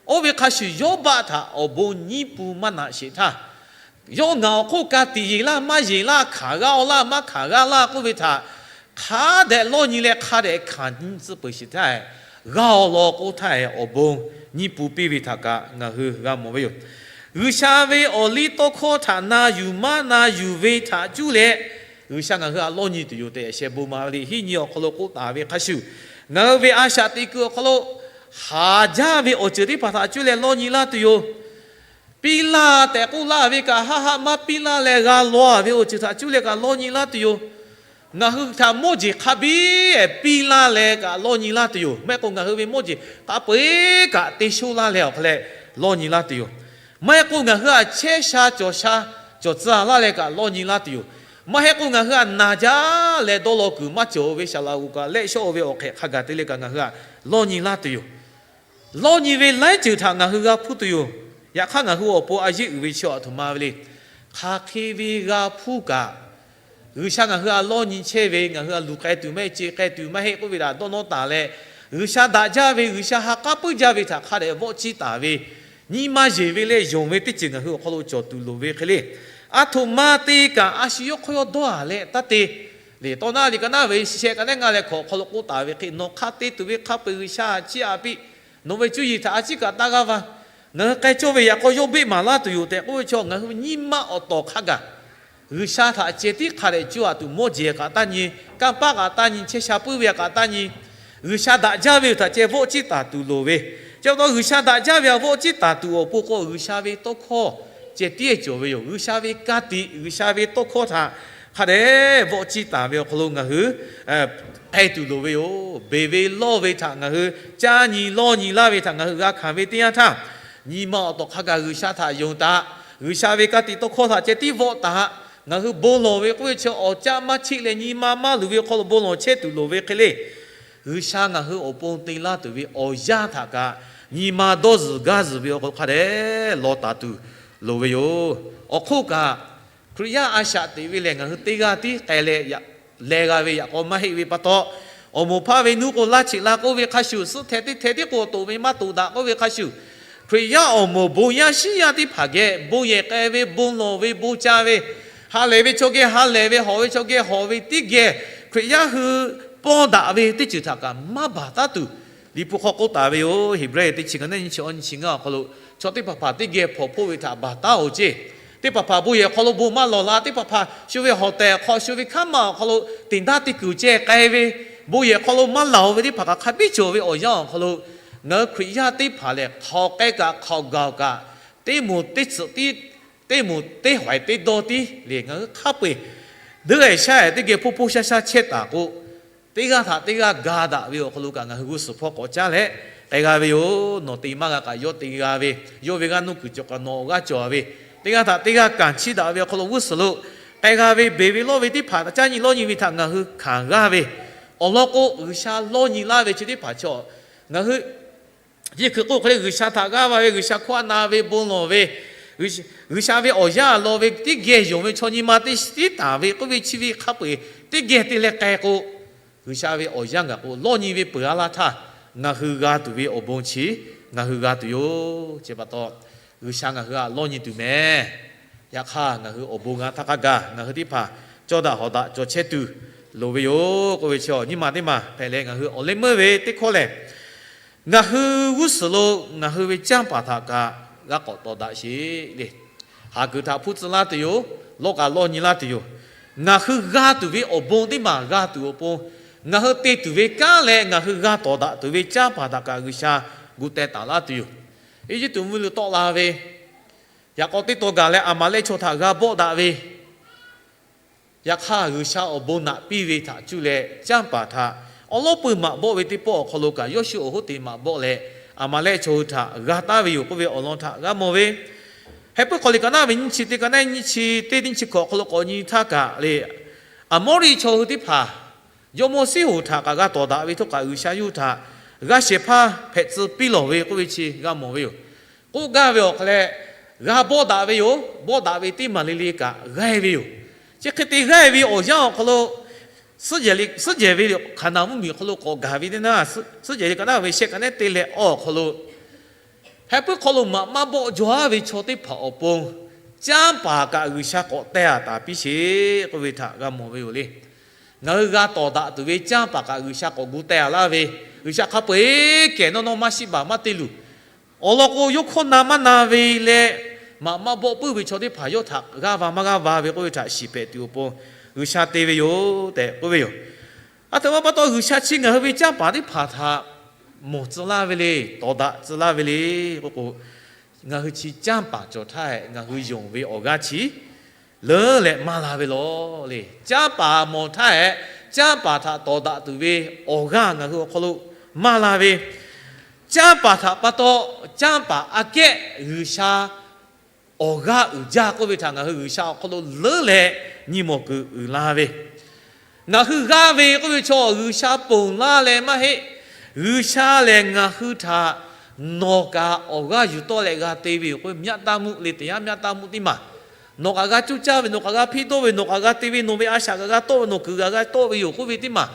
Oˇ ve hk'a shuˍ, Yawˇbaˆ htaꞈ awˬ bon nyiˇ pun maˇ naꞈ sheˍ htaˇ, yawˇ ngaˬ awˬ hk'oˆ ka tiꞈ yeˬ laˇ maˇ yeˬ laˇ, hkanˍ g'a-aw laˇ maˇ hkanˍ g'a laˇ k'oˆ ve htaꞈ hk'a dehꞈ lawˇ nyi leh hk'a dehꞈ hkanˍ nyi tcuh peuˬ sheˍ htaˇ hehꞈ, g'a-aw law k'oˆ htaˇ hehꞈ, awˬ bon nyiˇ pun piˇ ve htaꞈ kaꞈ ngaˬ hui g'a mawˬ ve yoˬ. G'uiˬsha ve awˬ liˇ tawˇ hkawˇ htaꞈ na yuˬ maˇ na yuˬ ve htaꞈ cuˇ leh G'uiˬsha ngaˬ hui htaꞈ lawˇ nyi tuˬ yoˬ tehꞈ, yaꞈ sheh bon maˍ ve liꞈ hiˉ nyi awˬ hk'aw lo k'oˆ taˍ ve hk'a shuˍ, ngaˬ hui ve a shaꞈ teꞈ kuiˬ awˬ hk'aw lo haˍ jaˇ ve awˬ ceuˬ teˇ hpaˍ htaꞈ cuˇ leh lawˇ nyi laˇ tuˬ yoˬ. Piˇ laˇ tehꞈ k'oˆ laˇ ve kaꞈ, haˆ haˆ maˇ piˇ laˇ leh g'a law ve awˬ ceuˬ htaꞈ cuˇ leh kaꞈ lawˇ nyi laˇ tuˬ yoˬ. Ngaˬ hui htaꞈ mawˇ jeˬ hk'a biˇ piˇ laˇ leh kaꞈ lawˇ nyi laˇ tuˬ yoˬ. Maˇ heˆ k'o, ngaˬ hui ve mawˇ jeˬ hk'a peu-eˬ kaꞈ te shoˆ laˇ leh awˬ hk'a leh lawˇ nyi laˇ tuˬ yoˬ. Maˇ heˆ k'o, ngaˬ hui htaꞈ chehˇ sha cawˬ sha cawˬ tcuh laˇ leh kaꞈ lawˇ nyi laˇ tuˬ yoˬ. Maˇ heˆ k'o, ngaˬ hui htaꞈ naˬ jaˇ leh dawˇ law kuiˬ maˇ cawˬ ve shaˍ laꞈ g'oˍ kaꞈ lehˆ shawˉ-oꞈ ve awˬ hk'ehꞈ hk'a gaˬ te leh kaꞈ ngaˬ hui htaꞈ lawˇ nyi laˇ tuˬ yoˬ. Lawˇ nyi ve laiˉ ceuˬ htaꞈ ngaˬ hui g'a hpuˇ tuˬ yoˬ. Yaꞈ hk'aˇ, ngaˬ hui awˬ pon a yeˆ uiˍ ve chi aˬ htoꞈ ma ve le. Hk'aˬ hk'e ve g'a hpuˇ kaꞈ, G'uiˬsha ngaˬ hui htaꞈ lawˇ nyi chehˇ ve, ngaˬ hui htaꞈ luˬ k'ai tuˬ maˇ heˆ, ce k'ai tuˬ maˇ heˆ k'oˆ ve htaꞈ dawˇ nawˇ taˍ leh, G'uiˬsha daꞈ jaˇ ve, G'uiˬsha ha k'aˉ puiˉ jaˇ ve htaꞈ hk'a dehꞈ vawˆ ciˇ taˍ ve, nyi ma yeˬ ve leh yonˍ ve teˇ ceuˬ ngaˬ hui awˬ hk'aw lo cawˬ tuˬ loˍ ve hk'e le. Aˬ htoꞈ ma te kaꞈ, a shu yawˇ hk'aw yawˇ dawˇ a leh taˇ te. Liꞈ tawˇ naˉ liꞈ ka naˉ ve shehˆ ka naˉ ngaˇ leh hkawꞈ awˬ hk'aw lo k'oˆ taˍ ve hk'e, nawˬ hk'a te tuˬ ve hk'a peu-eˬ G'uiˬsha chiˇ aꞈ piˇ. Nawˬ ve cuˇ yiˍ htaꞈ a ciˉ kaꞈ taˇ g'aˇ va. Ngaˬ hui k'ai cawˇ ve yaꞈ k'aw yawˇ beˆ maˍ laˇ tuˬ yoˬ tehꞈ k'oˆ ve chaw, ngaˬ hui nyiˇ maˆ awˬ tawˍ hk'a gaˬ G'uiˬsha htaꞈ ceh tiˉ hk'a dehꞈ cuˇ aꞈ tuˬ, mawˇ jehˬ kaꞈ taˇ nyi, kanˇ paˆ kaꞈ taˇ nyi, chehˇ sha puiˉ ve kaꞈ taˇ nyi, G'uiˬsha daꞈ jaˇ ve htaꞈ ceh vawˆ ciˇ taˍ tuˬ loˍ ve. Chi pa taw G'uiˬsha daꞈ jaˇ ve htaꞈ vawˆ ciˇ taˍ tuˬ awˬ pon k'o, G'uiˬsha ve tawˇ hkawˇ ceh tiˉ cawˬ ve yoˬ. G'uiˬsha ve ka tiꞈ, G'uiˬsha ve tawˇ hkawˇ htaꞈ hk'a dehꞈ vawˆ ciˇ taˍ ve awˬ hk'aw lo ngaˬ hui hpehꞈ tuˬ loˍ ve yoˬ. Beˬ ve lawˇ ve htaꞈ ngaˬ hui caˇ nyi lawˇ nyi laˇ ve htaꞈ ngaˬ hui g'a hkanˍ ve teˇ yanˇ htaˇ, nyi ma awˬ tawˍ hk'a gaˬ G'uiˬsha htaꞈ yonˍ taꞈ, G'uiˬsha ve ka tiꞈ tawˇ hkawˇ htaꞈ ceh tiˉ vawˆ taꞈ. Ngaˬ hui bon lawˬ ve k'oˆ ve chi awˬ caˆ maˇ cheˆ leh nyi ma maˇ luˬ ve awˬ hk'aw lo bon lawˬ chehˇ tuˬ loˍ ve hk'e le. G'uiˬsha ngaˬ hui awˬ pon te laˇ tuˬ ve awˬ yanˇ htaꞈ kaꞈ nyi ma dawˇ zuhˬ gaˇ zuhˬ ve awˬ hk'aw lo hk'a dehꞈ law taˍ tuˬ loˍ ve yoˬ. Awˬ hk'oˆ kaꞈ, Hkriꞈ yaˇ a shaꞈ teꞈ ve lehˬ, ngaˬ hui teˇ g'aˇ tiˉ k'ai leh leh g'a ve yaꞈ k'aw maˇ heˆ ve pa taw, awˬ moˍ hpaˇ ve nuˇ k'o laˇ cheꞈ la k'oˆ ve hk'a shuˍ, suhˆ hteh teˇ hteh tiˉ k'o toꞈ ve maˇ toꞈ daꞈ k'oˆ ve hk'a shuˍ, Hkriꞈ yaˇ awˬ moˍ bon yaˇ shiˉ yaˇ teˇ hpaˍ geh bon yehˬ k'ai ve, bon lawˬ ve, bon ca ve, ha lehˬ ve chaw geh ha lehˬ ve, hawꞈ ve chaw geh hawꞈ ve teˇ geh, Hkriꞈ yaˇ hui pawnˇ daꞈ ve teˇ ceuˬ htaꞈ kaꞈ maˇ baˬ taˉ tuˬ, Liꞈ hpu hk'aw k'oˆ taˍ ve yoˬ. Heˍbrehˇ teˇ chi ka neˉ nyiˇ chi awˇ nyiˇ chi ngaˇ awˬ hk'aw lo, chaw teˇ hpaˍ hpaˍ teˇ geh hpawnˬ hpoˆ ve htaꞈ baˬ taˉ-oˬ ceˇ. Teˇ hpaˍ hpaˍ bon yehˬ awˬ hk'aw lo bon maˇ lawˬ la, teˇ hpaˍ hpaˍ shu ve hawˍ tehˬ awˬ hk'aw, shu ve hkaˉ ma awˬ hk'aw lo teꞈ daˇ teˇ kuiˬ ceh k'ai ve, bon yehˬ hk'aw lo maˇ laˬ-oˬ ve teˇ hpaˍ kaꞈ hk'a biˇ cawˬ ve awˬ yanˇ awˬ hk'aw lo, ngaˬ hui Hkriꞈ yaˇ teˇ hpaˍ lehˬ, hk'aw k'ehˉ kaꞈ hk'aw gaˬ kaꞈ, teˇ moˍ teˇ tsuhꞈ tiˉ, teˇ moˍ teˇ hawehˍ teˇ dawˇ tiˉ lehˬ, ngaˬ hui hk'a peu-eˬ deuˇ-ehˍ shaˉ-ehˍ teˇ geh hpoˇ hpoˇ shaˉ shaˉ chehˇ taˍ k'o, teˇ g'aˇ htaꞈ teˇ g'aˇ ga daꞈ ve awˬ hk'aw lo kaꞈ ngaˬ hui g'uˇ suhˍ hpawˇ k'awꞈ caˉ leh k'ai g'a ve yoˬ. Nawˬ te maˇ g'a kaꞈ yawˇ te g'a ve, yawˇ ve g'aˇ nuˇ kuiˬ cawˬ kaꞈ nawˬ awˬ g'aˇ cawˬ ve, teˇ g'aˇ htaꞈ teˇ g'aˇ kanˍ chiˇ daꞈ ve awˬ hk'aw lo g'uˇ suhˍ lo k'ai g'a ve, beˬ ve lawˇ ve teˇ hpaˍ htaꞈ caˇ nyi lawˇ nyi ve htaꞈ ngaˬ hui hkanˍ g'aˇ ve awˬ lawn k'o, G'uiˬsha lawˇ nyi laˇ ve chi teˇ hpaˍ chaw ngaˬ hui yeˇ hkui k'oˆ hk'e le, G'uiˬsha htaꞈ g'aˇ va ve, G'uiˬsha hkawˇ na ve, bon lawˬ ve, G'uiˬsha ve awˬ yanˇ lawˬ ve teˇ geh yonˍ ve chaw nyi ma teˇ tiˉ taˍ ve k'oˆ ve chi ve hk'a peu-eˬ teˇ geh te leh k'ai k'o, G'uiˬsha ve awˬ yanˇ gaˬ k'o, lawˇ nyi ve peuˬ a laˇ htaˇ, ngaˬ hui g'a tuˬ ve awˬ bon chi ngaˬ hui g'a tuˬ yoˬ. Chi pa taw, G'uiˬsha ngaˬ hui htaꞈ lawˇ nyi tuˬ mehˍ. Yaꞈ hk'aˇ, ngaˬ hui awˬ bon g'a htaˇ hk'a gaˬ ngaˬ hui teˇ hpaˍ cawˇ daꞈ hawˍ daꞈ cawˬ chehˇ tuˬ loˍ ve yoˬ k'oˆ ve chi, nyiˇ maˬ teˇ maˬ hpehꞈ leh ngaˬ hui awˬ leh meuˇ ve teˇ hkawˇ lehˬ, ngaˬ hui g'uˇ suhˍ lo ngaˬ hui ve canˇ paˍ htaꞈ kaꞈ g'a k'awꞈ tawˍ daꞈ sheˍ le. Haˍ kuiˬ htaꞈ hpuˇ tcuh laˇ tuˬ yoˬ. Lawˇ kaꞈ lawˇ nyi laˇ tuˬ yoˬ. Ngaˬ hui g'a tuˬ ve awˬ bon teˇ maˬ g'a tuˬ awˬ pon, ngaˬ hui te tuˬ ve kanˉ leh ngaˬ hui g'a tawˍ daꞈ tuˬ ve canˇ paˍ htaꞈ kaꞈ G'uiˬsha gu teh taˍ laˇ tuˬ yoˬ. Eˇjiˇtuꞈ mvuhˇmiˬ lo tawˆ la ve, yaꞈ k'aw teˇ taw gaˬ leh Aˍmaˍlehˆ chaw htaꞈ g'a bawˆ daꞈ ve, yaꞈ hk'aˇ G'uiˬsha awˬ bon naꞈ piˇ ve htaꞈ cuˇ leh canˇ paˍ htaꞈ awˬ lawˉ pui maꞈ bawˆ ve teˇ pawˆ awˬ hk'aw lo kaꞈ, Yawˇshuˆ awˬ hoˉ te maꞈ bawˆ leh Aˍmaˍlehˆ chaw hui htaꞈ g'a taˍ ve yoˬ k'oˆ ve awˬ lawn htaꞈ g'a mawˬ ve. Heh puiˉ hk'aw liꞈ ka naˉ ve nyiˇ chi teˇ ka naˉ nyiˇ chi teˇ nyiˇ chi hkawꞈ hk'aw lo k'awꞈ nyi htaˇ kaꞈ le, Aˍmawˇriˆ chaw hui teˇ hpaˍ jawˇmawˇ Siˉhoˍ htaꞈ kaꞈ g'a tawˍ daꞈ ve htawˇ kaꞈ, G'uiˬsha yawˇ hui htaꞈ g'a shehˍ hpaˇ hpehꞈ tcuh piˇ lawˬ ve k'oˆ ve chi g'a mawˬ ve yoˬ. K'oˆ gaˇ ve awˬ hk'aw leh, g'a bawˆ daꞈ ve yoˬ. Bawˆ daꞈ ve teˇ maˬ le le kaꞈ g'aˇ ve yoˬ. Chi hk'e te g'aˇ ve awˬ yanˇ awˬ hk'aw lo, suhˉ jehˬ ve Hkaˍnanˍ mvuhˇmiˬ awˬ hk'aw lo k'awꞈ gaˬ ve teˇ naˇ, suhˉ jehˬ ve ka naˉ ve shehˆ ka nehˉ te leh awˬ hk'aw lo, heh puiˉ hk'aw lo maꞈ maˇ bawˆ jaw-a ve chaw teˇ hpaˍ awˬ pon, canˇ paˍ kaꞈ G'uiˬsha k'awꞈ teh a taˍ piˇ sheˍ k'oˆ ve htaꞈ g'a mawˬ ve yoˬ le. Ngaˬ hui g'a tawˍ daꞈ tuˬ ve canˇ paˍ kaꞈ G'uiˬsha k'awꞈ gu teh a laˇ ve, G'uiˬsha hk'a peu-eˬ kehˬ nawˇ nawˇ maˇ shiˆ baˬ maˇ te luˬ. Awˬ lawn k'o, yawˇ hkawˇ na maˇ na ve leh, maꞈ maˇ bawˆ puiˉ ve chaw teˇ hpaˍ yawˇ htaꞈ g'aˇ va maˇ g'aˇ va ve k'oˆ ve htaꞈ shiˍ hpehꞈ tuˬ awˬ pon G'uiˬsha te ve yoˬ tehꞈ k'oˆ ve yoˬ. Aˬ htoꞈ ma pa taw G'uiˬsha chi ngaˬ hui ve canˇ paˍ teˇ hpaˍ htaꞈ mawˬ tcuh laˇ ve le, tawˍ daꞈ tcuh laˇ ve le k'oˆ k'o, ngaˬ hui chi canˇ paˍ cawˬ htaˇ ngaˬ hui yonˍ ve awˬ g'aˇ chi leuˉ leh maˇ la ve law le. Canˇ paˍ mawˬ htaˇ, canˇ paˍ htaꞈ tawˍ daꞈ tuˬ ve awˬ g'aˇ ngaˬ hui awˬ hk'aw lo maˇ la ve, canˇ paˍ htaꞈ pa taw, canˇ paˍ aꞈ kehˉ G'uiˬsha awˬ g'aˇ uiˍ jaˇ k'oˆ ve htaꞈ ngaˬ hui G'uiˬsha awˬ hk'aw lo leuˉ leh nyi mawˬ kuiˬ uiˍ la ve, ngaˬ hui g'aˇ ve k'oˆ ve chaw G'uiˬsha ponˬ laˇ leh maˇ heˆ. G'uiˬsha lehˬ ngaˬ hui htaꞈ nawˬ kaꞈ awˬ g'aˇ yuˬ tawˆ leh g'a te ve yoˬ k'oˆ ve myaˇ taˇ mvuhˇ le, teˇ yanˇ myaˇ taˇ mvuhˇ teˇ maˬ, nawˬ kaꞈ g'a cuˇ caˇ ve, nawˬ kaꞈ g'a hpiˇ dawˇ ve, nawˬ kaꞈ g'a te ve, nawˬ ve a shaꞈ kaꞈ g'a tawˆ ve, nawˬ kuiˬ kaꞈ g'a tawˆ ve yoˬ k'oˆ ve teˇ maˬ,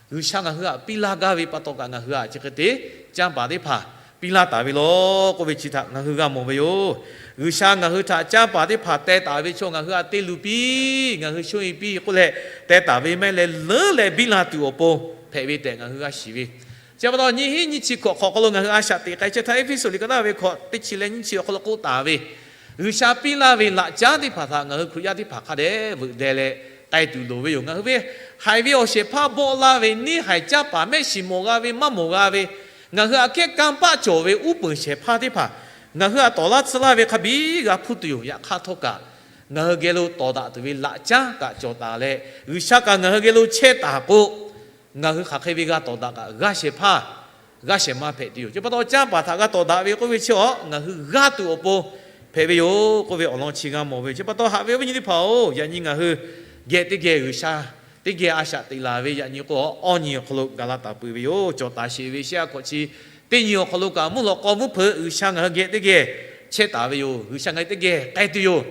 G'uiˬsha ngaˬ hui htaꞈ piˇ laˇ gaˇ ve pa taw kaꞈ ngaˬ hui htaꞈ chi hk'e te canˇ paˍ teˇ hpaˍ piˇ laˇ taˍ ve law k'oˆ ve chi htaꞈ ngaˬ hui g'a mawˬ ve yoˬ. G'uiˬsha ngaˬ hui htaꞈ canˇ paˍ teˇ hpaˍ teh taˍ ve chaw ngaˬ hui htaꞈ te luˬ piˇ, ngaˬ hui shoˉ e piˇ k'oˆ leh teh taˍ ve maˇ heˆ leh, leuˉ leh biˇ la tuˬ awˬ pon hpehꞈ ve tehꞈ ngaˬ hui g'a shiˍ ve. Chi pa taw nyiˇ hinˉ nyiˇ chi hkawꞈ hk'aw lo ngaˬ hui a shaꞈ teꞈ k'ai chehˇ htaˇ, Eˇfeˇsuꞈ liꞈ ka naˉ ve hkawꞈ teˇ chi leh nyiˇ chi awˬ hk'aw lo k'oˆ taˍ ve, G'uiˬsha piˇ laˇ ve laꞈ caˉ teˇ hpaˍ htaꞈ ngaˬ hui Hkriꞈ yaˇ teˇ hpaˍ hk'a dehꞈ veuꞈ deh leh k'ai tuˬ loˍ ve yoˬ. Ngaˬ hui ve haiˬ ve awˬ shehˍ hpaˇ bawˆ laˇ ve neˇ haiˬ caˇ paˍ mehˆ shiˍ mawˬ g'a ve maˇ mawˬ g'a ve, ngaˬ hui aꞈ kehˉ kanˇ paˆ cawˬ ve uˉ peunˍ shehˍ hpaˇ teˇ hpaˍ ngaˬ hui aꞈ tawˍ laˇ tsuh laˇ ve hk'a biˉ g'a hpuˇ tuˬ yoˬ. Yaꞈ hk'aˇ htawˇ kaꞈ, ngaˬ hui geh lo tawˍ daꞈ tuˬ ve laꞈ caˉ kaꞈ cawˬ taˍ leh, G'uiˬsha kaꞈ ngaˬ hui geh lo chehˇ taˍ k'o, ngaˬ hui hk'aˬ hk'e ve g'a tawˍ daꞈ kaꞈ g'aˇ shehˍ hpaˇ g'aˇ shehˍ ma hpehꞈ tuˬ yoˬ. Chi pa taw, canˇ paˍ htaꞈ g'a tawˍ daꞈ ve k'oˆ ve chi awˬ ngaˬ hui g'aˇ tuˬ awˬ pon hpehꞈ ve yoˬ k'oˆ ve awˬ lawn chi g'a mawˬ ve yoˬ. Chi pa taw, haꞈ ve awˬ viˉ nyi teˇ hpaˍ-oˬ, yaꞈ nyi ngaˬ hui geh teˇ geh G'uiˬsha teˇ geh a shaꞈ teꞈ laˬ ve yaꞈ nyi k'o, awˇ nyi awˬ hk'aw lo gaˬ la taˍ peuˬ ve yoˬ. Cawˬ taˍ sheˍ ve shehˆ a hkawꞈ chi teˇ nyi awˬ hk'aw lo kaꞈ, mvuhˇ lawꞈ k'aw mvuhˇ hpeuꞈ G'uiˬsha ngaˬ hui geh teˇ geh chehˇ taˍ ve yoˬ. G'uiˬsha ngaˬ hui teˇ geh k'ai tuˬ yoˬ.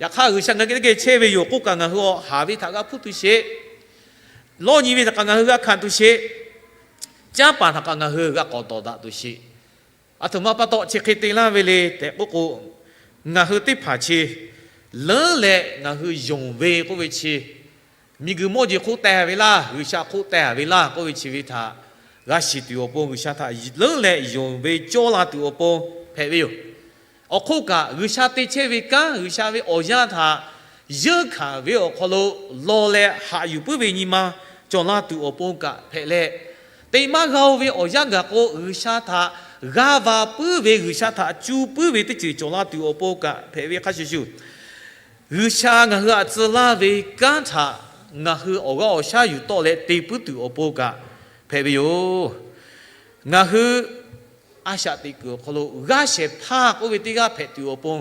Yaꞈ hk'aˇ, G'uiˬsha ngaˬ hui geh teˇ geh chehˇ ve yoˬ k'oˆ kaꞈ, ngaˬ hui awˬ haˍ ve htaꞈ g'a hpuˇ tuˬ sheˍ. Lawˇ nyi ve htaꞈ kaꞈ ngaˬ hui g'a hkanˍ tuˬ sheˍ. Canˇ paˍ htaꞈ kaꞈ ngaˬ hui g'a k'awꞈ tawˍ daꞈ tuˬ sheˍ. Aˬ htoꞈ ma pa taw chi hk'e te laˇ ve le tehꞈ k'oˆ k'o, ngaˬ hui teˇ hpaˍ chi leuˉ leh ngaˬ hui yonˍ ve k'oˆ ve chi, miˬguiˬ mawˇ jeˬ hk'oˆ teh ve laˇ, G'uiˬsha hk'oˆ teh ve laˇ k'oˆ ve chi ve htaꞈ g'a shiˍ tuˬ awˬ pon, G'uiˬsha htaꞈ leuˉ leh yonˍ ve cawˇ la tuˬ awˬ pon hpehꞈ ve yoˬ. Awˬ hk'oˆ kaꞈ, G'uiˬsha te chehˇ ve kanˉ, G'uiˬsha ve awˬ yanˇ htaꞈ yeunˇ hkanˍ ve awˬ hk'aw lo law leh haꞈ yuˬ puiˉ ve nyi ma cawˬ la tuˬ awˬ pon kaꞈ hpehꞈ leh, teꞈ maˇ g'a-o ve awˬ yanˇ gaˬ k'o, G'uiˬsha htaꞈ g'aˇ va puiˉ ve, G'uiˬsha htaꞈ cu puiˉ ve teˇ ceuˬ cawˬ la tuˬ awˬ pon kaꞈ hpehꞈ ve hk'a shuˍ shuˍ, G'uiˬsha ngaˬ hui aꞈ tcuh laˇ ve kanˉ htaꞈ ngaˬ hui awˬ g'aˇ awˬ shaˉ yuˬ tawˆ leh te puiˉ tuˬ awˬ pon kaꞈ hpehꞈ ve yoˬ. Ngaˬ hui a shaꞈ teꞈ kuiˬ awˬ hk'aw lo g'aˇ shehˍ hpaˇ k'oˆ ve teˇ g'aˇ hpehꞈ tuˬ awˬ pon,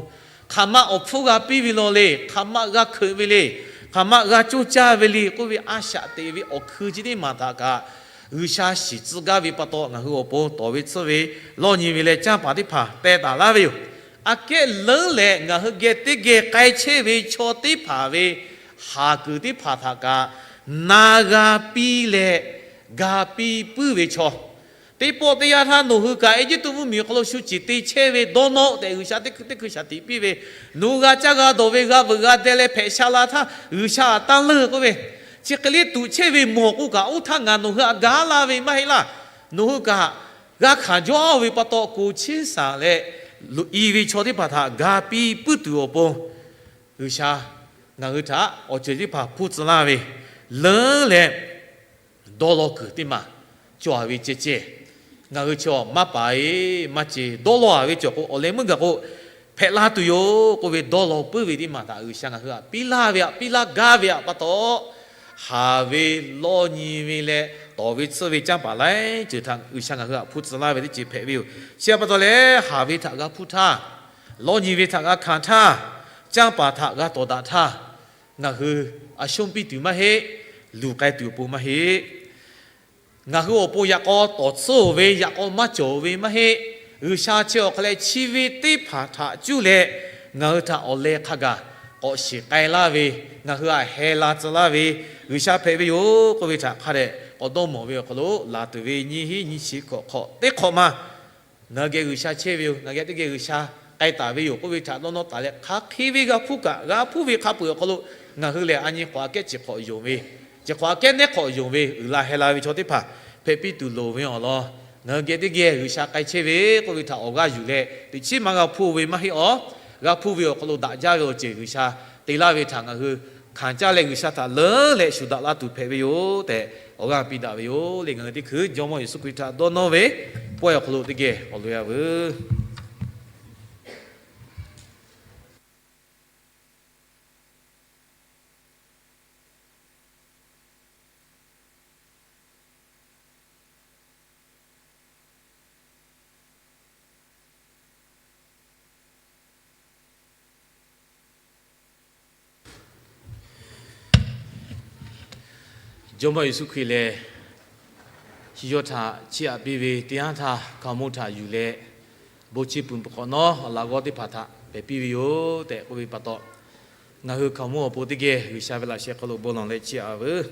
hk'aˬ ma awˬ hpfuhˇ g'a piˇ ve law le, hk'aˬ ma g'a hkeuꞈ ve le, hk'aˬ ma g'a coˇ caˇ ve le k'oˆ ve a shaꞈ teꞈ ve awˬ hkui chi teˇ maˬ htaꞈ kaꞈ, G'uiˬsha shiˍ tcuh gaˇ ve pa taw, ngaˬ hui awˬ pon tawˍ ve tsuhˇ ve lawˇ nyi ve leh canˇ paˍ teˇ hpaˍ teh taˍ laˇ ve yoˬ. Aꞈ kehˉ leuˉ leh ngaˬ hui geh teˇ geh k'ai chehˇ ve chaw teˇ hpaˍ ve haˍ kuiˬ teˇ hpaˍ htaꞈ kaꞈ na g'a piˇ leh ga piˇ puiˉ ve chaw, teˇ pawˆ teˇ yanˇ htaˇ nawˬ hui kaꞈ Eˇjiˇtuꞈ mvuhˇmiˬ awˬ hk'aw lo shu ciˍ te chehˇ ve dawˇ nawˇ tehꞈ G'uiˬsha teˇ hkui teˇ hkui shaˍ tiꞈ piˇ ve, nawˬ hui g'a caˇ g'a dawˬ ve g'a veuꞈ g'a deh leh hpehꞈ sha la htaˇ G'uiˬsha aꞈ tanˇ leuˇ k'oˆ ve, chi hk'e le tuꞈ chehˇ ve mawˬ k'oˆ kaꞈ, oˇ htaˇ ngaˬ nawˬ hui aꞈ gaˬ laˇ ve maˇ heˆ laˇ. Nawˬ hui kaꞈ g'a hkanˍ jaw ve pa taw, ko cheˇ saˍ leh loꞈ-e ve chaw teˇ hpaˍ htaꞈ ga piˇ puiˉ tuˬ awˬ pon, G'uiˬsha ngaˬ hui htaꞈ awˬ ceuˬ teˇ hpaˍ hpuˇ tcuh laˇ ve, leuˉ leh dawˇ law kuiˬ teˇ maˬ cawˬ ve ceh ceh, ngaˬ hui chaw maˇ paˍ-e maˇ ce dawˇ law-a ve cawˬ k'o, awˬ leh meuˇ gaˬ k'o hpehꞈ la tuˬ yoˬ k'oˆ ve dawˇ law puiˉ ve teˇ maˬ htaꞈ G'uiˬsha ngaˬ hui aꞈ piˇ laˇ ve aꞈ, piˇ laˇ gaˇ ve aꞈ pa taw, haˍ ve, lawˇ nyi ve leh tawˍ ve tsuhˇ ve canˇ paˍ laiˉ ceuˬ htaꞈ G'uiˬsha ngaˬ hui aꞈ hpuˇ tcuh laˇ ve teˇ ceuˬ hpehꞈ ve yoˬ. Chi aꞈ pa taw leh, haˍ ve htaꞈ g'a hpuˇ htaˇ, lawˇ nyi ve htaꞈ g'a hkanˍ htaˇ, canˇ paˍ htaꞈ g'a tawˍ daꞈ htaˇ, ngaˬ hui a shonˇ piˇ tuˬ maˇ heˆ, luˬ k'ai tuˬ awˬ pon maˇ heˆ. Ngaˬ hui awˬ pon yaꞈ k'aw tawˍ tsuhˇ-oˬ ve, yaꞈ k'aw maˇ cawˬ ve maˇ heˆ. G'uiˬsha chi awˬ hk'a leh chi ve teˇ hpaˍ htaꞈ cuˇ leh ngaˬ hui htaꞈ awˬ leh hk'a gaˬ k'awꞈ shiˍ k'ai laˇ ve, ngaˬ hui aꞈ heh la tcuh laˇ ve, G'uiˬsha hpehꞈ ve yoˬ k'oˆ ve htaꞈ hk'a dehꞈ k'awꞈ dawˇ mawˬ ve awˬ hk'aw lo, laˬ tuˬ ve nyiˇ hinˉ nyiˇ chi hk'awꞈ hk'awꞈ teˇ hk'awꞈ ma, ngaˬ hui geh G'uiˬsha chehˇ ve yoˬ, ngaˬ hui geh teˇ geh G'uiˬsha k'ai taˍ ve yoˬ k'oˆ ve htaꞈ dawˇ nawˇ taˍ leh, hk'aˬ hk'e ve g'a hpuˇ kaꞈ, g'a hpuˇ ve hk'a peuˬ awˬ hk'aw lo ngaˬ hui lehˬ a nyi hk'awꞈ aꞈ kehˉ chi hk'awꞈ yonˍ ve, chi hk'awꞈ aꞈ kehˉ neˉ hk'awꞈ yonˍ ve uiˍ la heh la ve chaw teˇ hpaˍ hpehꞈ piˇ tuˬ loˍ ve awˬ lawn, ngaˬ hui geh teˇ geh G'uiˬsha k'ai chehˇ ve k'oˆ ve htaꞈ awˬ g'aˇ yuˬ leh, teꞈ chiˉ maˇ g'a hpuˇ ve maˇ heˆ awˬ, g'a hpuˇ ve awˬ hk'aw lo daꞈ jaˇ ve awˬ ceuˬ G'uiˬsha te laˇ ve htaꞈ ngaˬ hui hkanˍ caˇ leh, G'uiˬsha htaꞈ leuˉ leh shuˍ daꞈ la tuˬ hpehꞈ ve yoˬ tehꞈ, awˬ g'aˇ piˇ daꞈ ve yoˬ le. Ngaˬ hui teˇ hkui Jawˇmawˇ Yeˍsuˆ Hkriꞈ htaꞈ dawˇ nawˇ ve pawehˇ awˬ hk'aw lo teˇ geh k'awꞈ loꞈ-e-a veuˬ. Jawˇmawˇ Yeˍsuˆ Hkriꞈ lehˬ, chi yawˇ htaꞈ chiˇ aꞈ piˇ ve teˇ yanˇ htaˇ, hkaoˍmonˇ htaꞈ yuˬ leh, bon chi pui k'awꞈ nawˉ awˬ laꞈ g'awˇ teˇ hpaˍ htaꞈ hpehꞈ piˇ ve yoˬ tehꞈ k'oˆ ve pa taw, ngaˬ hui hkaoˍmonˇ awˬ pon teˇ geh G'uiˬsha ve laꞈ sheh hk'aw lo bon lawˬ leh chiˇ aꞈ veuˬ.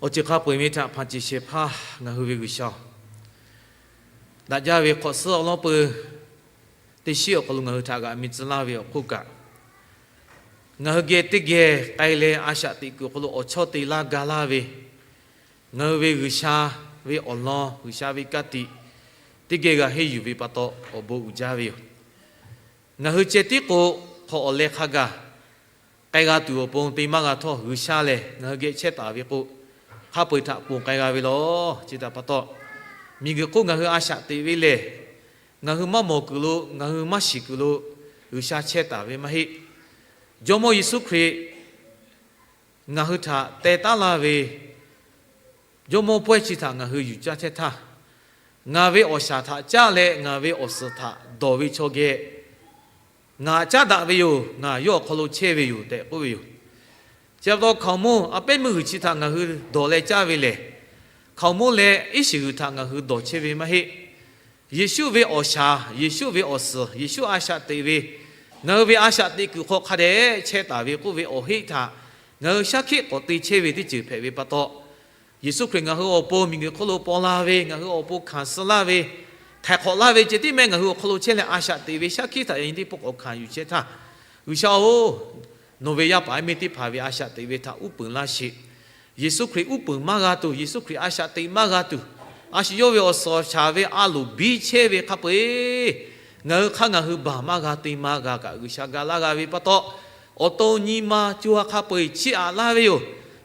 Awˬ ceuˬ hk'a peu-eˬ ve htaꞈ hpanˍ ceˬ shehˍ hpaˇ ngaˬ hui ve G'uiˬsha-oˬ, daꞈ jaˇ ve hk'awꞈ suhˉ awˬ lawˉ peuˬ teˇ shiˉ awˬ hk'aw lo ngaˬ hui htaꞈ g'aꞈ mi tcuh laˇ ve awˬ hk'oˆ kaꞈ, ngaˬ hui geh teˇ geh k'ai leh a shaꞈ teꞈ kuiˬ awˬ hk'aw lo awˬ chawˇ te laˇ ga laˇ ve, ngaˬ hui ve G'uiˬsha ve awˬ lawn, G'uiˬsha ve ka tiꞈ teˇ geh g'a henˇ yuˬ ve pa taw, awˬ bon uiˍ jaˇ ve yoˬ. Ngaˬ hui ceh tiˉ k'o, hk'aw awˬ leh hk'a gaˬ k'ai g'a tuˬ awˬ pon te maˇ g'a htawˇ, G'uiˬsha lehˬ ngaˬ hui geh chehˇ taˍ ve k'o, hk'a peu-eˬ htaꞈ ponˬ k'ai g'a ve law. Chi htaꞈ pa taw, miˬguiˬ hk'oˆ ngaˬ hui a shaꞈ teꞈ ve lehˬ, ngaˬ hui maˇ mawˬ kuiˬ lo, ngaˬ hui maˇ shiˍ kuiˬ lo G'uiˬsha chehˇ taˍ ve maˇ heˆ. Jawˇmawˇ Yeˍsuˆ Hkriꞈ ngaˬ hui htaꞈ teh taˉ laˇ ve Jawˇmawˇ pawehˇ chi htaꞈ ngaˬ hui yuˬ caˇ chehˇ htaˇ, ngaˬ ve awˬ shaˍ htaꞈ caˇ leh ngaˬ ve awˬ suhˍ htaꞈ dawˬ ve chaw geh ngaˬ caˉ daꞈ ve yoˬ, ngaˬ yawˇ awˬ hk'aw lo chehˇ ve yoˬ tehꞈ k'oˆ ve yoˬ. Chi pa taw hkaoˍmonˇ a pehˉ meuˇ g'uiˬ chi htaꞈ ngaˬ hui dawˬ leh caˇ ve lehˬ, hkaoˍmonˇ leh iˉ shiˍ g'uiˬ htaꞈ ngaˬ hui dawˬ chehˇ ve maˇ heˆ. Yeˍsuˆ ve awˬ shaˍ, Yeˍsuˆ ve awˬ suhˍ, Yeˍsuˆ a shaꞈ teꞈ ve, ngaˬ hui ve a shaꞈ teꞈ kuiˬ hk'aw hk'a dehꞈ chehˇ taˍ ve k'oˆ ve awˬ heˆ htaꞈ ngaˬ hui shaˉ hkiˆ k'awꞈ te chehˇ ve teˇ ceuˬ hpehꞈ ve pa taw, Yeˍsuˆ Hkriꞈ ngaˬ hui awˬ pon miˬguiˬ hk'oˆ lo paw la ve, ngaˬ hui awˬ pon hkanˍ suh laˇ ve, htaiˍ hk'awꞈ laˇ ve ceh tiˉ meh ngaˬ hui awˬ hk'aw lo chehˇ leh a shaꞈ teꞈ ve shaˉ hkiˆ htaꞈ yaꞈ nyi teˇ pawˆ k'awꞈ hkanˍ yuˬ chehˇ htaˇ, G'uiˬsha-oˬ, nawˬ ve yaˇ paˍ yaˇ miˇ teˇ hpaˍ ve a shaꞈ teꞈ ve htaꞈ uˉ peunˍ laˇ sheˍ. Yeˍsuˆ Hkriꞈ uˉ peunˍ maˇ g'a tuˬ, Yeˍsuˆ Hkriꞈ a shaꞈ teꞈ maˇ g'a tuˬ, a shu yawˇ ve awˬ suhˍ awˬ shaˍ ve a loˍ biˇ chehˇ ve hk'a peu-eˬ ngaˬ hui hk'aˇ ngaˬ hui baˬ maˇ g'a te maˇ g'a kaꞈ G'uiˬsha ga laˇ g'a ve pa taw, awˬ to nyi ma co ha hk'a peu-eˬ chiˇ aꞈ laˇ ve yoˬ.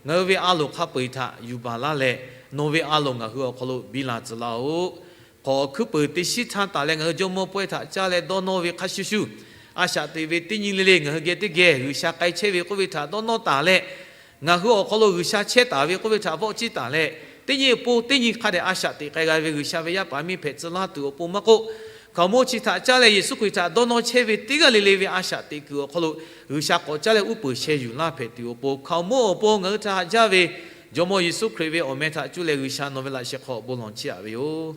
Ngaˬ hui ve a loˍ hk'a peu-eˬ htaꞈ yuˬ baˬ laˇ leh, nawˬ ve a loˍ ngaˬ hui awˬ hk'aw lo biˇ la tcuh laˇ-oˆ. Hk'awꞈ awˬ hkuiˉ peuˬ teˇ shiˉ htaˇ taˍ leh ngaˬ hui Jawˇmawˇ pawehˇ htaꞈ caˇ leh dawˇ nawˇ ve hk'a shuˍ shuˍ, a shaꞈ teꞈ ve teˇ nyi le le ngaˬ hui geh teˇ geh G'uiˬsha k'ai chehˇ ve k'oˆ ve htaꞈ dawˇ nawˇ taˍ leh, ngaˬ hui awˬ hk'aw lo G'uiˬsha chehˇ taˍ ve k'oˆ ve htaꞈ vawˆ ciˇ taˍ leh, teˇ nyi awˬ pon teˇ nyi hk'a dehꞈ a shaꞈ teꞈ k'ai g'a ve G'uiˬsha ve yaˇ paˍ miˇ hpehꞈ tcuh laˇ tuˬ awˬ pon maˇ k'oˆ, hkaoˍmonˇ chi htaꞈ caˇ leh Yeˍsuˆ Hkriꞈ htaꞈ dawˇ nawˇ chehˇ ve teˇ g'aˇ le le ve a shaꞈ teꞈ kuiˬ awˬ hk'aw lo G'uiˬsha k'awꞈ caˇ leh uˉ peunˍ sheh yuˬ laˇ hpehꞈ tuˬ awˬ pon, hkaoˍmonˇ awˬ pon ngaˬ hui htaꞈ haꞈ jaˇ ve Jawˇmawˇ Yeˍsuˆ Hkriꞈ ve awˬ meh htaꞈ cuˇ leh G'uiˬsha nawˬ ve laꞈ sheh hk'aw awˬ bon lawˬ chiˇ aꞈ ve yoˬ.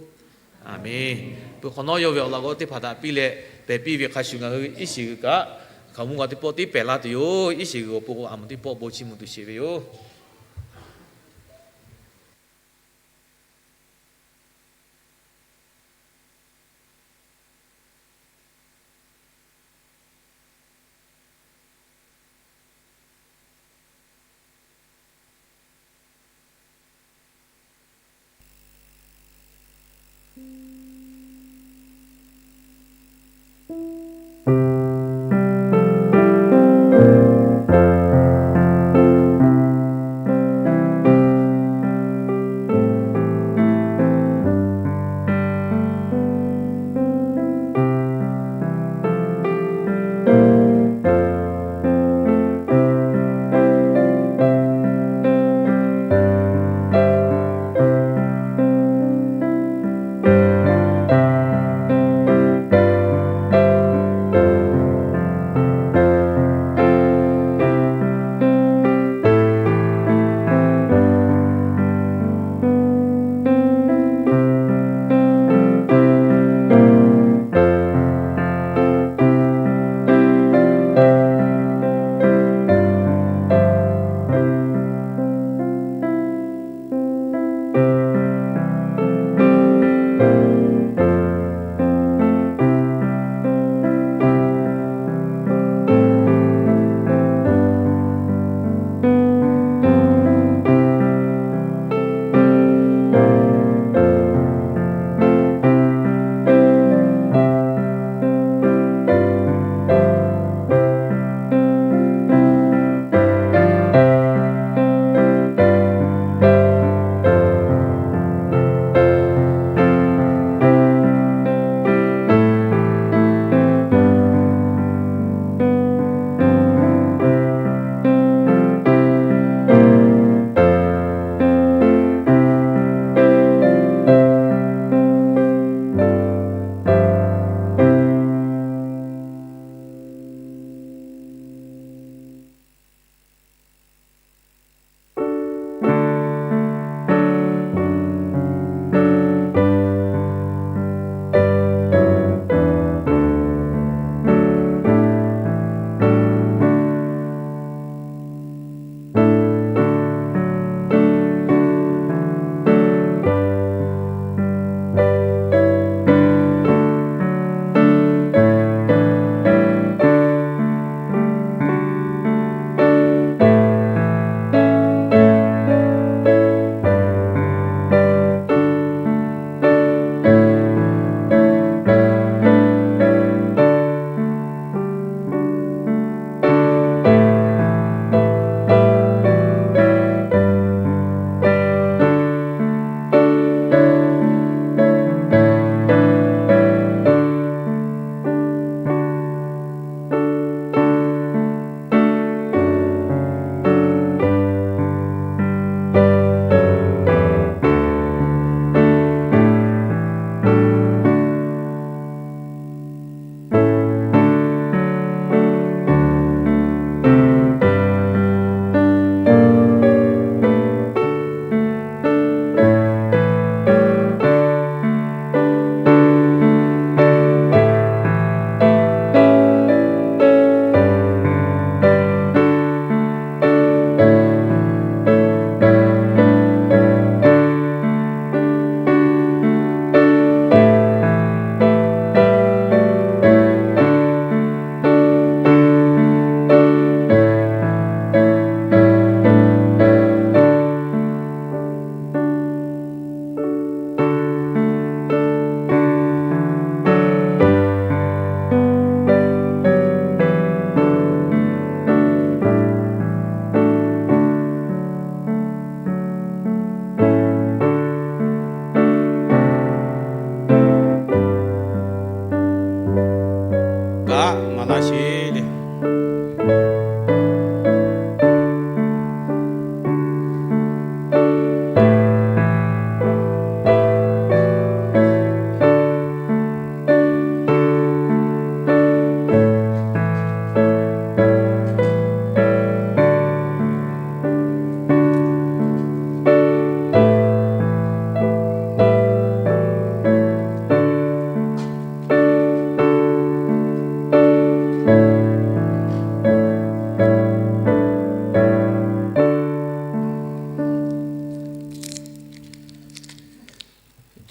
Aˍmenˍ. Peuˬ hk'awꞈ nawˉ yawˇ ve awˬ laꞈ g'awˇ teˇ hpaˍ htaꞈ piˇ leh pehˬ piˇ ve hk'a shuˍ ngaˬ hui iˉ shiˍ g'uiˬ kaꞈ hkaoˍmonˇ g'a teˇ pawˆ tiˉ pehˬ laˇ tuˬ yoˬ. Iˉ shiˍ g'uiˬ awˬ pon k'o a moˍ teˇ pawˆ bon chiˇ mvuh tuˬ sheˍ ve yoˬ.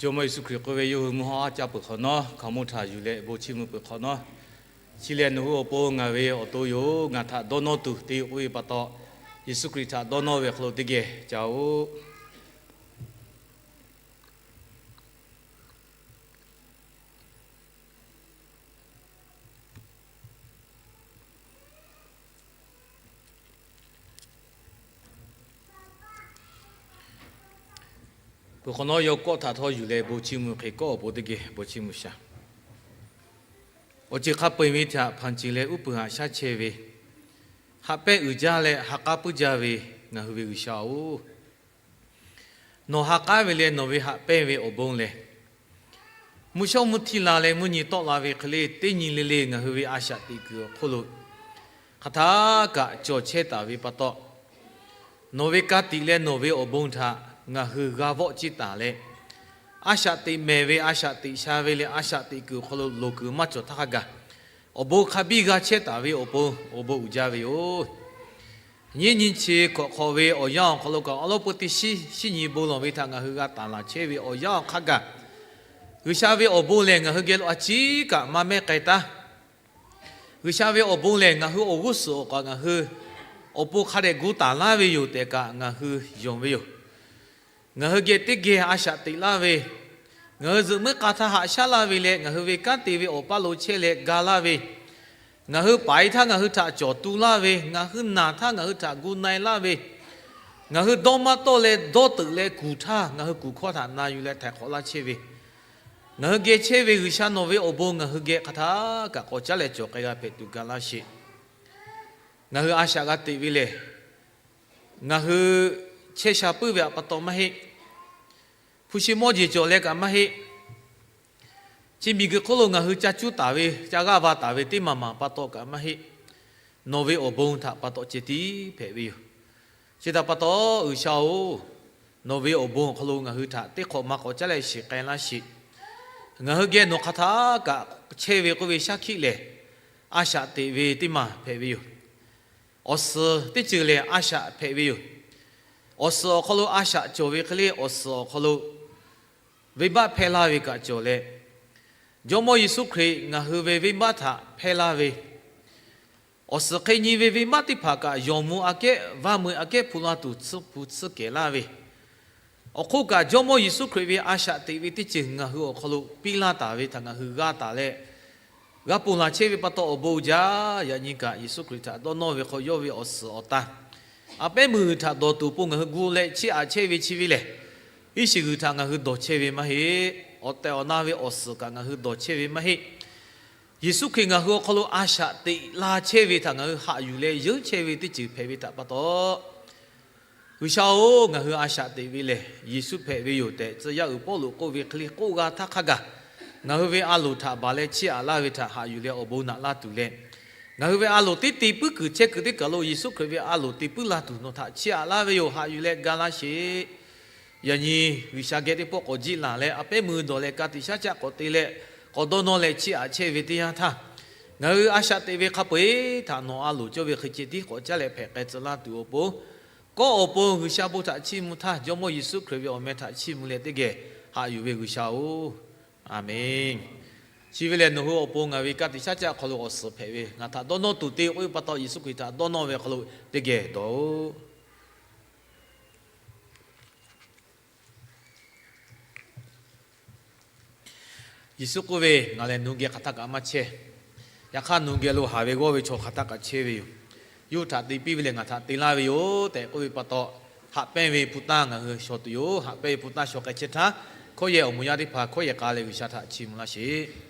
Jawˇmawˇ Yeˍsuˆ Hkriꞈ k'oˆ ve yawˇ hui mvuhˇ hawˉ aˉ caˇ peuˬ hk'awꞈ nawˉ, hkaoˍmonˇ htaꞈ yuˬ leh bon chiˇ mvuh peuˬ hk'awꞈ nawˉ, chi lehˬ nawˬ hui awˬ pon ngaˬ ve awˬ to yoˬ. Ngaˬ htaꞈ dawˇ nawˇ tuˬ te yoˬ k'oˆ ve pa taw, Yeˍsuˆ Hkriꞈ htaꞈ dawˇ nawˇ ve awˬ hk'aw lo teˇ geh ca oꞈ. Peuˬ hk'awꞈ nawˉ, yawˇ kawˆ htaꞈ htawˇ yuˬ leh bon chiˇ mvuh hk'e, kawˆ awˬ pon teˇ geh bon chiˇ mvuh shaˍ. Awˬ ceuˬ hk'a peu-eˬ ve htaꞈ hpanˍ ceˬ leh uˉ peunˍ haꞈ shaˉ chehˇ ve, haꞈ pehnˇ uiˍ jaˇ leh ha k'aˉ puiˉ jaˇ ve ngaˬ hui ve G'uiˬsha-oˬ, nawˬ ha k'aˉ ve leh nawˬ ve haꞈ pehnˇ ve awˬ bon lehˬ, mvuhˇ shawˉ mvuhˇ htiˇ la leh mvuhˇ nyi tawˆ la ve hk'e le, teˇ nyi le le ngaˬ hui ve a shaꞈ teꞈ kuiˬ awˬ hk'oˆ lo hk'aˬ htaˆ kaꞈ cawˬ chehˇ taˍ ve pa taw, nawˬ ve ka tiꞈ leh nawˬ ve awˬ bon htaꞈ ngaˬ hui g'a vawˆ ciˇ taˍ leh, a shaꞈ teꞈ mehˍ ve, a shaꞈ teꞈ sha ve leh a shaꞈ teꞈ kuiˬ awˬ hk'aw lo loˍ kuiˬ maˇ cawˬ htaˇ hk'a gaˬ, awˬ bon hk'a biˇ g'a chehˇ taˍ ve awˬ pon awˬ bon uiˍ jaˇ ve yoˬ. Nyiˇ nyi chi hkawꞈ hk'awꞈ ve awˬ yanˇ awˬ hk'aw lo kaꞈ, awˉ lawˉ peu teˇ shiˉ shiˉ nyi bon lawˬ ve htaꞈ ngaˬ hui g'a taˍ laˬ chehˇ ve awˬ yanˇ awˬ hk'a gaˬ, G'uiˬsha ve awˬ bon lehˬ ngaˬ hui geh lo a ciˉ kaꞈ maˇ mehˉ k'ai taˉ. G'uiˬsha ve awˬ bon lehˬ ngaˬ hui awˬ g'uˇ suhˍ awˬ kaꞈ ngaˬ hui awˬ pon hk'a dehꞈ gu taˍ laˇ ve yoˬ tehꞈ kaꞈ ngaˬ hui yonˍ ve yoˬ. Ngaˬ hui geh teˇ geh a shaꞈ teꞈ laˇ ve, ngaˬ hui zuhꞈ muiˉ k'a htaˇ haꞈ shaˉ laˇ ve leh ngaˬ hui ve kanˉ te ve awˬ paˇ lo chehˇ leh ga laˇ ve, ngaˬ hui paiˍ htaˇ ngaˬ hui htaꞈ cawˬ tu laˇ ve, ngaˬ hui naˬ htaˇ ngaˬ hui htaꞈ gu na-e laˇ ve, ngaˬ hui dawˇ maˇ tawˆ leh dawˇ teuꞈ leh kuˬ htaˇ ngaˬ hui kuˬ hkawˇ htaꞈ na yuˬ leh htaiˍ hk'awꞈ laˇ chehˇ ve, ngaˬ hui geh chehˇ ve G'uiˬsha nawˬ ve awˬ bon ngaˬ hui geh hk'aˬ htaˆ kaꞈ k'awꞈ caˉ leh cawˬ k'ai g'a hpehꞈ tuˬ ga laˇ sheˍ. Ngaˬ hui a shaꞈ g'a teꞈ ve lehˬ, ngaˬ hui chehˇ sha puiˉ ve htaꞈ pa taw maˇ heˆ. Hpu shi mawˇ jeˬ cawˬ leh kaꞈ maˇ heˆ. Chi miˬguiˬ hk'oˆ lo ngaˬ hui ca cuˇ taˍ ve, ca g'aˇ va taˍ ve teˇ maˬ maˬ pa taw kaꞈ maˇ heˆ. Nawˬ ve awˬ bon htaꞈ pa taw ceh tiˉ hpehꞈ ve yoˬ. Chi htaꞈ pa taw, G'uiˬsha-oˬ, nawˬ ve awˬ bon awˬ hk'aw lo ngaˬ hui htaꞈ teˇ hk'awꞈ ma k'awꞈ caˉ leh shiˍ k'ai laˇ sheˍ. Ngaˬ hui geh nawˬ hk'aˬ htaˆ kaꞈ chehˇ ve k'oˆ ve shaˉ hkiˆ lehˬ, a shaꞈ teꞈ ve teˇ maˬ hpehꞈ ve yoˬ. Awˬ suhˍ teˇ ceuˬ lehˬ a shaꞈ hpehꞈ ve yoˬ. Awˬ suhˍ awˬ hk'aw lo a shaꞈ cawˬ ve hk'e le, awˬ suhˍ awˬ hk'aw lo venˇbaˆ hpehˇ laˇ ve kaꞈ cawˬ leh, Jawˇmawˇ Yeˍsuˆ Hkriꞈ ngaˬ hui ve venˇbaˆ htaꞈ hpehˇ laˇ ve, awˬ suhˍ hk'e nyi ve venˇbaˆ teˇ hpaˍ kaꞈ yawˬ mvuh aꞈ kehˉ, vaˇ mui aꞈ kehˉ hpu la tuˬ tsuhˇ hpu tsuhˇ kehˬ laˇ ve, awˬ hk'oˆ kaꞈ Jawˇmawˇ Yeˍsuˆ Hkriꞈ ve a shaꞈ teꞈ ve teˇ ceuˬ ngaˬ hui awˬ hk'aw lo piˇ laˇ taˍ ve htaꞈ ngaˬ hui g'a taˍ leh, g'a ponˬ laˬ chehˇ ve pa taw awˬ bon jaˇ. Yaꞈ nyi kaꞈ Yeˍsuˆ Hkriꞈ htaꞈ dawˇ nawˇ ve hk'aw yawˇ ve awˬ suhˍ awˬ tan, a pehˉ meuˇ g'uiˬ htaꞈ dawˬ tuˬ awˬ pon ngaˬ hui gu leh chiˇ aꞈ chehˇ ve chi ve lehˬ, iˉ shiˍ g'uiˬ htaꞈ ngaˬ hui dawˬ chehˇ ve maˇ heˆ. Awˬ tehˬ awˬ na ve awˬ suhˍ kaꞈ ngaˬ hui dawˬ chehˇ ve maˇ heˆ. Yeˍsuˆ Hkriꞈ ngaˬ hui awˬ hk'aw lo a shaꞈ teꞈ la chehˇ ve htaꞈ ngaˬ hui haꞈ yuˬ leh yeunˇ chehˇ ve teˇ ceuˬ hpehꞈ ve htaꞈ pa taw, G'uiˬsha-oˬ, ngaˬ hui a shaꞈ teꞈ ve lehˬ Yeˍsuˆ hpehꞈ ve yoˬ tehꞈ tcuh yaˇ uiˍ Pawˇluꞈ k'oˆ ve hk'e le k'oˆ g'a htaˇ hk'a gaˬ, ngaˬ hui ve a loˍ htaꞈ baˬ leh chiˇ aꞈ laˇ ve htaꞈ haꞈ yuˬ leh awˬ bon naꞈ laˇ tuˬ leh, ngaˬ hui ve a loˍ teˇ te puiˉ kuiˬ chehˇ kuiˬ teˇ kaˬ lo Yeˍsuˆ Hkriꞈ ve a loˍ te puiˉ la tuˬ nawˬ htaꞈ chiˇ aꞈ laˇ ve yoˬ. Haꞈ yuˬ leh ga laˇ sheˍ. Yaꞈ nyi G'uiˬsha geh teˇ pawˆ k'awꞈ jiˆ laˬ leh a pehˉ meuˇ dawˬ leh ka tiꞈ shaˉ caˆ k'awꞈ te leh k'awꞈ dawˇ nawˇ leh chiˇ aꞈ chehˇ ve teˇ yanˇ htaˇ, ngaˬ hui a shaꞈ teꞈ ve hk'a peu-eˬ htaꞈ nawˬ a loˍ cawˇ ve hk'e ceh tiˉ k'awꞈ caˉ leh hpehꞈ k'ai tcuh laˇ tuˬ awˬ pon, kawˆ awˬ pon G'uiˬsha bon htaꞈ chiˇ mvuh htaˇ, Jawˇmawˇ Yeˍsuˆ Hkriꞈ ve awˬ meh htaꞈ chiˇ mvuh leh teˇ geh haꞈ yuˬ ve G'uiˬsha-oˬ, Aˍmenˇ. Chi ve lehˬ nawˬ hui awˬ pon ngaˬ ve ka tiꞈ shaˉ caˆ awˬ hk'aw lo awˬ suhˍ hpehꞈ ve, ngaˬ htaꞈ dawˇ nawˇ tuˬ te k'oˆ ve pa taw Yeˍsuˆ Hkriꞈ htaꞈ dawˇ nawˇ ve awˬ hk'aw lo teˇ geh dawˬ-oꞈ. Yeˍsuˆ k'oˆ ve, Ngaˬ lehˬ nawˬ hui geh hk'aˬ htaˆ kaꞈ maˇ chehˇ. Yaꞈ hk'aˇ nawˬ hui geh lo haˍ ve g'awˇ ve chaw hk'aˬ htaˆ kaꞈ chehˇ ve yoˬ. Yawˇ hui htaꞈ te piˇ ve lehˬ ngaˬ htaꞈ te laˇ ve yoˬ tehꞈ k'oˆ ve pa taw, haꞈ pehnˇ ve hpu tanˇ ngaˬ hui shaw tuˬ yoˬ. Haꞈ pehnˇ ve hpu tanˇ shaw k'ai chehˇ htaˇ, hkawˇ yehˬ awˬ moˍ yaˇ teˇ hpaˍ hkawˇ yehˬ k'a leh G'uiˬsha htaꞈ chiˇ mvuh laˇ sheˍ.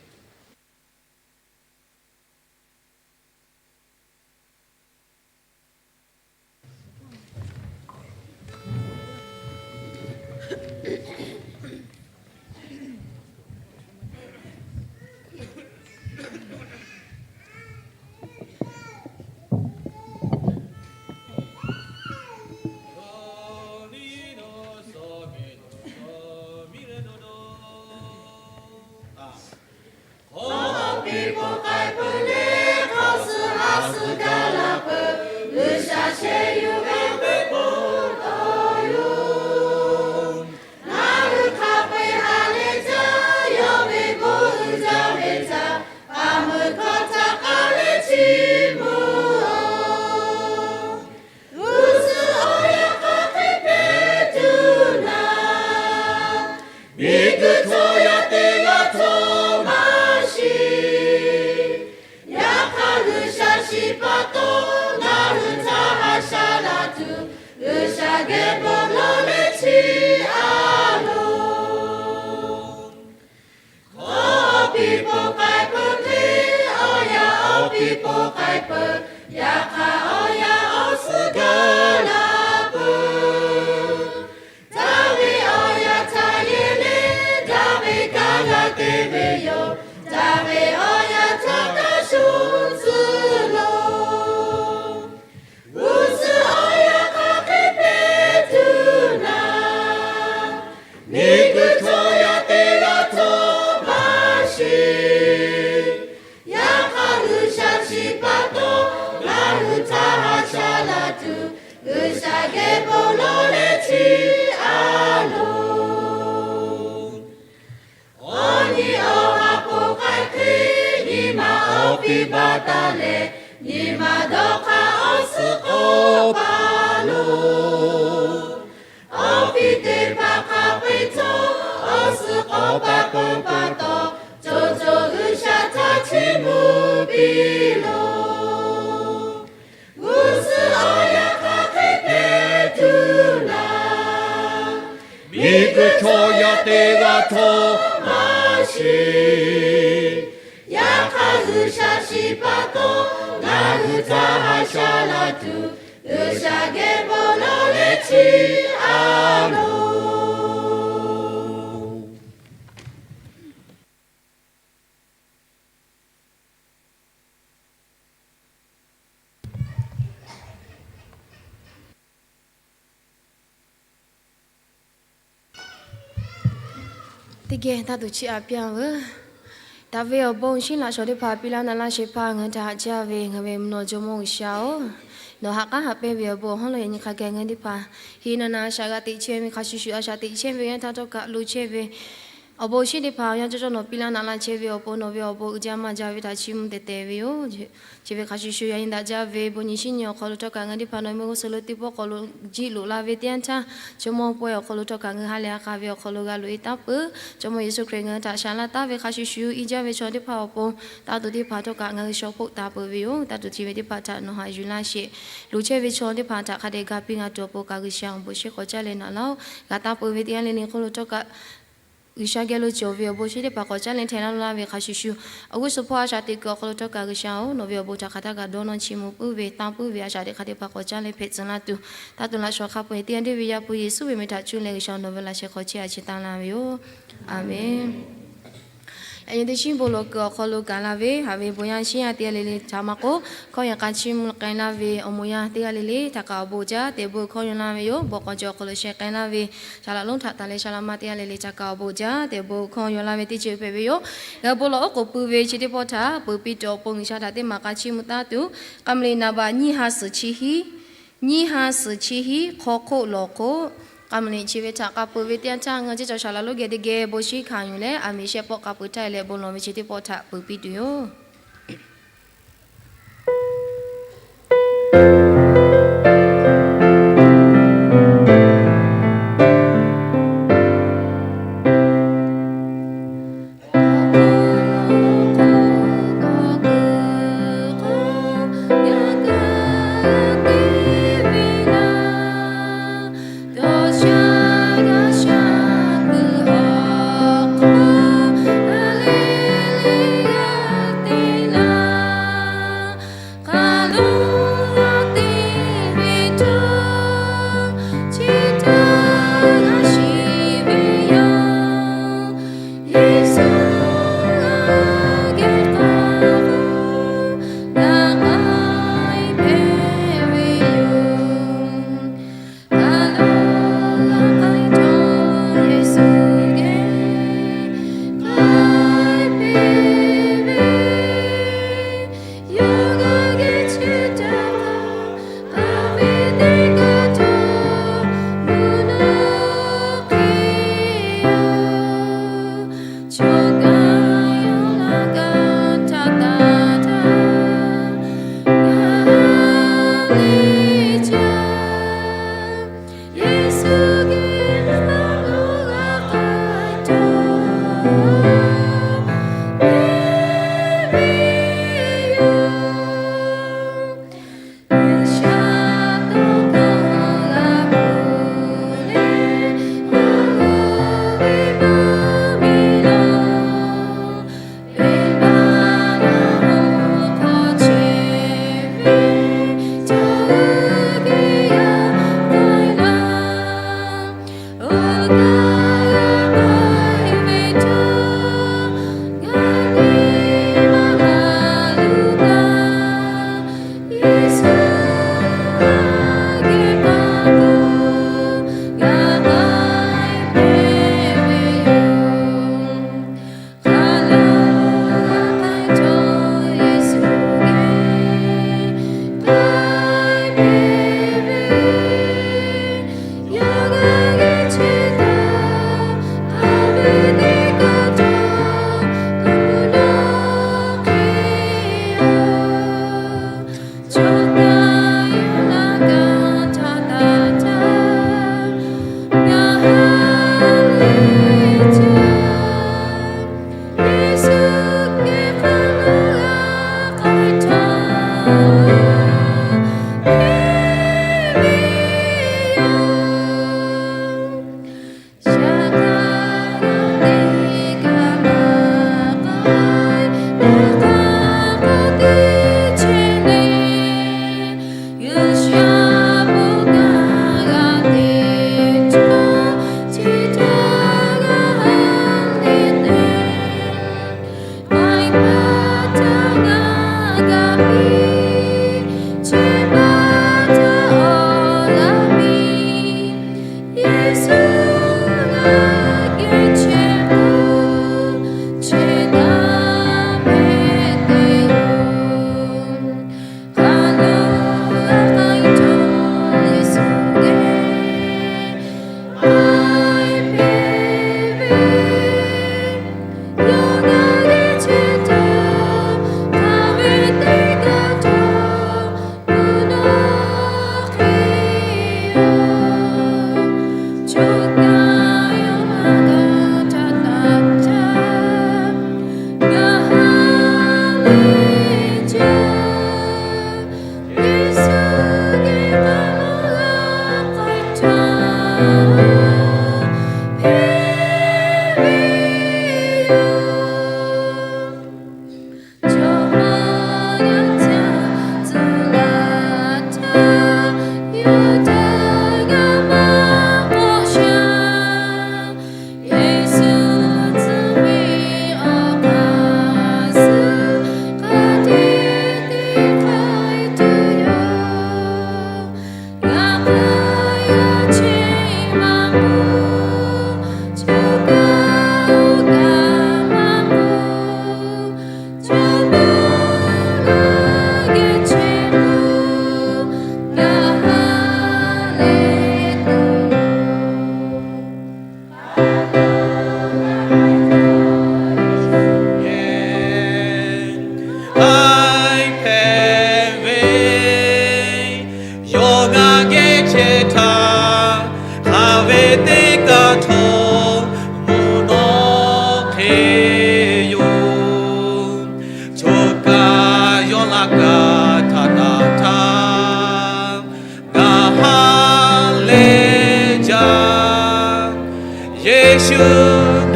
Miˬguiˬ chaw yaˇ teˇ g'aˇ htawˇ maˇ shiˍ. Yaꞈ hk'aˇ, G'uiˬsha shiˍ pa taw ngaˬ hui htaꞈ haꞈ shaˍ laˇ tuˬ, G'uiˬsha geh bon lawˬ leh chiˇ aˬ loˬ. Awˬ piˇ po k'ai peuˬ hk'e, awˬ yanˇ awˬ piˇ po k'ai peuˬ. Yaꞈ hk'aˇ, awˬ yanˇ awˬ suhˍ gaˬ la peuˬ. Daˍviˆ awˬ yanˇ htaꞈ yehˬ leh, Daˍviˆ kaˇ g'a te ve yoˬ. Daˍviˆ awˬ yanˇ htaꞈ kaꞈ shuˍ tcuh loˬ. G'uˇ suhˍ awˬ yanˇ hk'aˬ hk'e hpehꞈ tuˬ naˍ, miˬguiˬ chaw yaˇ teˇ g'aˇ htawˇ maˇ shiˍ. Yaꞈ hk'aˇ, G'uiˬsha shiˍ pa taw ngaˬ hui htaꞈ haꞈ shaˍ laˇ tuˬ, G'uiˬsha geh bon lawˬ leh chiˇ aˬ loˬ. Awˬ nyi awˬ ha hpu k'ai hk'e, nyi ma awˬ piˇ baˬ taˍ leh, nyi ma dawˇ hk'aˇ awˬ suhˍ k'awꞈ paˍ loˬ. Awˬ piˇ teˇ hpaˍ hk'a peu-eˬ htawˇ, awˬ suhˍ k'awꞈ paˍ peuˬ pa taw, co co G'uiˬsha htaꞈ chiˇ mvuh piˇ loˬ. G'uˇ suhˍ awˬ yanˇ hk'aˬ hk'e hpehꞈ tuˬ naˍ, miˬguiˬ chaw yaˇ teˇ g'aˇ htawˇ maˇ shiˍ. Yaꞈ hk'aˇ, G'uiˬsha shiˍ pa taw ngaˬ hui htaꞈ haꞈ shaˍ laˇ tuˬ, G'uiˬsha geh bon lawˬ leh chiˇ aˬ loˬ. Teˇ geh taˇ tuˬ chiˇ aꞈ piˇ-a veuˬ. Daꞈ ve awˬ bon shinˉ laꞈ shawˍ teˇ hpaˍ piˇ laˇ na laˇ shehˍ hpaˇ ngaˬ hui htaꞈ haꞈ jaˇ ve ngaˬ ve mvuhˇ naw Jawˇmawˇ G'uiˬsha-oˬ, nawˬ ha k'aˉ haꞈ pehnˇ ve awˬ bon awˬ hawˉ lo yaꞈ nyi hk'a gaˬ ngaˬ hui teˇ hpaˍ heˍ naˍ naˍ a shaꞈ g'a teꞈ chehˇ ve, hk'a shuˍ shuˍ a shaꞈ teꞈ chehˇ ve, yaˇ htaˇ htawˇ kaꞈ lo chehˇ ve awˬ bon shinˉ teˇ hpaˍ awˬ yanˇ cawˇ cawˇ nawˬ piˇ laˇ na laˇ chehˇ ve awˬ pon nawˬ ve awˬ bon uiˍ jaˇ maˇ jaˇ ve htaꞈ chiˇ mvuh teh teh ve yoˬ. Chi ve hk'a shuˍ shuˍ yaꞈ nyi daꞈ jaˇ ve bon nyi shinˉ nyi awˬ hk'aw lo htawˇ kaꞈ ngaˬ hui teˇ hpaˍ nawˬ ve mvuhˇ suhˍ lo teˇ pawˆ k'awꞈ lo jiˆ loꞈ la ve teˇ yanˇ htaˇ, Jawˇmawˇ pawehˇ awˬ hk'aw lo htawˇ kaꞈ ngaˬ hui ha lehˬ ha k'a ve awˬ hk'aw lo g'a loꞈ-e taˉ peuˬ. Jawˇmawˇ Yeˍsuˆ Hkriꞈ ngaˬ hui htaꞈ shaˍ laˇ taˍ ve hk'a shuˍ shuˍ, iˉ jaˇ ve chaw teˇ hpaˍ awˬ pon taˇ tuˬ teˇ hpaˍ htawˇ kaꞈ ngaˬ hui shaw hpoˆ taˍ peuˬ ve yoˬ. Taˇ tuˬ chi ve teˇ hpaˍ htaꞈ nawˬ haꞈ yuˬ laˇ sheˍ. Loˍ chehˇ ve chaw teˇ hpaˍ htaꞈ hk'a dehꞈ ga piˇ g'a tuˬ awˬ pon kaꞈ G'uiˬsha awˬ bon shinˉ k'awꞈ caˇ leh naꞈ laˇ-oˆ. G'a taˇ peuˬ ve teˇ yanˇ le le hk'oˆ lo htawˇ kaꞈ G'uiˬsha geh lo cawˬ ve awˬ bon shinˉ teˇ hpaˍ k'awꞈ caˇ leh htehꞈ laˇ lo laˇ ve hk'a shuˍ shuˍ, awˬ g'uˇ suhˍ hpawˇ a shaꞈ teꞈ kuiˬ awˬ hk'aw lo htawˇ kaꞈ G'uiˬsha-oˬ, nawˬ ve awˬ bon htaꞈ hk'aˬ htaˇ kaꞈ dawˇ nawˇ chiˇ mvuh puiˉ ve tanˇ puiˉ ve a shaꞈ teꞈ hk'aˇ teˇ hpaˍ k'awꞈ caˇ leh hpehꞈ tcuh laˇ tuˬ, taˇ tuˬ laꞈ shawˍ hk'a peu-eˬ teˇ yanˇ deˇ ve Yaˇ hpu Yeˍsuˆ ve meh htaꞈ cuˇ leh G'uiˬsha nawˬ ve laꞈ sheh hk'aw chehˇ a chi tanˇ laˇ ve yoˬ. Aˍmenˍ. Yaꞈ nyi teˇ shinˉ bon lawˬ kuiˬ awˬ hk'aw lo gaˬ la ve haꞈ ve bon yaˇ shinˉ yaˇ teˇ g'aˇ le le htaꞈ maˇ k'oˆ, hkawˇ yaꞈ k'a chiˇ mvuh k'ai laˇ ve awˬ moˍ yaˇ teˇ g'aˇ le le htaꞈ kaꞈ awˬ bon jaˇ tehꞈ bon hkawˇ yaw laˇ ve yoˬ. Bon k'awꞈ cawˬ awˬ hk'aw lo sheh k'ai laˇ ve shaˍ laꞈ lonˉ htaꞈ taˍ leh shaˍ laꞈ ma teˇ g'aˇ le le htaꞈ kaꞈ awˬ bon jaˇ tehꞈ bon hkawˇ yaw laˇ ve teˇ ceuˬ hpehꞈ ve yoˬ. G'a bon lawˬ oˉ k'oˍ pui ve chi teˇ pawˆ htaꞈ peuˬ piˇ tuˬ awˬ pon G'uiˬsha htaꞈ teˇ maˍ k'a chiˇ mvuh taˉ tuˬ, k'a mvuh liꞈ naˍ baꞈ nyiˇ ha suhˍ chi hiˉ, nyiˇ ha suhˍ chi hiˉ hk'aw hk'oˆ lawˬ hk'oˆ, k'a mvuh liꞈ chi ve htaꞈ k'a peuˬ ve teˇ yanˇ htaˇ ngaˬ hui ceˇ cawˬ shaˍ laꞈ lonˉ geh teˇ geh bon shinˉ hkanˍ yuˬ leh aˬ miˍ shehˆ pawˆ k'a peuˬ htaˇ leh bon lawˬ ve chi teˇ pawˆ htaꞈ peuˬ piˇ tuˬ yoˬ.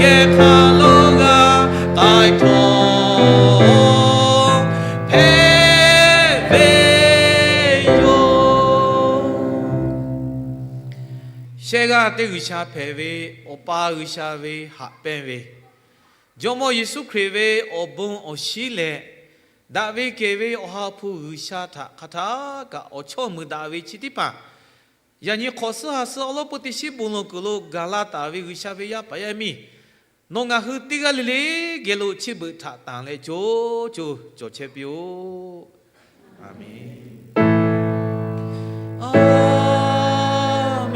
geh hk'a lo g'a k'ai htawˇ hpehꞈ ve yoˬ. Shehˆ g'aˇ teˇ G'uiˬsha hpehꞈ ve, Awˬ pa G'uiˬsha ve haꞈ pehnˇ ve, Jawˇmawˇ Yeˍsuˆ Hkriꞈ ve awˬ bon awˬ shinˉ leh, daꞈ ve kehˬ ve Awˬ ha hpu G'uiˬsha htaꞈ hk'a htaˇ kaꞈ awˬ chawˇ muiˬ daꞈ ve chi teˇ hpaˍ, yaꞈ nyi hk'awꞈ suhˉ ha suhˉ awˬ lawn peu teˇ shiˉ bon lawˬ kuiˬ lo gaˬ la taˍ ve G'uiˬsha ve yaˇ paˍ yaˇ miˇ, nawˬ ngaˬ hui teˇ g'aˇ le le geh lo chi beuꞈ htaꞈ tanˬ leh co co cawˬ chehˇ piˇ-oˆ. Aˍmenˍ.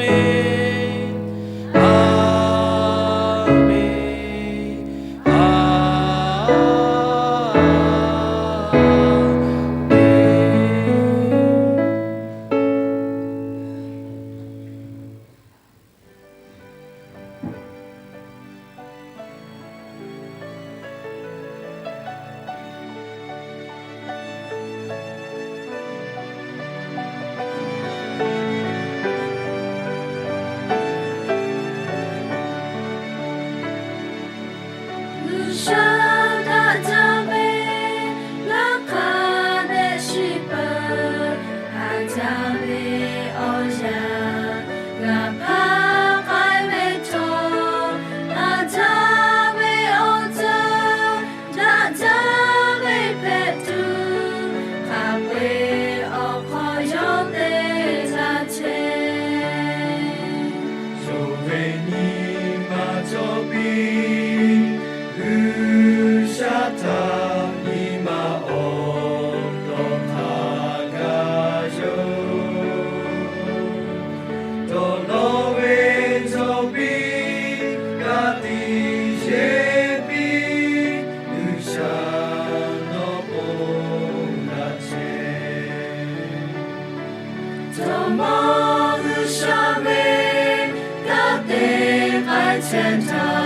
Aˍmenˍ. Aˍmenˍ. Aˍmenˍ. G'uiˬsha daꞈ jaˇ ve ngaˬ hk'a dehꞈ shiˍ peuˬ. Haꞈ jaˇ ve awˬ yanˇ ngaˬ hpaˇ k'ai ve chaw, haꞈ jaˇ ve awˬ ceuˬ daꞈ jaˇ ve hpehꞈ tuˬ, hk'a peu-eˬ awˬ hk'aw yawˇ te laˇ chehˇ. Yonˍ ve nyi ma cawˬ piˇ, G'uiˬsha htaꞈ nyi ma awˬ dawˬ hk'a gaˬ yoˬ. Dawˬ law ve cawˬ piˇ, ka tiꞈ yeˬ piˇ, G'uiˬsha nawˬ bon laꞈ chehˇ. Jawˇmawˇ G'uiˬsha ve kanˉ te k'ai chehˇ htaˇ,